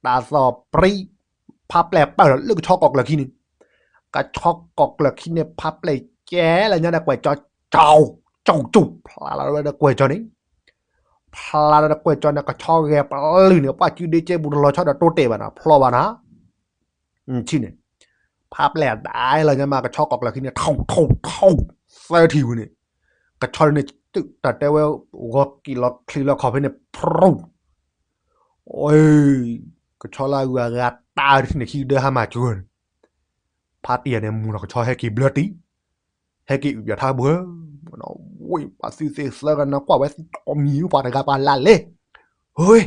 ပြံ, ဖးပျဲၢ်ပာ်လီၤလၢကဆီကီၢ်ကျၢၢ်ခံန့ၣ်, ကဆီကီၢ်ကျၢၢ်ခံန့ၣ် ဖးပျဲၢ်ကဲလၢညါဒီးကွဲၢ်ကၠီ, ကၠီ, ကၠီ, ဖျါလီၤဝဲဒီးကွဲၢ်ကၠီန့ၣ်, ဖျါလီၤဒီးကွဲၢ်ကၠီန့ၣ် ကဆီဂဲၤပျုၢ်န့ၣ် ပှၤစုဒ့ကဲပူၤတလီၤဆီဒီးတိတဲာ်ဘၣ်နီၤ ဖျိးဘၣ်နီၤ ထံၣ်န့ၣ်, ဖးပျဲၢ်ဒၣ်လီၤညါမး ကဆီကီၢ်ကျၢၢ်ခံန့ၣ် ထီၣ်ထီၣ်ထီၣ်, သၢထံၣ်ဝံၤန့ၣ်, ကဆီန့ၣ် တၢ်တဲဝဲ, ဂီၤက့ၤလီၤချံလီၤခီၣ်ဖဲန့ၣ် ဖြူ, ကဆီလၢအဂုၤအဂၤတၢ်န့ၣ်ခံဒၢဟါမၢ်စှၢၤန့ၣ်, ဖါတံၢ်ယၤန့ၣ် မူလီၤကဆီဟဲက့ၤဘျၢတံၢ်, ဟဲက့ၤအုၣ်ပၠးထါဘှၢ, ဝ့ၢ်ပှၤသုသ့ၣ်သၢဂၤန့ၣ်ကွၢ်ဝဲသံတီမံၤ ပှၤတဂၤပှၤလၢလဲၤ, ဟ့,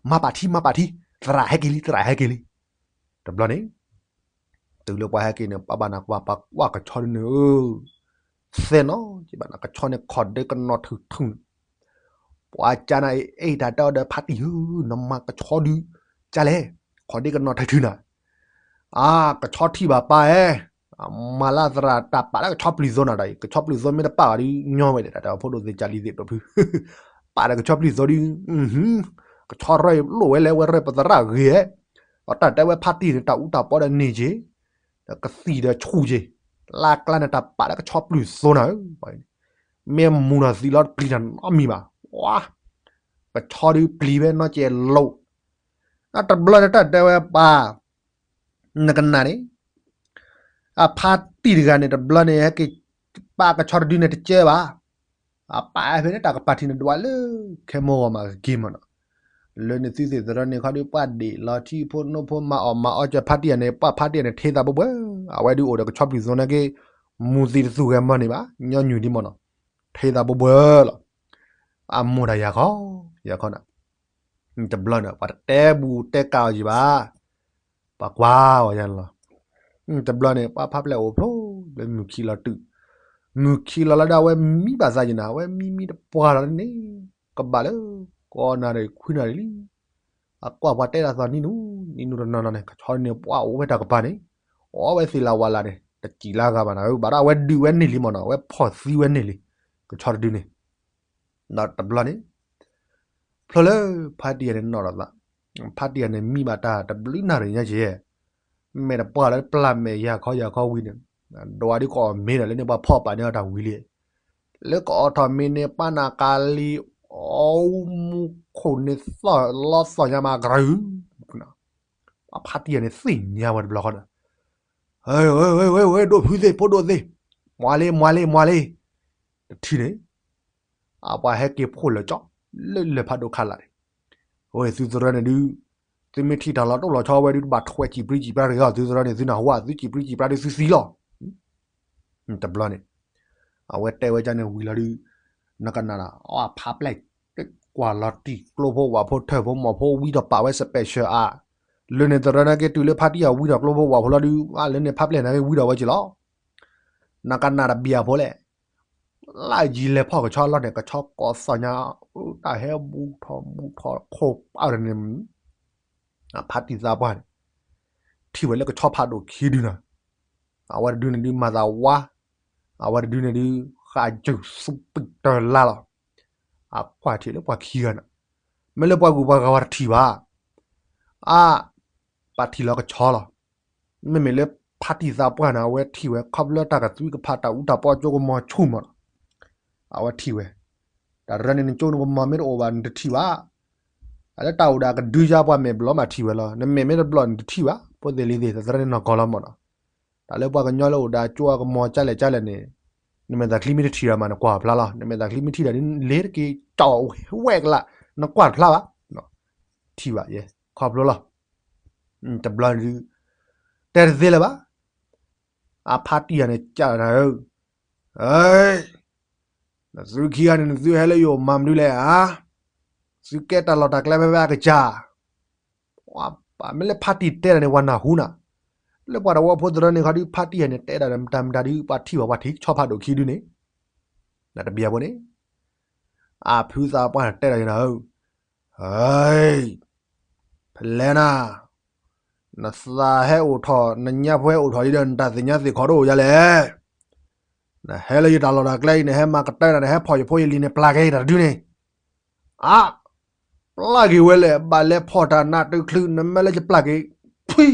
မၤပာ်ထံမၤပာ်ထံ, သရၣ်ဟဲက့ၤလံ သရၣ်ဟဲက့ၤလံ, တဘျီန့ၣ် တုၤလၢပှၤဟဲက့ၤန့ၣ် ပှၤဘၣ်နၤကွၢ်ပှၤကွၢ်ကဆီဒုန့ၣ်ဧၢ, သဲနီၤက့ၤဘၣ်နၤ ကဆီန့ၣ် ခိၣ်ဒ့ကနီၤထုးထုးန့ၣ်, ပှၤကန့ၣ်အ့ၣ်တၢ်တဲအီၤဒီးဖါတံၢ်ဧၢ, နမၤကဆီဒု, ကလဲၣ်, ခိၣ်ဒ့ကနီၤထုးထုးနၤ, အါ, ကဆီထံၣ်ဘၣ်ပၢ်ဧၢ, မၤလၢသရၣ်တၢ်ပာ်လၢကဆီပျုၢ်သိနၤဒီးအံၤ ကဆီပျုၢ်သိမ့ၢ်တပာ်ဘၣ်ဒီးညီဝဲဒၣ် တၢ်ဖိဒိၣ်သ့ၣ်ကၢ်လံၤသ့ၣ်ပဖု, ပာ်ဒီးကဆီပျုၢ်သိဒု, ကဆီရၢၢ်လိၣ်ဝဲလဲၣ် ဝဲရၢၢ်ပသရၣ်ဂ့ၤဧဲ, ဒီးတၢ်တဲဝဲဖါတံၢ်န့ၣ် တၢ်အူတၢ်ပီဒီးန့ၢ်က့ၤ, ဒီးကသံၣ်ဒီးဆူၣ်က့ၤ, လၢကျါန့ၣ် တၢ်ပာ်လၢကဆီပျုၢ်သိနၤဧၢ, မ့ၢ်မူနီၤသံလီၤတပျံၤတၢ်နီတမံၤဘၣ်, ဝါ, ကဆီဒုပျံၤဖဲနီၢ်ကဲလိာ်, တဘျီန့ၣ်တၢ်တဲဝဲပၢ် နကနၣ်န့ၣ်, အဖါတံၢ်တဂၤန့ၣ် တဘျီန့ၣ် ဟဲက့ၤပာ်ကဆီတဒုန့ၣ်တကဲဘၣ်, အပာ်ဖဲန့ၣ်တၢ်ကပာ်ထံၣ်န့ၣ်ဒွးလၢ ခဲမိၢ်ဂီၤမးကက့ၤမးနီၤ, လၢန့ၣ်သုသ့ၣ်သရၣ်န့ၣ်ခီဒုးပှၤဒ့ၣ်လီၤထံဖိနိဖိမၤအီၣ်မၤအီကၢဖါတံၢ်ယၤန့ၣ် ပှၤဖါတံၢ်ယၤန့ၣ် ထ့သးဘိဘှဲ, အဝဲဒုးအိၣ်ဒီးကဆီပျုၢ်သိန့ၣ်က့ၤ, မူသံတသူၣ်ဂဲၤမီၢ်န့ၣ်ဘၣ် ညီနုၢ်ဒံးမးနီၤ, ထ့သးဘိဘှဲလီၤ, အမိၢ်တၢ်ယၤခီ, ယၤခီနၤ တဘျီန့ၣ် ပှၤတတဲဘူးတဲကးအီၤယံၤဘၣ်, ပှၤကွၢ်အီၤယါန့ၣ်လီၤ. တဘျီန့ၣ် ပှၤဖးပျဲၢ်အိၣ်ဖျိ လၢမုၢ်ခံလီၤတုၤ, မုၢ်ခံလီၤလၢဒၣ်အဝဲမံဘၣ်သးယံၤနၤ အဝဲမံမံတပှၢ်လီၤန့ၣ်, ကဘၣ်လၢ ကီးနၤဒီးခွံနၤဒံးလံ. အကွၢ်ပှၤတဲဒၣ်သီနံၤနူၤ နံၤနူၤတနီၤနီၤန့ၣ် ကဆီန့ၣ် ပှၤအိၣ်ဝဲတၢ်ကပၤန့ၣ်, အိၣ်ဝဲသ့ၣ်လၢဝၤလၢ်န့ၣ် တစံးလၢအဂၤဘၣ်နၤဧၢ, ဘၣ်ဒီးအဝဲဒုးဝဲန့ၢ်လံမ့ၢ်နီၤ, အဝဲဖီၣ်သံဝဲန့ၢ်လံ, ကဆီတဒုန့ၣ်. ဒီးတဘျီန့ၣ် ဖျိလၢဖါတံၢ်ယၤန့ၣ်နီၢ်ဒီးသး, ဖါတံၢ်ယၤန့ၣ်မံဘၣ်တၢ်တဘျုးနၣ်ရံၣ်ညါက့ၤ, မဲာ်တပှၢ်လၢပျၢ်မဲာ်ယၤခီယၤခီဝံၤန့ၣ်, ဒွးဒ်ကီးမ့ၢ်ဒီးလၢန့ၣ်ပှၤဖီၣ်ပာ်န့ၢ်အီၤတၢ်ဝံၤလံ, လၢကအိးထီၣ်မ့ၢ်န့ၣ် ပၢ်နၢ်ကလံၤ အူမူခိၣ်န့ၣ်သီၣ်လီသီၣ်ညါမးကရုၤ ပှၤဖါတံၢ်ယၤန့ၣ်သ့ၣ်ညါဝဲတဘျီဃီဒီး, ဝဲဝဲဝဲဝဲ ဒိၣ်ဖုသ့ၣ် ဖိဒိၣ်သ့ၣ်, မွၤလ့ မွၤလ့ မွၤလ့, တထံၣ်န့ၣ် အပှၤဟဲက့ၤဖှိၣ်လၢာ်ကၠီ လၢလၢၢ်ဖးဒိၣ်ခးလာ်န့ၣ်, အဝဲသုသရၢန့ၣ်ဒုး, သုမ့ၢ်ထံၣ်တၢ်လီၤတိၢ်လီၤဆီဝဲဒုး တဘၣ်ထွဲစံးပြံစံးပြါတဂ့ၤအီၤ သုသရၢန့ၣ် သုနၢ်ဟူဧါ သုစံးပြံစံးပြါဒုးသုသံလီၤ. တဘျီန့ၣ် အဝဲတဲဝဲဒ်န့ၣ်ဝံၤလီၤဒုး, နကနၣ်ဒီး အဖးပျဲၢ် ကွၢ်လီၤတံၢ်ကျိဖိဝၣ်ဖိထၢၣ်ဖိမီၢ်ဖိဝံထီၣ်ပာ်ဝဲ special အါ, လၢန့ၣ်သရၢနာ်က့တုၤလၢဖါတံၢ်ယၤဝံထီၣ်ကျိဖိဝၣ်ဖိလီၤဒုး လၢန့ၣ်ဖးပျဲၢ်နာ်က့ဝံထီၣ်ဝဲက့ၤလီၤ. နကနၣ်တဘံၣ်အဖိလဲၣ်, လၢယံၤလဲၤဖီၣ်ကဆီလီၤန့ၣ် ကဆီကိးသီၣ်ညါ, တၢ်ဟဲဘူးထီၣ်ဘူးထီၣ်ခိၣ်ပာ်န့ၣ်, ဖါတံၢ်သးပှၢ်န့ၣ် ထံၣ်ဝဲလၢကဆီဖးဒိၣ်ခံဒုနီၤ, အဝဲတဒုန့ၣ်ဒုးမၤသးဝါ, အဝဲတဒုန့ၣ်ဒုး ဃးယုၢ်သူပံၣ်တၢ်လါလီၤ. အကွၢ်ထံၣ်လၢပှၤခံဂၤန့ၣ်, မ့ၢ်လၢပှၤဂုၤပှၤဂၤဝဲတထံၣ်ဘၣ်, အါ, ပာ်ထံၣ်လီၤကဆီလီၤ. မ့မ့ၢ်လၢဖါတံၢ်သးပှၢ်န့ၣ် အဝဲထံၣ်ဝဲ ခီဖျိတၢ်ကသွံကဖးတၢ်အူတၢ်ပီကၠိကမီၤဆူၣ်မးလီၤ. အဝဲထံၣ်ဝဲ, တၢ်ရၢန့ၣ်နကၠိနကမီၤမ့ၢ်တအိၣ်ဘၣ်နတထံၣ်ဘၣ်. လၢတၢ်အိၣ်ဒီးအကဒုယါပှၤမဲာ်ဘျီးမးထံၣ်ဝဲလီၤ. နမဲာ်မ့ၢ်တဘျီးနတထံၣ်ဘၣ်. ဖိသ့ၣ်လံၤသ့ၣ် သရၢန့ၣ်နီၢ်ကီၢ်လီၤမးလီၤ. တၢ်လၢပှၤကညီလၢအိၣ်ဒီးကၠိအကမီၤကၠၢ်လဲၣ်ကၠၢ်လဲၣ်န့ၣ်, နမဲာ်သးချံမ့ၢ်တထံၣ်ဒီးမးနကွၢ်ဖျါလီၤ. နမဲာ်သးချံမ့ၢ်ထံၣ်ဒီးလ့ၤတက့ၤကၠီဝဲကလး, နကွၢ်တဖျါဘၣ်. ထံၣ်ဘၣ်ယဲ, ခီဖျိလီၤ. တဘျီဒုး, တဲတသ့လၢၤဘၣ်. အဖါတံၢ်ယၤန့ၣ်ကးနၤဧၢ, နသုခံဂၤန့ၣ် နသုဟဲလၢယအိၣ်မၤမနုၤလဲၣ်ဧါ. သုကဲတၢ်လီၢ်တၢ်ကျဲဖဲဖဲအကစၢ်. ပမ့ၢ်လၢဖါတံၢ်တဲတၢ်န့ၣ် ပှၤနၢ်ဟူနၤ, လၢပှၤတဝၢဖိသရၢန့ၣ်ခီဒုး ဖါတံၢ်ယၤန့ၣ် တဲဒၣ်မတၤမတၤဒုး ပှၤထံၣ်ဘၣ်ပှၤထံၣ်ကဆီဖးဒိၣ်ခံဒုန့ၣ်, နတဘၣ်ဘိန့ၣ်, အဖုသးပှၢ်တဲဒၣ်ယနၤဧၢ, ဖဲလဲၣ်နၤ, နသးဟဲအိၣ်ထီၣ် နညါဖိဟဲအိၣ်ထီၣ်လံဒီး နတၢ်သ့ၣ်ညါသ့ၣ်ခီတအိၣ်ယါလဲၣ်. နဟဲလၢယတၢ်လီၢ်တၢ်ကျဲအံၤ နဟဲမၤကတၢၢ်နၤ နဟဲဖီၣ်ယဖိယလံၤန့ၣ် ပျၢ်ကဲယတၢ်တဒုန့ၣ်, အါ, ပျၢ်က့ၤဝဲလဲၣ် ဘၣ်လဲၤဖီၣ်တၢ်နးတချုး နမ့ၢ်လၢယပျၢ်က့ၤ, ဖှံ,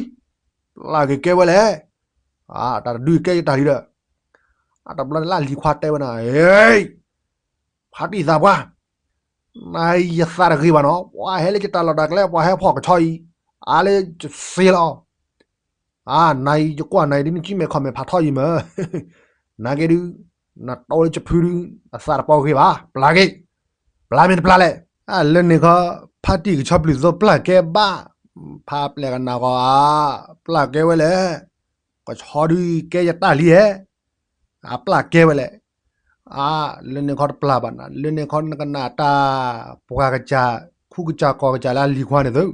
ပျၢ်က့ၤကဲဝဲလဲၣ်. အါ, တၢ်တဒုကဲယတၢ်လံဒီး, အတဘျီန့ၣ်လၢအလံၤခွါတဲဝဲနၤ, ဖါတံၢ်သးပှၢ်, နၤအံၤယသးတဂ့ၤဘၣ်နီၤ, ပှၤဟဲလၢယတၢ်လီၢ်တၢ်ကျဲ ပှၤဟဲဖီၣ်ကဆီအံၤ, အါလၢယစ့လီၤ. အါ, နၤအံၤယကွၢ်နၤအံၤဒ်နကံမဲာ်ခီၣ်မဲာ်ဖးထီအံၤမ့ၢ်, နာ်က့ဒုး, နတီလၢယဖုဒုး, အသးတပီဂ့ၤဘၣ်, ပျၢ်က့ၤ, ပျၢ်မ့ၢ်တပျၢ်လဲၣ်. အါ, လၢန့ၣ်ခီ, ဖါတံၢ်ကဆီပျုၢ်သိပျၢ်ကဲဘၣ်, ဖါပျဲၢ်ကနၣ်ဂီၤဧါ, ပျၢ်ကဲဝဲလဲၣ်, ကဆီဒုးကဲယတၢ်လံဧဲ, အပျၢ်ကဲဝဲလဲၣ်. အါ, လၢန့ၣ်ခီတပျၢ်ဘၣ်နၤ, လၢန့ၣ်ခီနကနၣ်တၢ်, ပှၤကစၢ်, ခူကစၢ်ကီၢ်ကစၢ်လၢအလံၤခွါန့ၣ်သု,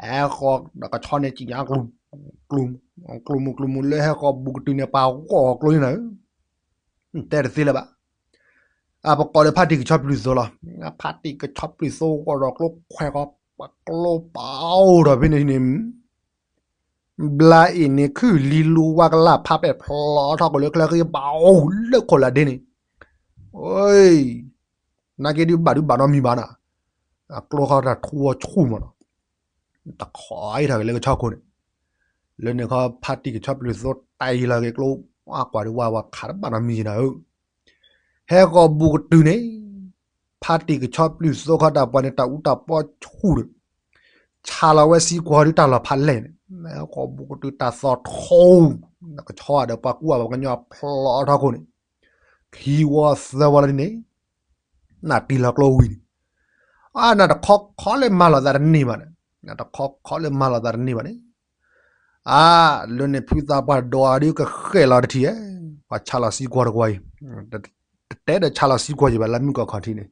အဲဃီဒီးကဆီန့ၣ်ကံၣ်ညါ, ကျိမူကျိမူလၢဟဲဃီဘူးကတုၤန့ၣ် ပှၤဂီၢ်ဂီၢ်ကျိန့ၣ်နၤ, တဲတသ့လၢၤဘၣ်. အပကိးလၢဖါတံၢ်ကဆီပျုၢ်သိလီၤ. ဖါတံၢ်ကဆီပျုၢ်သိဂီၢ်ဒီးကျိခွဲးဃီ, ပကျိပာ်အိၣ်ဒီးဖဲန့ၣ်န့ၣ် ဘျါအံၤန့ၣ် ခုၣ်လံလူဝါကလၢ်ဖးပဲာ်ဖျီထီၣ်ကလၢချၢဃံဘၣ်အိၣ်လၢခိၣ်လၢဒ့န့ၣ်, နာ်က့ဒုးဘၣ်ဒုးဘၣ်နီတမံၤဘၣ်နၤ, အကျိခီတၢ်ထူအီၤဆူၣ်မးနီၤ, တခီအံၤထီၣ်က့ၤလၢကဆီခိၣ်န့ၣ်, လၢန့ၣ်ခီဖါတံၢ်ကဆီပျုၢ်သိတၢ်အံၤလီၤက့ၤကျိ, ကွၢ်ကွၢ်ဒုးဝါဝါခးတဘၣ်နီတမံၤနၤဧၢ ဟဲဃီၤဘူးကတုၤန့ၣ်, ဖါတံၢ်ကဆီပျုၢ်သိခီတၢ်ပှၤန့ၣ် တၢ်အူတၢ်ပီဆူၣ်ဒီး, ဆါလီၤဝဲစံကွီၤဒုးတၢ်လီၤဖးလဲၢ်န့ၣ်, ဟဲဃီၤဘူးကတုၤတၢ်သီထီ, ကဆီဒီးပှၤကူအီၤပှၤကညီဖျီထီခိၣ်န့ၣ်, ခံဝီသၢဝီလီၤဒ်န့ၣ်, နတံၢ်လီၤကျိဝံၤန့ၣ်, အါ နတခီခီလၢမၤလိာ်သးတန့ၢ်ဘၣ်န့ၣ်, နတခီခီလၢမၤလိာ်သးတန့ၢ်ဘၣ်န့ၣ် အါ, လၢန့ၣ်ဖုသးပှၢ်ဒိးအီၤဒုးကဃဲၣ်လီၤတထံၣ်ဧဲ, ပှၤဆါလီၤစံကွီၤတကွီၤအံၤ, တတဲဒီးဆါလီၤစံကွီၤယံၤဘၣ်လၢမုၢ်ကီၢ်ခီၣ်ထံးန့ၣ်,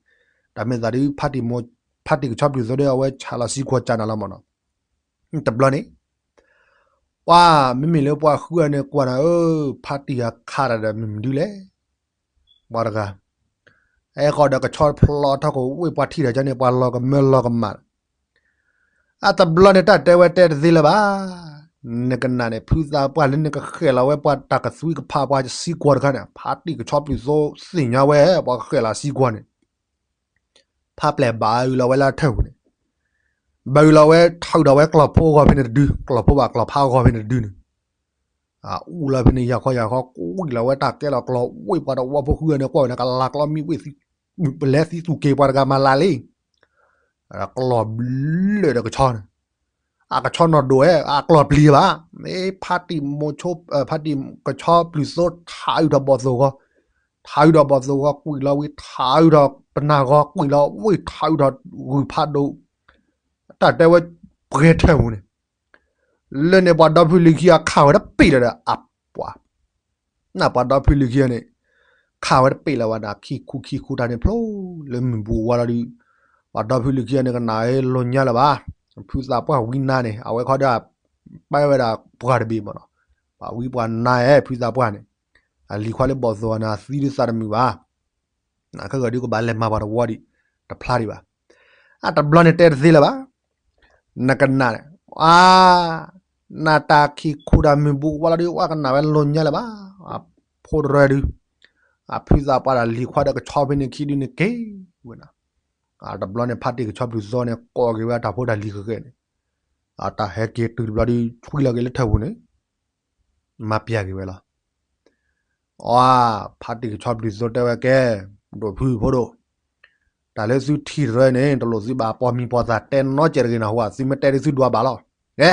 တၢ်မ့ၢ်သးဒုးဖါတံၢ်မိၢ် ဖါတံၢ်ကဆီပျုၢ်သိဒီး အဝဲဆးလီၤစံကွီၤကၢ်နၤလီၤမၢ်နီၤ. တဘျီန့ၣ် ပှၤမ့မ့ၢ်လၢပှၤဃုအီၤန့ၣ်ကွၢ်နၤဧၢ, ဖါတံၢ်အခးတၢ်ဒီးမ့ၢ်မနုၤလဲၣ်. ပှၤတဂၤ အဲၣ်ဃီဒီးကဆီတဖျီထီၣ်ကဝ့ၢ်ပှၤထံၣ်တၢ်ကန့ၣ် ပှၤလီၤကမၢလီၤကမၣ်. အတဘျီန့ၣ်တၢ်တဲဝဲတဲတသ့လၢၤဘၣ်. နကနၣ်န့ၣ် ဖုသးပှၢ်လၢနကဃဲၣ်လီၤဝဲပှၤတၢ်ကသွံကဖးပှၤစံကွီၤတခါန့ၣ် ဖါတံၢ်ကဆီပျုၢ်သိသ့ၣ်ညါဝဲ ပှၤကဃဲၣ်လီၤစံကွီၤန့ၣ် ဖါပျဲၢ်ဘၣ်အုးလီၤဝဲလၢထၢၣ်ပူၤန့ၣ်, ဘၣ်အုးလီၤဝဲထးအုးဒီးဝဲကျီၢ်ဖိအဂီၢ်ဖဲန့ၣ်တဒု, ကျီၢ်ဖိဘၣ်ကျီၢ်ဖါအဂီၢ်ဖဲန့ၣ်တဒုန့ၣ်, အူလီၤဖဲန့ၣ် ယၤခီယၤခီ ကွံာ်လီၤဝဲတၢ်ကဲလီၤကျီၢ်ဝ့ၢ်ပှၤတဝီဖိဃုအီၤန့ၣ် ကွၢ်ဝဲန့ၣ် ကလၤကျီမံဝ့ၢ်သံ, ပလဲသံသူၣ်က့ၤပှၤတဂၤမၤလၤလံ ကျီၢ်ဘျၢၣ်ဒီးကဆီန့ၣ်, အကဆီနီၢ်ဒိၣ်ဝဲ အကျီၢ်ပျံၤဘၣ်, မ့ၢ်ဖါတံၢ်မိၤဆိ, ဖါတံၢ်ကဆီပျုၢ်သိထးအုးထီၣ်ဘီၣ်သိၣ်ဂီၤ, ထးအုးထီၣ်ဘီၣ်သိၣ်ဂီၤ ကွံာ်လီၤဝံၤထးအုးထီၣ်ပနၢ်ဂီၤ ကွံာ်လီၤဝံၤထးအုးထီၣ်ဂုၢ်ဖးဒိၣ်, တၢ်တဲဝဲပှဲၤထၢၣ်ပူၤန့ၣ် လၢန့ၣ်ပှၤဒီဖုလံၤခံဂၤခးဝဲတပ့ၢ်လၢၤဒီးအပှၤ, နပှၤဒီဖုလံၤခံဂၤန့ၣ် ခးဝဲတပ့ၢ်လၢၤဘၣ်န့ၣ် ခံခူခံခူတၢ်န့ၣ်ဖျိလၢမုၢ်ဘူးဝါလီၤဒုး, ပှၤဒီဖုလံၤခံဂၤန့ၣ် ကနၣ်လီၤညါလၢၤဘၣ်, ဖုသးပှၢ်ဝံနါန့ၣ် အဝဲခီဒီး ပၢဝဲဒၣ်ပှၤတဘ့ၣ်မၢ်နီၤ, ပှၤဝံပှၤနါအဲ ဖုသးပှၢ်န့ၣ်, အလံၤခွါလၢဘီၣ်သိၣ်အီၤန့ၣ် အသံဒုးသးတမုာ်ဘၣ် ခဲကဒုးကဘၣ်လဲၤမၤပှၤတဝီဒံး, တဖျါဒံးဘၣ်. အတဘျီန့ၣ်တဲတသ့လၢၤဘၣ်. နကနၣ်န့ၣ်, အါ, နတၢ်ခံခူတၢ်မုၢ်ဘူးဝါလီၤဒုး ဝဲကနၣ်ဝဲလီၤညါလၢၤဘၣ်. ဖိတရၢဒုး, အဖုသးပှၢ်ဒီးလံၤခွါဒီးကဆီဖဲန့ၣ်ခံဒုန့ၣ်က့ၤဝဲဒၣ်. အတဘျီန့ၣ် ဖါတံၢ်ကဆီပျုၢ်သိန့ၣ် ကိးက့ၤဝဲအတၢ်ဖိတၢ်လံၤဃဲၤဃဲၤန့ၣ်, အတၢ်ဟဲက့ၤတုၤတဘျီဒုး ဆွံလီၤက့ၤလၢထၢၣ်ပူၤန့ၣ် မၤပျၢ်က့ၤဝဲလီၤ. အါ, ဖါတံၢ်ကဆီပျုၢ်သိတဲဝဲကဲ, ဒိၣ်ဖုဖိဒိၣ်, တၢ်လၢသုထံၣ်တရၢန့ၣ် တလိၣ်သုဘၣ်ပိာ်မံၤပိာ်သၣ်တဲနီတစဲးတဂ့ၤနၢ်ဟူဧါ, သုမ့ၢ်တဲဒုးသုဒွးဘၣ်လီၤ. ကဲ,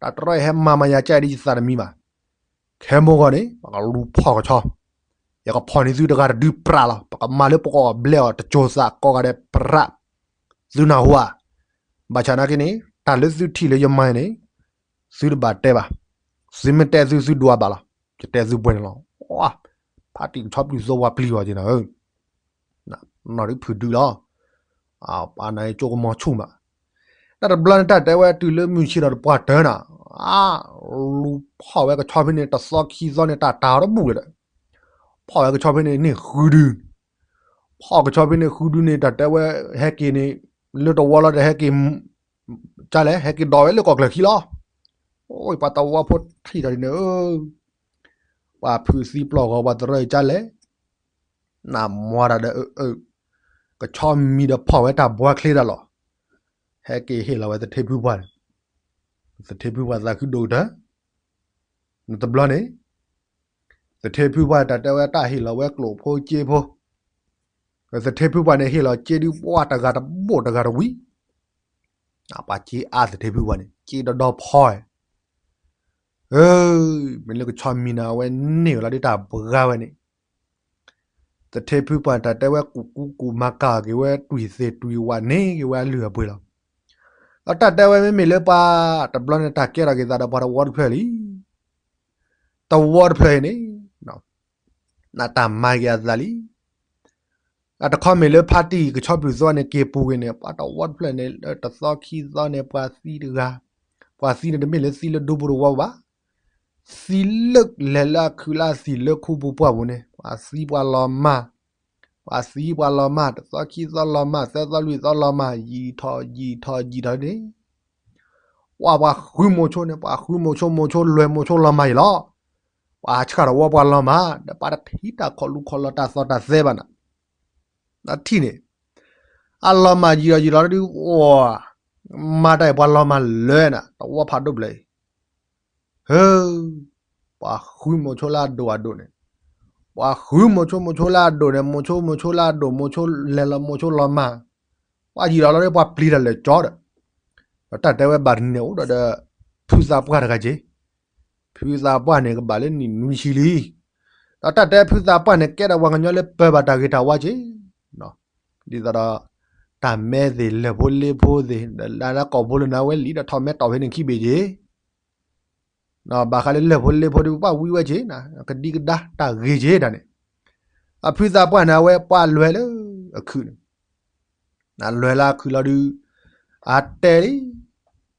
တၢ်တရၢအံၤဟဲမၤမၤယၤကၢ်ဒ်ယသးတမံၤဘၣ်. ခဲမိၢ်ဂီၢ်န့ၣ် ပကလူၤဖီၣ်ကဆီ, ယကဖီၣ်န့ၢ်သုတဂၤတဒုပြးလီၤ. ပကမၤလၢပကအီၣ်ဘျဲအီၤတစိၤသးကိးဂၤဒဲးပြး, သုနၢ်ဟူဧါ. ဘၣ်ဆၣ်နာ်က့န့ၣ် တၢ်လၢသုထံၣ်လၢယမၤန့ၣ် သုတဘၣ်တဲဘၣ်. သုမ့ၢ်တဲသုသုဒွးဘၣ်လီၤ. ယတဲသုပှဲၤန့ၣ်လီၤ. ဖါတံၢ်ကဆီပျုၢ်သိပှၤပျံၤအီၤက့ၤနၤဧၢ, နီၢ်ဒုးဖုၣ်ဒုးလီၤ. ပှၤနၤအံၤကၠိကမီၤဆူၣ်မး, တၢ်တဘျီန့ၣ် တၢ်တဲဝဲတုၤလၢမုၢ်ဆ့ၣ်ထီၣ်တပှၢ်တၢၢ်နၤ, အါ, လူၤဖီၣ်ဝဲကဆီဖဲန့ၣ် တသီခံသီန့ၣ် တၢ်တၤအီၤတဘူၣ်လၢၤဒီး, ဖီၣ်ဝဲကဆီဖဲန့ၣ်န့ၢ်ဃုဒု, ဖီၣ်ကဆီဖဲန့ၣ်ဃုဒုန့ၣ် တၢ်တဲဝဲဟဲက့ၤန့ၣ် လၢတဝီလီၤဒီးဟဲက့ၤ ကလဲၣ် ဟဲက့ၤဒိးဝဲလၢကီၢ်ချၢခံလီၤ. အိၣ် ပှၤတဝီဖိထံၣ်တၢ်ဒ်န့ၣ်ဧၢ, ပှၤဖုးသံပျီၢ်ဂီၤပှၤတရၢအံၤကလဲၣ်, နမၤတၢ်ဒီးအၢ, ကဆီမံၤဒီးဖီၣ်ဝဲတၢ်ဘှါချ့တၢ်လီၤ. ဟဲက့ၤဟ့ၣ်လီၤဝဲသထ့ဖုပှၢ်န့ၣ်, သထ့ဖုပှၢ်သးခုဒိၣ်ကတၢၢ်, နတဘျီန့ၣ် သထ့ဖုပှၢ်တၢ်တဲဝဲတၢ်ဟ့ၣ်လီၤဝဲကျိၣ်ဖိစ့ဖိ, သထ့ဖုပှၢ်န့ၣ်ဟ့ၣ်လီၤစ့ဒုးပှၢ်တဂၤတဘိၣ်တဂၤတဝံၤ, ပှၤစ့အါသထ့ဖုပှၢ်န့ၣ် စ့ဒီဒီဖီ, မ့ၢ်လၢကဆီမံၤန့ၣ် အဝဲန့ၢ်ဝဲလီၤဒ်တၢ်ဘှါဝဲန့ၣ်, သထ့ဖုပှၢ်တၢ်တဲဝဲကူၣ်ကူကူၣ်မၤကၢ်က့ၤဝဲ တွံၢ်သ့ၣ်တွံၢ်ဝးန့ၢ်က့ၤဝဲအလုၢ်အပှ့ၤလီၤ. ဒီးတၢ်တဲဝဲမ့မ့ၢ်လၢပှၤတဘျီန့ၣ် တၢ်ကဲထီၣ်က့ၤသးဒီးပှၤတဝီတဖျၢၣ်လံ. တဝီတဖျၢၣ်အံၤန့ၣ် နတၢ်မၤက့ၤအသးလံ. အတခီမ့ၢ်လၢဖါတံၢ်ကဆီပျုၢ်သိန့ၣ် က့ၤပူၤက့ၤန့ၣ် ပှၤတဝီတဖျၢၣ်န့ၣ် တသီခံသီန့ၣ် ပှၤသံတဂၤ, ပှၤသံန့ၣ်တမ့ၢ်လၢသံလၢဒူပူၤတဝီဘၣ်, သံလၢလဲၤလၢအခုးလၢအသံၣ်လၢခူပူၤပှၢ်ပူၤန့ၣ် ပှၤသံပှၤလီၤမၢ်, ပှၤသံပှၤလီၤမၢ် တသီခံသီလီၤမၢ် သၢသီလွံၢ်သီလီၤမၢ် ယံာ်ထီၣ်ယံာ်ထီၣ်ယံာ်ထီၣ်န့ၣ် ပှၤပှၤဃုမိၤဆိန့ၣ် ပှၤဃုမိၤဆိမိၤဆိလွဲၤမိၤဆိလီၤမၢ်အံၤလီၤ. ပှၤဆှၣ်တဝီပှၤလီၤမၢ် ဒီးပှၤတထံၣ်တၢ်ခီၣ်လူၤခီၣ်လီၤတၢ်သီၣ်တၢ်သဲဘၣ်နၤ, နထံၣ်န့ၣ် အလီၤမၢ်ယံာ်ထီၣ်ယံာ်ထီၣ်ဒုး မၤတၢ်အံၤပှၤလီၤမၢ်လၢနၤ တဝီဖးဒိၣ်ဘျဲၣ်အံၤ ဟၢ, ပှၤဃုမိၤဆိလၢအဒိၣ်အဒိၣ်န့ၣ်, ပှၤဃုမိၤဆိမိၤဆိလၢအဒိၣ်န့ၣ် မိၤဆိမိၤဆိလၢအဒိၣ် မိၤဆိလဲၤလီၤမိၤဆိလီၤမၢ်, ပှၤယံာ်လီၤလီၤဒီးပှၤပျံၤတၢ်လၢာ်ကၠီဒီး, ဒီးတၢ်တဲဝဲဘၣ်တနံၤန့ၣ်အိၣ်ဒီး ဖုသးပှၢ်တဂၤက့ၤ, ဖုသးပှၢ်န့ၣ် ကဘၣ်လၢနံၣ်နွံဆံလံ. ဒီးတၢ်တဲဖုသးပှၢ်န့ၣ် ကဲဒီးပှၤကညီလၢပၢၤဘၣ်တၢ်ဂ့ၤတၢ်ဝါက့ၤ, ဒ်သိးဒီး တၢ်မဲသ့ၣ်လၢၢ်ဖိလ့ဖိသ့ၣ် ဒီးလၢကိာ်ဖိလၢနၤဝဲလံဒီးထီၣ်မဲတီၢ်ဖဲန့ၣ်ခံဘ့ၣ်က့ၤ ဘၣ်ဃးလၢလၢၢ်ဖိလ့ဖိဒီး ပှၤဝံဝဲက့ၤနၤ ကဒံကဒါတၢ်ဂ့ၤက့ၤတၢ်န့ၣ်, အဖုသးပှၢ်န့ၣ် အဝဲပှၤလွဲၤလၢအခုးန့ၣ်, အလဲၤလၢခုးလီၤဒုး, အတဲလံ,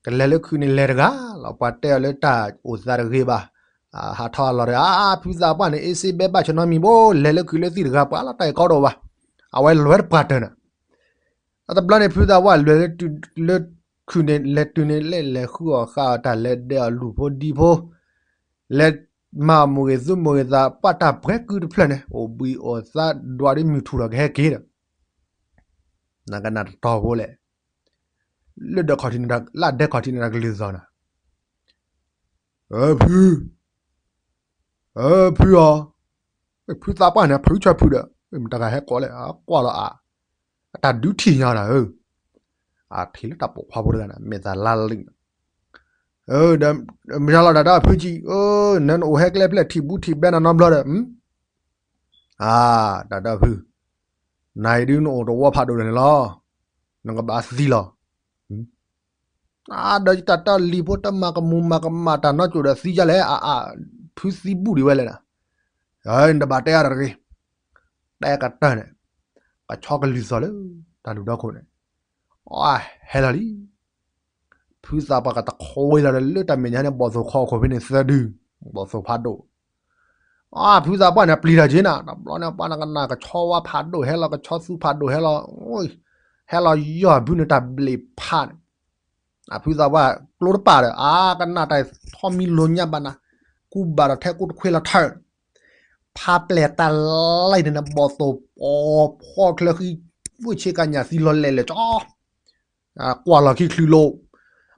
ကလဲၤလၢခုးန့ၣ်လဲၤတဂၤလီၤ, ပှၤတဲအီၤလၢတၢ်အိၣ်သးတဂ့ၤဘၣ်, ဟးထီၣ်အလီၢ်တဂၤ, ဖုသးပှၢ်န့ၣ် အ့စ့ဘဲဘၣ်ဆၢနီတမံၤဘၣ်, လဲၤလၢခုးလၢသံၣ်တဂၤ ပှၤလီၤတၢ်အံၤကီဒိၣ်ဘၣ်, အဝဲလဲၤတပှၢ်တၢၢ်န့ၣ်, အတဘျီန့ၣ် ဖုသးပှၢ်လဲၤလၢခုးန့ၣ် လဲၤတုၤန့ၣ် လဲၤလဲၤဃုအီၣ်ဃုအီၣ်တၢ် လဲၤဒဲးအီၣ်လူၢ်ဖိဒံဖိ, လဲၤမၤမိၢ်ဂ့ၤသူမိၢ်ဂ့ၤသး ပှၢ်တၢ်ပှဲၤကုတဖျၢၣ်န့ၣ် အိၣ်ဘှံးအိၣ်သါ ဒွးဒ်မုၢ်ထူၣ်ဒီးကဟဲက့ၤဒီး, နကနၣ်တတီၤဖိလဲၣ်, လၢဒဲခီၣ်ထံးန့ၣ် လၢဒဲခီၣ်ထံးန့ၣ် တၢ်ကလုၢ်သီၣ်နၤ, ဖု, ဖုအီၤ, ဖုသးပှၢ်န့ၣ် ဖုဆၢဖုဒီး မတၤဂၤဟဲကိးလဲၣ် ကွၢ်လီၤအါ, အတၢ်ဒုးထံၣ်ညါနၤဧၢ, အထံၣ်လၢတၢ်ပိာ်ခွါဖိတဂၤန့ၣ် မဲာ်သၣ်လါလံ, ဒီးမတၤလီၤ တၢ်ဒီးဖုကံ, နအိၣ်ဟဲကျဲဖျဲၣ်ထံၣ်ဘူးထံၣ်ဘဲနၤနီတဘျီဒီး, အါ, တၢ်ဒီးဖု, နၤအံၤဒုးနအိၣ်တဝီဖးဒိၣ်ဒီးန့ၣ်လီၤ, နကဘၣ်သံလီၤ, အါ, ဒီးတၢ်တၢ်လံၤဖိတမၤကမူၤမၤကမၣ်တၢ်နီကိၤဒီးသံဒ်လဲၣ်, အါ, ဖုသံဘူးဒံးဝဲလဲၣ်နၤ, နတဘၣ်တဲအါတဂ့ၤ, တဲကတၢၢ်န့ၣ်, ကဆီကလုၢ်သီၣ်လၢ တၢ်လူၢ်ဒီခိၣ်န့ၣ်, အဟဲလီၤလံ ဖုသးပှၢ်ကတခီဝဲလီၤလၢတၢ်မဲာ်ညါန့ၣ် ဘီၣ်သိၣ်ခီအခိၣ်ဖဲန့ၣ်သၢဒု, ဘီၣ်သိၣ်ဖးဒိၣ်, အါ, ဖုသးပှၢ်န့ၣ် ပျံၤတၢ်က့ၤနၤ, တဘျီန့ၣ် ပှၤနကနၣ်ကဆီဝါဖးဒိၣ်ဟဲလီၤ ကဆီသူဖးဒိၣ်ဟဲလီၤ, ဟဲလီၤယီၢ်ဘုန့ၣ်တၢ်ဘျ့းဖးန့ၣ်, အဖုသးပှၢ်ကျိတပာ်ဒီး အါ, ကနၣ်တၢ်ထီမံလိာ်ညါဘၣ်နၤ, ကူဘၣ်ဒီးထဲကူတခွ့လီၤထၢၣ်, ဖးပျဲၢ်တၢ်လံန့ၣ် ဘီၣ်သိၣ်ဖီချၢဃံ, ဝ့ၢ်ဆ့ကညၣ်သံလီၤလဲၣ်လဲၣ်ကၠီ ကွၢ်လီၤခံချုးလိာ်,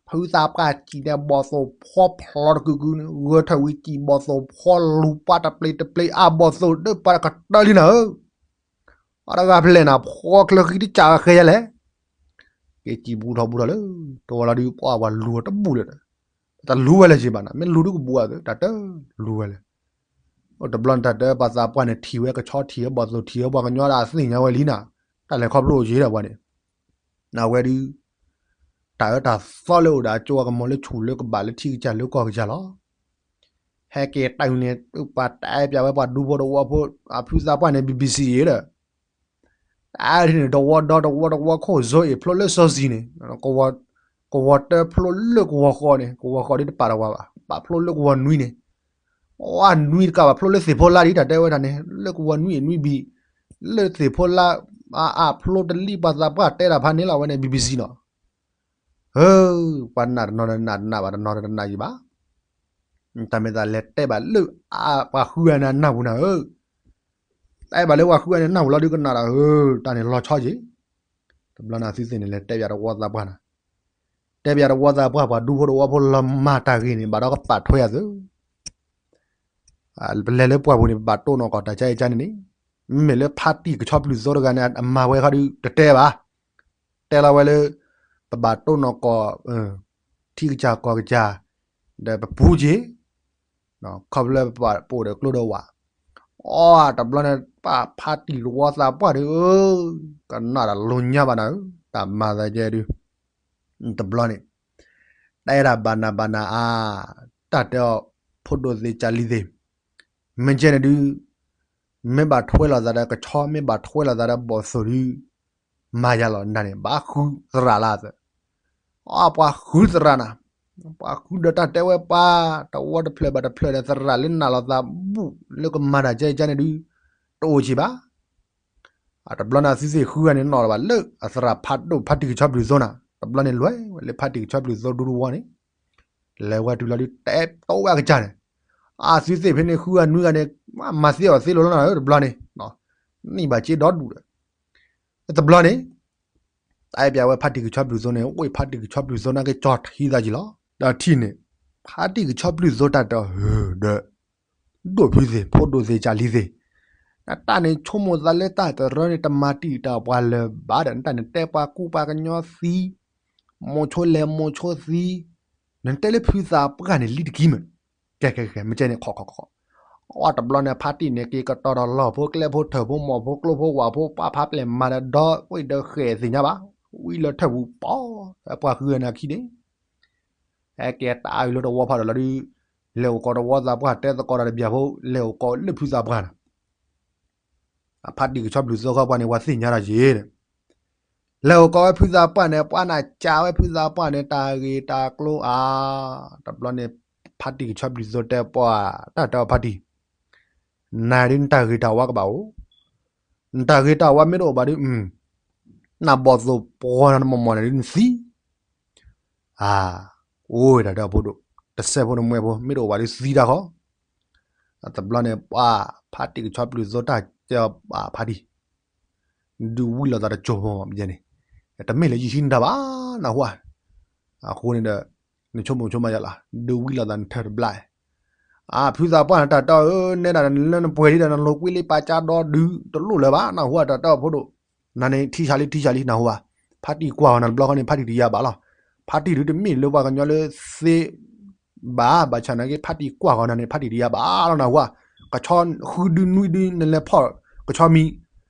ဖုသးပှၢ်စံၣ်န့ၣ် ဘီၣ်သိၣ်ဖီဖျိတကုာ်ကုာ်န့ၣ် ဂၢၢ်ထၢၣ်ဝံၤစံၣ် ဘီၣ်သိၣ်ဖီလူၤပှၤတပျ့ၤတပျ့ၤ အါ ဘီၣ်သိၣ်ဒၢပှၤကတၢၢ်လံနၤဧၢ, အတဂၤဖျဲၣ်နၤ ဖီချၢဃံတစၢ်ဃဲယဲလဲၣ်, က့ၤစံၣ်ဘူးထီၣ်ဘူးထီၣ်လၢ တဝီလီၤဒုး ပှၤပှၤလူၤအီၤတဘူၣ်လၢၤဒီး, တလူၤဝဲလၢၤက့ၤဘၣ်နၤ မ့ၢ်လူၤဒုကဘူးအသး တၢ်တလူၤဝဲလဲၣ် အိၣ်တဘျီန့ၣ် တၢ်တဲပှၤသးပှၢ်န့ၣ် ထံၣ်ဝဲကဆီထံၣ်ဝဲဘီၣ်သိၣ်ထံၣ်ဝဲပှၤကညီဒီးအသ့ၣ်ညါဝဲလံနၤ, တၢ်လဲၤခီဖျိအိၣ်က့ၤဒီးပှၤန့ၣ်, နဝဲဒုး, တၢ်အၢတၢ်သီလၢအိၣ်ဒီးအကၠိအကမီၤလၢဆူၣ်လၢကဘၣ်လၢထံကစၢ်လၢကီၢ်ကစၢ်လီၤ. ဟဲက့ၤတၢ်အံၤန့ၣ် ပှၤတဲပၠးဝဲပှၤဒူဖိတဝီဖိ အဖုသးပှၢ်န့ၣ် ဘံဘံစံယ့ဒီး တၢ်အံၤန့ၣ် တဝီဒီတဝီတဝီခိၣ်စိအံၤဖျိလၢစီဆှံန့ၣ်, ကဝီၤတၢဖျိလၢကဝီၤဃီန့ၣ် ကဝီၤဃီဒ်တပာ်တဝၤဘၣ် ပာ်ဖျိလၢကဝီၤနွံန့ၣ်, အနွံတကးဘၣ်ဖျိလၢသ့ၣ်ဖိလါဒ် တၢ်တဲဝဲဒၣ်န့ၣ် လၢကဝီၤနွံအနွံဘံၣ်, လၢသ့ၣ်ဖိလါ, အအဖျိတလံၣ်ပှၤသးပှၢ်တဲတၢ်ဖးန့ၣ်လီၤ အဝဲန့ၣ် ဘံဘံစံနီၤ ဟၢ, ပှၤနာ်တနီၤဒီးနာ်တနာ်ဘၣ် တနီၤဒီးတနာ်ယံၤဘၣ်. တၢ်မ့ၢ်သးလဲၤတဲဘၣ်လၢ ပှၤဃုဂၤန့ၣ်အနၢ်ပူၤနၤဧၢ, တဲဘၣ်လၢပှၤဃုဂၤန့ၣ်နၢ်ပူၤလီၤဒုးကနၣ်ဒီး တၢ်န့ၣ်လီၤဆီက့ၤ. တဘျီန့ၣ်သုသ့ၣ်န့ၣ် လဲၤတဲပၠးတဝီသးပှၢ်နၤ, တဲပၠးတဝီသးပှၢ် ပှၤဒူဖိတဝီဖိလီၤမၢ်တၢ်ဂ့ၤန့ၣ် ဘၣ်ဒီးကပာ်ထွဲအသး ပလဲၤလၢပှၢ်ပူၤန့ၣ် ပဘၣ်တိၢ်နီၣ်ကီၢ်တၢ်ကဲအံၤကန့ၣ်န့ၣ်, မ့မ့ၢ်လၢဖါတံၢ်ကဆီပျုၢ်သိတဂၤန့ၣ် အမၤဝဲခီဒုးတတဲဘၣ်. တဲလီၤဝဲလၢ ပဘၣ်တိၢ်နီၣ်ကီၢ် ထံကစၢ်ကီၢ်ကစၢ် ဒီးပပူၤက့ၤ ခီဖျိပပာ်ပိာ်ဒီးကျိဒီးဝၣ်. အီ တဘျီန့ၣ် ပဖါတံၢ်တဝီသးပှၢ်ဒီး ကနၣ်တၢ်လိၤညါဘၣ်နၤဧၢ, တၢ်မၤသးကဲဒုး တဘျီန့ၣ် တဲဒၣ်ဘၣ်နၤဘၣ်နၤအါ, တၢ်တဲအီၤ ဖိဒိၣ်သ့ၣ်ကၢ်လံၤသ့ၣ်, မ့ၢ်ကဲန့ၣ်ဒုး မ့ၢ်ဘၣ်ထွဲလိာ်သးဒီးကဆီ မ့ၢ်ဘၣ်ထွဲလိာ်သးဒီးဘီၣ်သိၣ်ဒုး မၤယၤလီၤနၤန့ၣ် ဘၣ်ဃုသရၣ်လၢအသး. အီ ပှၤဃုသရၣ်နၤ, ပှၤဃုဒီးတၢ်တဲဝဲပှၤ တဝီတဖျၢၣ်ဘၣ်တဖျၢၣ်ဒီး သရၣ်လၢနာ်လိာ်သးဘူၣ်လၢကမၤတၢ်ကဲအံၤကန့ၣ်ဒုး တအိၣ်က့ၤဘၣ်. တဘျီန့ၣ်သုသ့ၣ်ဃုဂၤန့ၣ်နီၣ်လီၤဘၣ်လၢ အသရၣ်ဖးဒိၣ်ဖါတံၢ်ကဆီပျုၢ်သိနၤ, တဘျီန့ၣ်လဲၤဝဲလၢဖါတံၢ်ကဆီပျုၢ်သိဒူတဝီန့ၣ် လဲၤဝဲတုၤလီၤဒုး တဲတီဝဲအကစၢ်န့ၣ်, အသုသ့ၣ်ဖဲန့ၣ်ဃုဂၤနွံဂၤန့ၣ် မၤသ့အီၤသ့လီၤလီၤနၤဧၢ တဘျီန့ၣ်, နံၣ်ဘၣ်စ့ဒီဒူၣ်ဒီး တဘျီန့ၣ် တဲပၠးဝဲဖါတံၢ်ကဆီပျုၢ်သိန့ၣ် အိၣ်ဖါတံၢ်ကဆီပျုၢ်သိနာ်က့ၤကၠီထံသးက့ၤလီၤ. ဒီးထံၣ်န့ၣ် ဖါတံၢ်ကဆီပျုၢ်သိတၢ်တဟၢဒီး ဒိၣ်ဖုသ့ၣ် ဖိဒိၣ်သ့ၣ်ကၢ်လံၤသ့ၣ်, နတၢ်န့ၣ်ဆိကမိၣ်သးလၢတၢ်တရၢန့ၣ် တမၤတံာ်တာ်ပှၤလၢၤဘၣ်ဒီး နတၢ်န့ၣ်တဲပှၤကူပှၤကညီသံ, မိၤဆိလဲၤမိၤဆိသံ, နတဲလၢဖုသးပှၢ်န့ၣ်လံတကံမ့ၢ်, ကဲကဲကဲ မ့ၢ်ကဲန့ၣ်ခီခီခီ, အီ တဘျီန့ၣ် ဖါတံၢ်န့ၣ် က့ၤကတီၤဒီးလီၢ်ဖိကျဲဖိထၢၣ်ဖိမီၢ်ဖိကျိဖိဝၣ်ဖိ ပှၤဖးပျဲၢ်မၤဒီးဒီဝ့ၢ်ဒီဃဲၣ်သ့ၣ်ညါဘၣ်, ဝံၤလၢထၢၣ်ပူၤပီၤ, ပှၤဃုဂၤန့ၣ်အခံန့ၣ် ဟဲက့ၤတၢ်အုးလၢတဝီဖးဒိၣ်လီၤဒုး, လဲၤအိၣ်ကီးတဝီသးပှၢ် တဲသကိးတၢ်တဘျီဖိ လဲၤအိၣ်ကီးလၢဖုသးပှၢ်န့ၣ်, အဖါတံၢ်ကဆီပျုၢ်သိဃီပှၤန့ၣ် ပှၤသ့ၣ်ညါတၢ်ယ့ၤဒီး, လဲၤအိၣ်ကိးဝဲဖုသးပှၢ်န့ၣ် ပှၤနၢ်ကးဝဲဖုသးပှၢ်န့ၣ် တၢ်ဂ့ၢ်တၢ်ကျိၤဧါ. တဘျီန့ၣ် ဖါတံၢ်ကဆီပျုၢ်သိတဲပှၤ တၢ်တဲအီၤဖါတံၢ် နၤဒုးနတၢ်ဂ့ၤတၢ်ဝါကဘၣ်အိၣ်, နတၢ်ဂ့ၤတၢ်ဝါမ့ၢ်တအိၣ်ဘၣ်ဒုး နဘီၣ်သိၣ်ပှီၤနၤနမီၢ်မီၢ်န့ၣ်ဒုးနသံ အၢ အိၣ်တၢ်တဲအီၤဖိဒိၣ် တစဲးဖိတမှဲဖိ မ့ၢ်တအိၣ်ဘၣ်ဒုးသံတၢ်ဃီ. တဘျီန့ၣ် ပှၤဖါတံၢ်ကဆီပျုၢ်သိတၢ်တဲအီၤဖါတံၢ် ဒုးဝံလိာ်သးတစိၢ်ဖိမ့ၢ်န့ၣ် တမ့ၢ်လၢယဟံးနတၢ်ဘၣ် နၢ်ဟူဧါ. အဃိန့ၣ်ဒီး နဆိကမိၣ်ဆိကမးယၤလီၤ ဒုးဝံလိာ်သးနထၢၣ်တဘျီ အဖုသးပှၢ်န့ၣ် တၢ်တဲအီၤဧၢ နဲဒၣ်နလၢနပှဲၤလံဒီး နလိာ်ကွံလံပာ်ကၢဒီဒုး တလိၣ်လၢၤဘၣ် နၢ်ဟူဧါ တၢ်တဲအီၤဖိဒိၣ်. နၤန့ၣ်ထံဆးလံ ထံဆးလံ နၢ်ဟူဧါ. ဖါတံၢ်ကွၢ်အီၤနၤတဘျီဃီန့ၣ် ဖါတံၢ်တယၤဘၣ်လီၤ. ဖါတံၢ်ဒုးတမ့ၢ်လၢပှၤကညီလၢသ့ဘၣ် ဘၣ်ဆၣ်နာ်က့ ဖါတံၢ်ကွၢ်အီၤနၤန့ၣ် ဖါတံၢ်တယၤဘၣ်လီၤ နၢ်ဟူဧါ. ကဆီဃုဒုနွံဒု နလဲၤဖီၣ်ကဆီမံၤ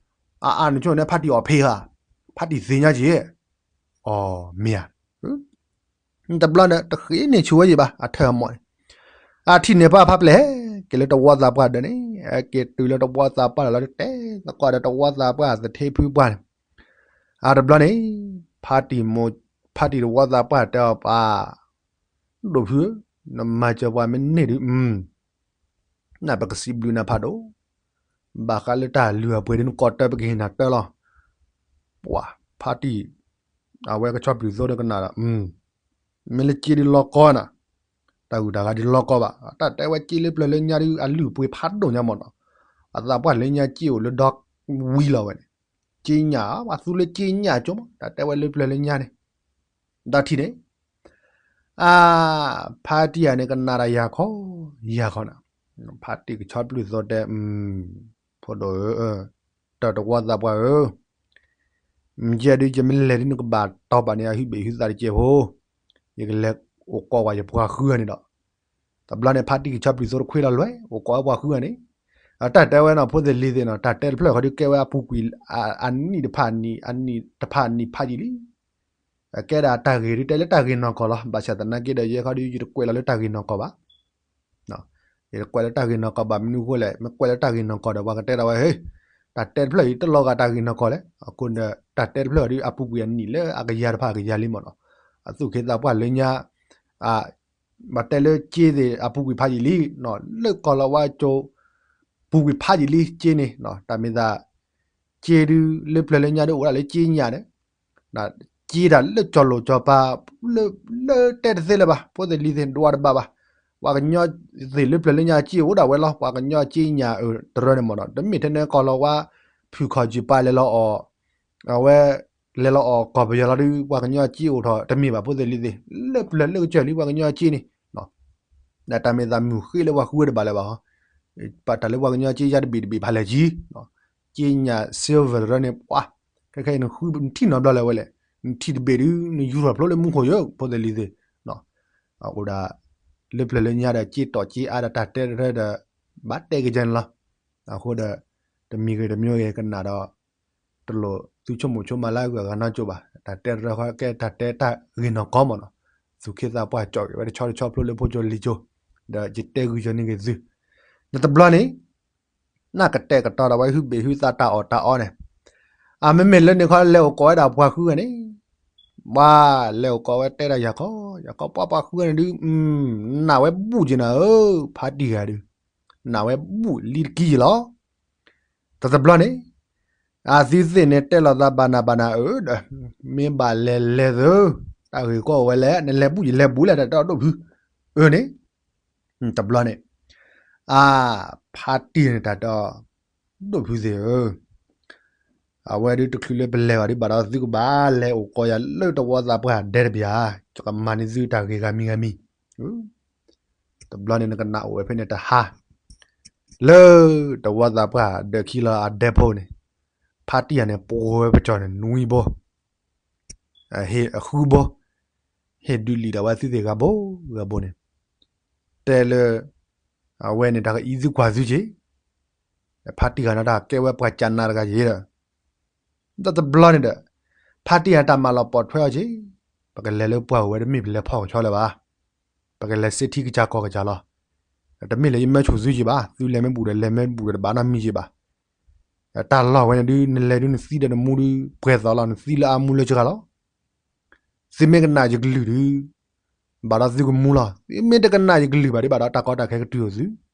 အအါနဆိန့ၣ် ဖါတံၢ်အီၣ်ဖ့ဧါ. ဖါတံၢ်သ့ၣ်ညါက့ၤ အီၤမ့ၢ်ဧါ. တဘျီန့ၣ် တဃ့န့ၢ်ဆူၣ်ဝဲယံၤဘၣ် အထၢၣ်အမီၢ်န့ၣ် အထံၣ်န့ၢ်ပှၤဖါပျဲၢ် က့ၤလၢတဝီသးပှၢ်ဒၢးန့ၣ် က့ၤတုၤလၢတဝီသးပှၢ်လီၤ တဲသကိးဒီးတဝီသးပှၢ်သထ့ဖုပှၢ်န့ၣ် အတဘျီန့ၣ် ဖါတံၢ်မိၢ် ဖါတံၢ်တဝီသးပှၢ်တဲအီၤပှၤ ဒိၣ်ဖုဧၢ, နမၤစၢၤပှၤမ့ၢ်န့ၢ်ဒုး နပကစံးဘျုးနၤဖးဒိၣ်, ဘၣ်ဃးလၢတၢ်လုၢ်အပှ့ၤဒုးနကိးတၢ်ပကဟ့ၣ်နၤတၢ်လီၤ. ပှၤဖါတံၢ် အဝဲကဆီပျုၢ်သိဒီးကနၣ်ဒီး မ့ၢ်လၢက့ဒုးလီၤကီနၤ, တၢ်ဂုၤတၢ်ဂၤဒုးလီၤကီဘၣ်, တၢ်တဲဝဲက့လၢပျၢၤလၢညါဒုး အလုၢ်အပှ့ၤဖးဒိၣ်ညါမ့ၢ်နီၤ, အသးပှၢ်လၢညါက့အိၣ်လၢဒီဝံလီၤဝဲန့ၣ်, က့ညၣ် ပှၤသူလၢက့ညၣ်ကၠိမး တၢ်တဲဝဲလၢပျၢၤလၢညါန့ၣ်, ဒီးထံၣ်န့ၣ် အါ ဖါတံၢ်ဧါန့ၣ် ကနၣ်တၢ်ယၤခီ ယၤခီနၤ, ဖါတံၢ်ကဆီပျုၢ်သိတဲ, ဖိဒိၣ်ဧၢ, တၢ်တဝီသးပှၢ်ဧၢ, ယဲဒုးယမ့ၢ်လဲၤဒုးနကဘၣ်တီၢ်ဘၣ်န့ၣ် အဟုဘ့ၣ်ဟုသးတကဲးဖိ, ယကလဲၤအိၣ်ကိးဝဲယပှၤဃုဂၤန့ၣ်ဒီး, တဘျီန့ၣ် ဖါတံၢ်ကဆီပျုၢ်သိတခွ့လီၤလွဲၢ် အိၣ်ကိးဝဲပှၤဃုဂၤန့ၣ်, တၢ်တဲဝဲနီၤ ဖိသ့ၣ်လံၤသ့ၣ်နီၤ တၢ်တဲတဖျၢၣ်ဃီဒုးကဲဝဲအပူၤကွံာ် အနံၣ်တဖၣ်နံၣ် အနံၣ်တဖၣ်နံၣ်ဖးယံာ်လံ ကဲဒၣ်တၢ်ဂ့ၢ်ဒုးတဲလၢတၢ်ဂ့ၢ်နီၢ်ကီၢ်လီၤ. ဘၣ်ဆၣ်သနာ်က့ဒီး ယဲခီဒုးယတကွဲးလီၤလၢတၢ်ဂ့ၢ်နီၢ်ကီၢ်ဘၣ်. ယတကွဲးလၢတၢ်ဂ့ၢ်နီၢ်ကီၢ်ဘၣ် မနုၤအဃိလဲၣ်, မ့ၢ်ကွဲးလၢတၢ်ဂ့ၢ်နီၢ်ကီၢ်ဒီး ပှၤကတဲဒၣ်ဝဲ ဟ့, တၢ်တဲတဖျၢၣ်အံၤတလီၤဂာ်တၢ်ဂ့ၢ်နီၢ်ကီၢ်လဲၣ်. အဃိန့ၣ်ဒီး တၢ်တဲတဖျၢၣ်အံၤဒုး အပူၤကွံာ်အနံၣ်လၢအကယၤတဖၣ်အကယၤလံမ့ၢ်နီၤ, အသူၣ်က့သးပှၢ်လၢညါ ဘၣ်တဲလၢက့သ့ၣ်အပူၤကွံာ်ဖးယံာ်လံ, လၢကီၢ်လီၤဝါကၠိ ပူၤကွံာ်ဖးယံာ်လံက့န့ၣ်, တၢ်မ့ၢ်သး က့ဒုးလၢပျၢၤလၢညါဒုးအိၣ်ဒၣ်လၢက့ညၣ်န့ၣ်, က့တၢ်လၢကၠီၤလိာ်ကၠီၤပၤ လၢ လၢတဲတသ့လၢၤဘၣ် ဖိသ့ၣ်လံၤသ့ၣ် ဒွးတဘၣ်ဘၣ်. ပှၤကညီသ့ၣ်လၢပျၢၤလၢညါက့အိၣ်ဒၣ်ဝဲလီၤ. ပှၤကညီက့ညၣ်အတရၢန့ၣ်မ့ၢ်နီၤ, တမ့ၢ်ထဲန့ၣ်ကီၢ်လီၤဝါ ဖုၣ်ခီၣ်ကၠံၣ်ပၤလဲၤလီၤအီၣ်, အဝဲ လဲၤလီၤအီၣ်ကီၢ်ပယီၤလီၤဒုး ပှၤကညီက့အိၣ်ထီၣ်တမ့ၢ်ဘၣ် ဖိသ့ၣ်လံၤသ့ၣ်, လၢပျၢၤလၢကစၢၢ်လံပှၤကညီက့န့ၣ် တၢ်မ့ၢ်သးမုၢ်ဃ့လၢပှၤဃုဝဲတဘၣ်လၢၤဘၣ်ဟီ, ပာ်တၢ်လၢပှၤကညီက့ယါတဘ့ၣ်တဘ့ၣ်ဖးလဲၣ်ကံ, က့ညၣ် silver တရၢန့ၣ် ပှၤ ခဲခဲအံၤနဃုနထံၣ်နီတဘျီလၢၤဝဲလဲၣ်, နထံၣ်တဘ့ၣ်ဒုး နယူၤထီၣ်ဖျိလၢမူခိၣ်ယၢ ဖိသ့ၣ်လံၤသ့ၣ်, အဃိဒၣ် လၢပျၢၤလၢညါဒီး က့တီၢ်က့အါဒီးတၢ်တဲတရၢဒီး ဘၣ်တဲက့ၤကန့ၣ်လီၤ. အဃိဒီး တမံၤဂ့ၤတမံၤဂ့ၤကနၣ်ဒီး တလိၣ်သုဆိကမိၣ်ဆိကမးလၢအဂုၤအဂၤနီတကၠိၢ်ဘၣ်. တၢ်တဲတရၢဃီကဲတၢ်တဲတၢ်ဂ့ၢ်နီၢ်ကီၢ်မ့ၢ်နီၤ, သူၣ်က့သးပှၢ်ကၠီၣ်က့ၤဝဲတဆီတဆီဖျိလၢဖိကၠိလံၤကၠိ, ဒီးယတဲဂုာ်ယီၤန့ၢ်က့ၤသု, နတဘျီန့ၣ် နကတဲာ်ကတီၤဒီးဝဲဟုဘ့ၣ်ဟုသးတၢ်အီၣ်တၢ်အီန့ၣ်, အမ့မ့ၢ်လၢန့ၣ်ခီလဲၤအိၣ်ကိးဝဲဒၣ်ပှၤဃုဂၤန့ၣ်, ပှၤလဲၤအိၣ်ကိးဝဲတဲဒၣ်ယၤခီ, ယၤခီပှၤပှၤဃုဂၤန့ၣ်ဒုး နာ်ဝဲဘူၣ်က့ၤနၤဧၢ, ဖါတံၢ်ဂၤဒုး နာ်ဝဲဘူၣ်လံတကံၢ်ယံၤလီၤ. တတဘျီန့ၣ် အသုသ့ၣ်န့ၣ် တဲလိာ်သးဘၣ်နၤဘၣ်နၤအၢဒီး မ့ၢ်ဘၣ်လဲၤလဲၤသု, တၢ်ဂ့ၢ်ကီအိၣ်ဝဲလဲၣ်, နလဲၤဘူၣ်ယလဲၤဘူၣ်လဲၣ် တၢ်တဲအီၤဒိၣ်ဖု, အၢန့ၣ်, တဘျီန့ၣ် အါ ဖါတံၢ်န့ၣ် တၢ်တဲအီၤ ဒိၣ်ဖုသ့ၣ်ဧၢ, အဝဲဒုးတချုးလၢပလဲၤဘၣ်ဒုးဘၣ်ဒီး သုကဘၣ်လဲၤအိၣ်ကိးယၤလၢတဝီသးပှၢ်ဒဲတဘ့ၣ်ဧါ, ယကမၤန့ၢ်သုတၢ်ဂ့ၢ်ဂၤမံၤဂၤမံၤ တဘျီန့ၣ် နကနၣ်အိၣ်ဝဲဖဲန့ၣ်တဟါ, လၢတဝီသးပှၢ်ဒၢးခံလီၤအဒဲဖိန့ၣ်, ဖါတံၢ်ယၤန့ၣ် ပှဲၤဝဲပကၠီၣ်န့ၣ် နွံဘိ, ဟ့ၣ်အဃုဘိ, ဟ့ၣ်ဒုးလံာ်ဒၣ်ဝဲသုသ့ၣ်ဂၤဘိဂၤဘိန့ၣ်, တဲလၢ အဝဲန့ၣ်တၢ်ကအံးသုကွၢ်သုက့ၤ, ဖါတံၢ်ဂၤန့ၣ်တၢ်ကဲဝဲပှၤကနးတဂၤက့ၤဒီး ဒီးတဘျီန့ၣ်ဒီး ဖါတံၢ်ယၤတၢ်မၤလီၤပိာ်ထွဲအီၤက့ၤ, ပကလဲၤလၢပှၢ်အိၣ်ဝဲတမ့ၢ်ပလဲၤဖီၣ်ကဆီလၢၤဘၣ်, ပကလဲၤစ့ထံကစၢ်ကီၢ်ကစၢ်လီၤ. တမ့ၢ်လၢယမၢဆိၣ်သုက့ၤဘၣ်, သုလဲၤမ့ၢ်ဘူၣ်ဒီး လဲၤမ့ၢ်ဘူၣ်ဒီးတဘၣ်နီတမံၤက့ၤဘၣ်. တၢ်လီၢ်ဝဲန့ၣ်ဒုး နလဲၤဒုးနသံဒီးနမူဒုး ပှဲၤသီးလီၤ, နသံလၢအမူလၢစှၤလီၤ. သုမ့ၢ်ကနၣ်ယကလုၢ်ဒုး ဘၣ်ဒီးသုကမူလီၤ. သုမ့ၢ်တကနၣ်ယကလုၢ်ဘၣ်ဒုး ဘၣ်ဒီးတၢ်ကီတၢ်ခဲကတုၤအိၣ်သု.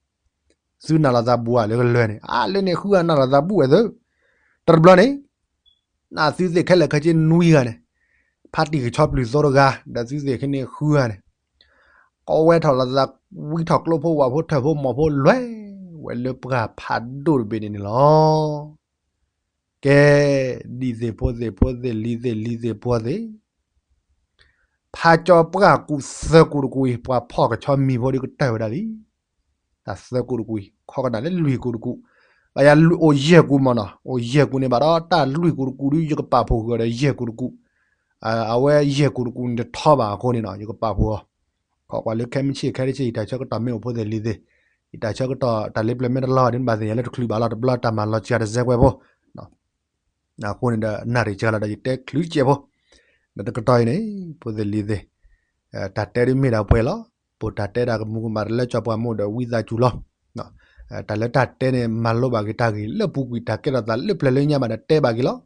သုနၢ်လီၤသးဘူးဧါလၢကလွဲန့ၣ်, အါ လၢန့ၣ်ဃုဂၤနၢ်လီၤသးဘူးဝဲသု. တၢ်တဘျီန့ၣ် နသုသ့ၣ်ခဲလၢာ်ခဲဆ့နွံဂၤန့ၣ် ဖါတံၢ်ကဆီပျုၢ်သိတဂၤ ဒီးသုသ့ၣ်ခဲန့ၣ်ဃုဂၤန့ၣ် ကဝဲထီၣ်လီၤသး ဝံထီၣ်ကျိဖိဝးဖိထၢၣ်ဖိမီၢ်ဖိ လွဲဝဲလၢပှၢ်ဖးဒိၣ်တဘ့ၣ်န့ၣ်န့ၣ်လီၤ. ကဲ, ဒ်သ့ၣ်ဖိသ့ၣ်ဖိသ့ၣ်လံၤသ့ၣ်လံၤသ့ၣ်ပှီၤသ့ၣ်, ဖးကၠီပှၢ်ကူၣ်သၢကူၣ်တကူၣ်အံၤ ပှၤဖီၣ်ကဆီမံၤဖိဒီးကတၢၢ်ဝဲဒၣ်လံ. တၢ်သၢကူၣ်တကူၣ်အံၤ ခီကနၣ်လၢလွံၢ်ကူၣ်တကူၣ်, ဘၣ်ယၤအိၣ်ယဲၢ်ကူၣ်မ့ၢ်နီၤ, အိၣ်ယဲၢ်ကူၣ်န့ၣ်ဘၣ်ဒီး တၢ်လွံၢ်ကူၣ်တကူၣ်ဒုး ယကပာ်ဖှိၣ်ဃုာ်ဒီးယဲၢ်ကူၣ်တကူၣ်, အဝဲယဲၢ်ကူၣ်တကူၣ်န့ၣ်တထီဘၣ်အဃိန့ၣ်နီၤ ယကပာ်ဖှိၣ်အီၤ, ခီကွၢ်လၢခဲမုၢ်ဆ့ၣ်ခဲတဆ့ ယတၢ်ဆၢကတီၢ်မ့ၢ်အိၣ်ဖိသ့ၣ်လံၤသ့ၣ်, ယတၢ်ဆၢကတီၢ်တၢ်လ့ပျၢၤမ့ၢ်တလီၤဘၣ်ဒုး နဘၣ်သ့ၣ်ညါလၢတချုးဘၣ်လီၤ တဘျီတၢ်မၤလီၤစှၤတစဲးကွဲးဖိ အဃိန့ၣ်ဒီး နၣ်ရံၣ်စှၤလီၤဒီးယတဲချုးစဲးဖိ, ဒီးတကတီၢ်အံၤန့ၣ် ဖိသ့ၣ်လံၤသ့ၣ်, တၢ်တဲဒုးမ့ၢ်ဒၣ်ပှဲၤလီၤ, ပိာ်တၢ်တဲဒၣ်ကမူၤကမၣ်တလၢကၠီပှၤမ့ၢ်အိၣ်ဒီးဝံသးစူၤလီၤ. တၢ်လၢတၢ်တဲန့ၣ် မၤလိဘၣ်က့ၤတၢ်ဂ့ၢ်လၢပူၤကွံာ် တၢ်ကဲထီၣ်သးလၢပျၢၤလၢညါဘၣ်ဒီးတဲဘၣ်က့ၤလီၤ.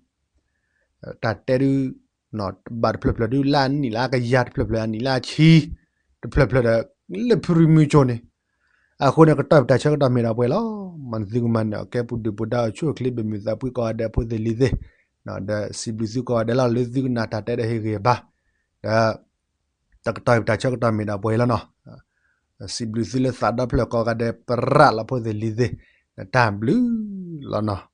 တၢ်တဲဒုး ဘၣ်တဖျၢၣ်ဖျၢၣ်ဒုးလၢအနံၣ်လၢအကယၤ တဖျၢၣ်ဖျၢၣ်အနံၣ်လၢအဆံ, တဖျၢၣ်ဖျၢၣ်ဒီး လၢဖုရံမုၢ်ကၠိန့ၣ်, အဃိန့ၣ် ကတီၢ်ပတၢ်ဆၢကတီၢ်မ့ၢ်ဒၣ်ပှဲၤလီၤ. မၤနသုကမၤနၢၤအီၤကဲပူၤဒုၣ်ပူၤဒါ အိၣ်ဆူၣ်အိၣ်ချ့ဘၣ်မုာ်သးဖှံကိးဂၤဒဲး ဖိသ့ၣ်လံၤသ့ၣ်, ဒီးစံးဘျုးသုကိးဂၤဒဲးလီၤ လၢသုကနၣ်တၢ်တဲဒီးဟ့ၣ်ဂံၢ်ဘါ, ဒီး တကတီၢ်ပတၢ်ဆၢကတီၢ်မ့ၢ်ဒၣ်ပှဲၤလီၤနီၤ. စံးဘျုးသုလၢသးဒီဖျၢၣ်ကိးဂၤဒဲး ပရၤလီၤဖိသ့ၣ်လံၤသ့ၣ်, တၢ်ဘျုးလီၤနီၤ.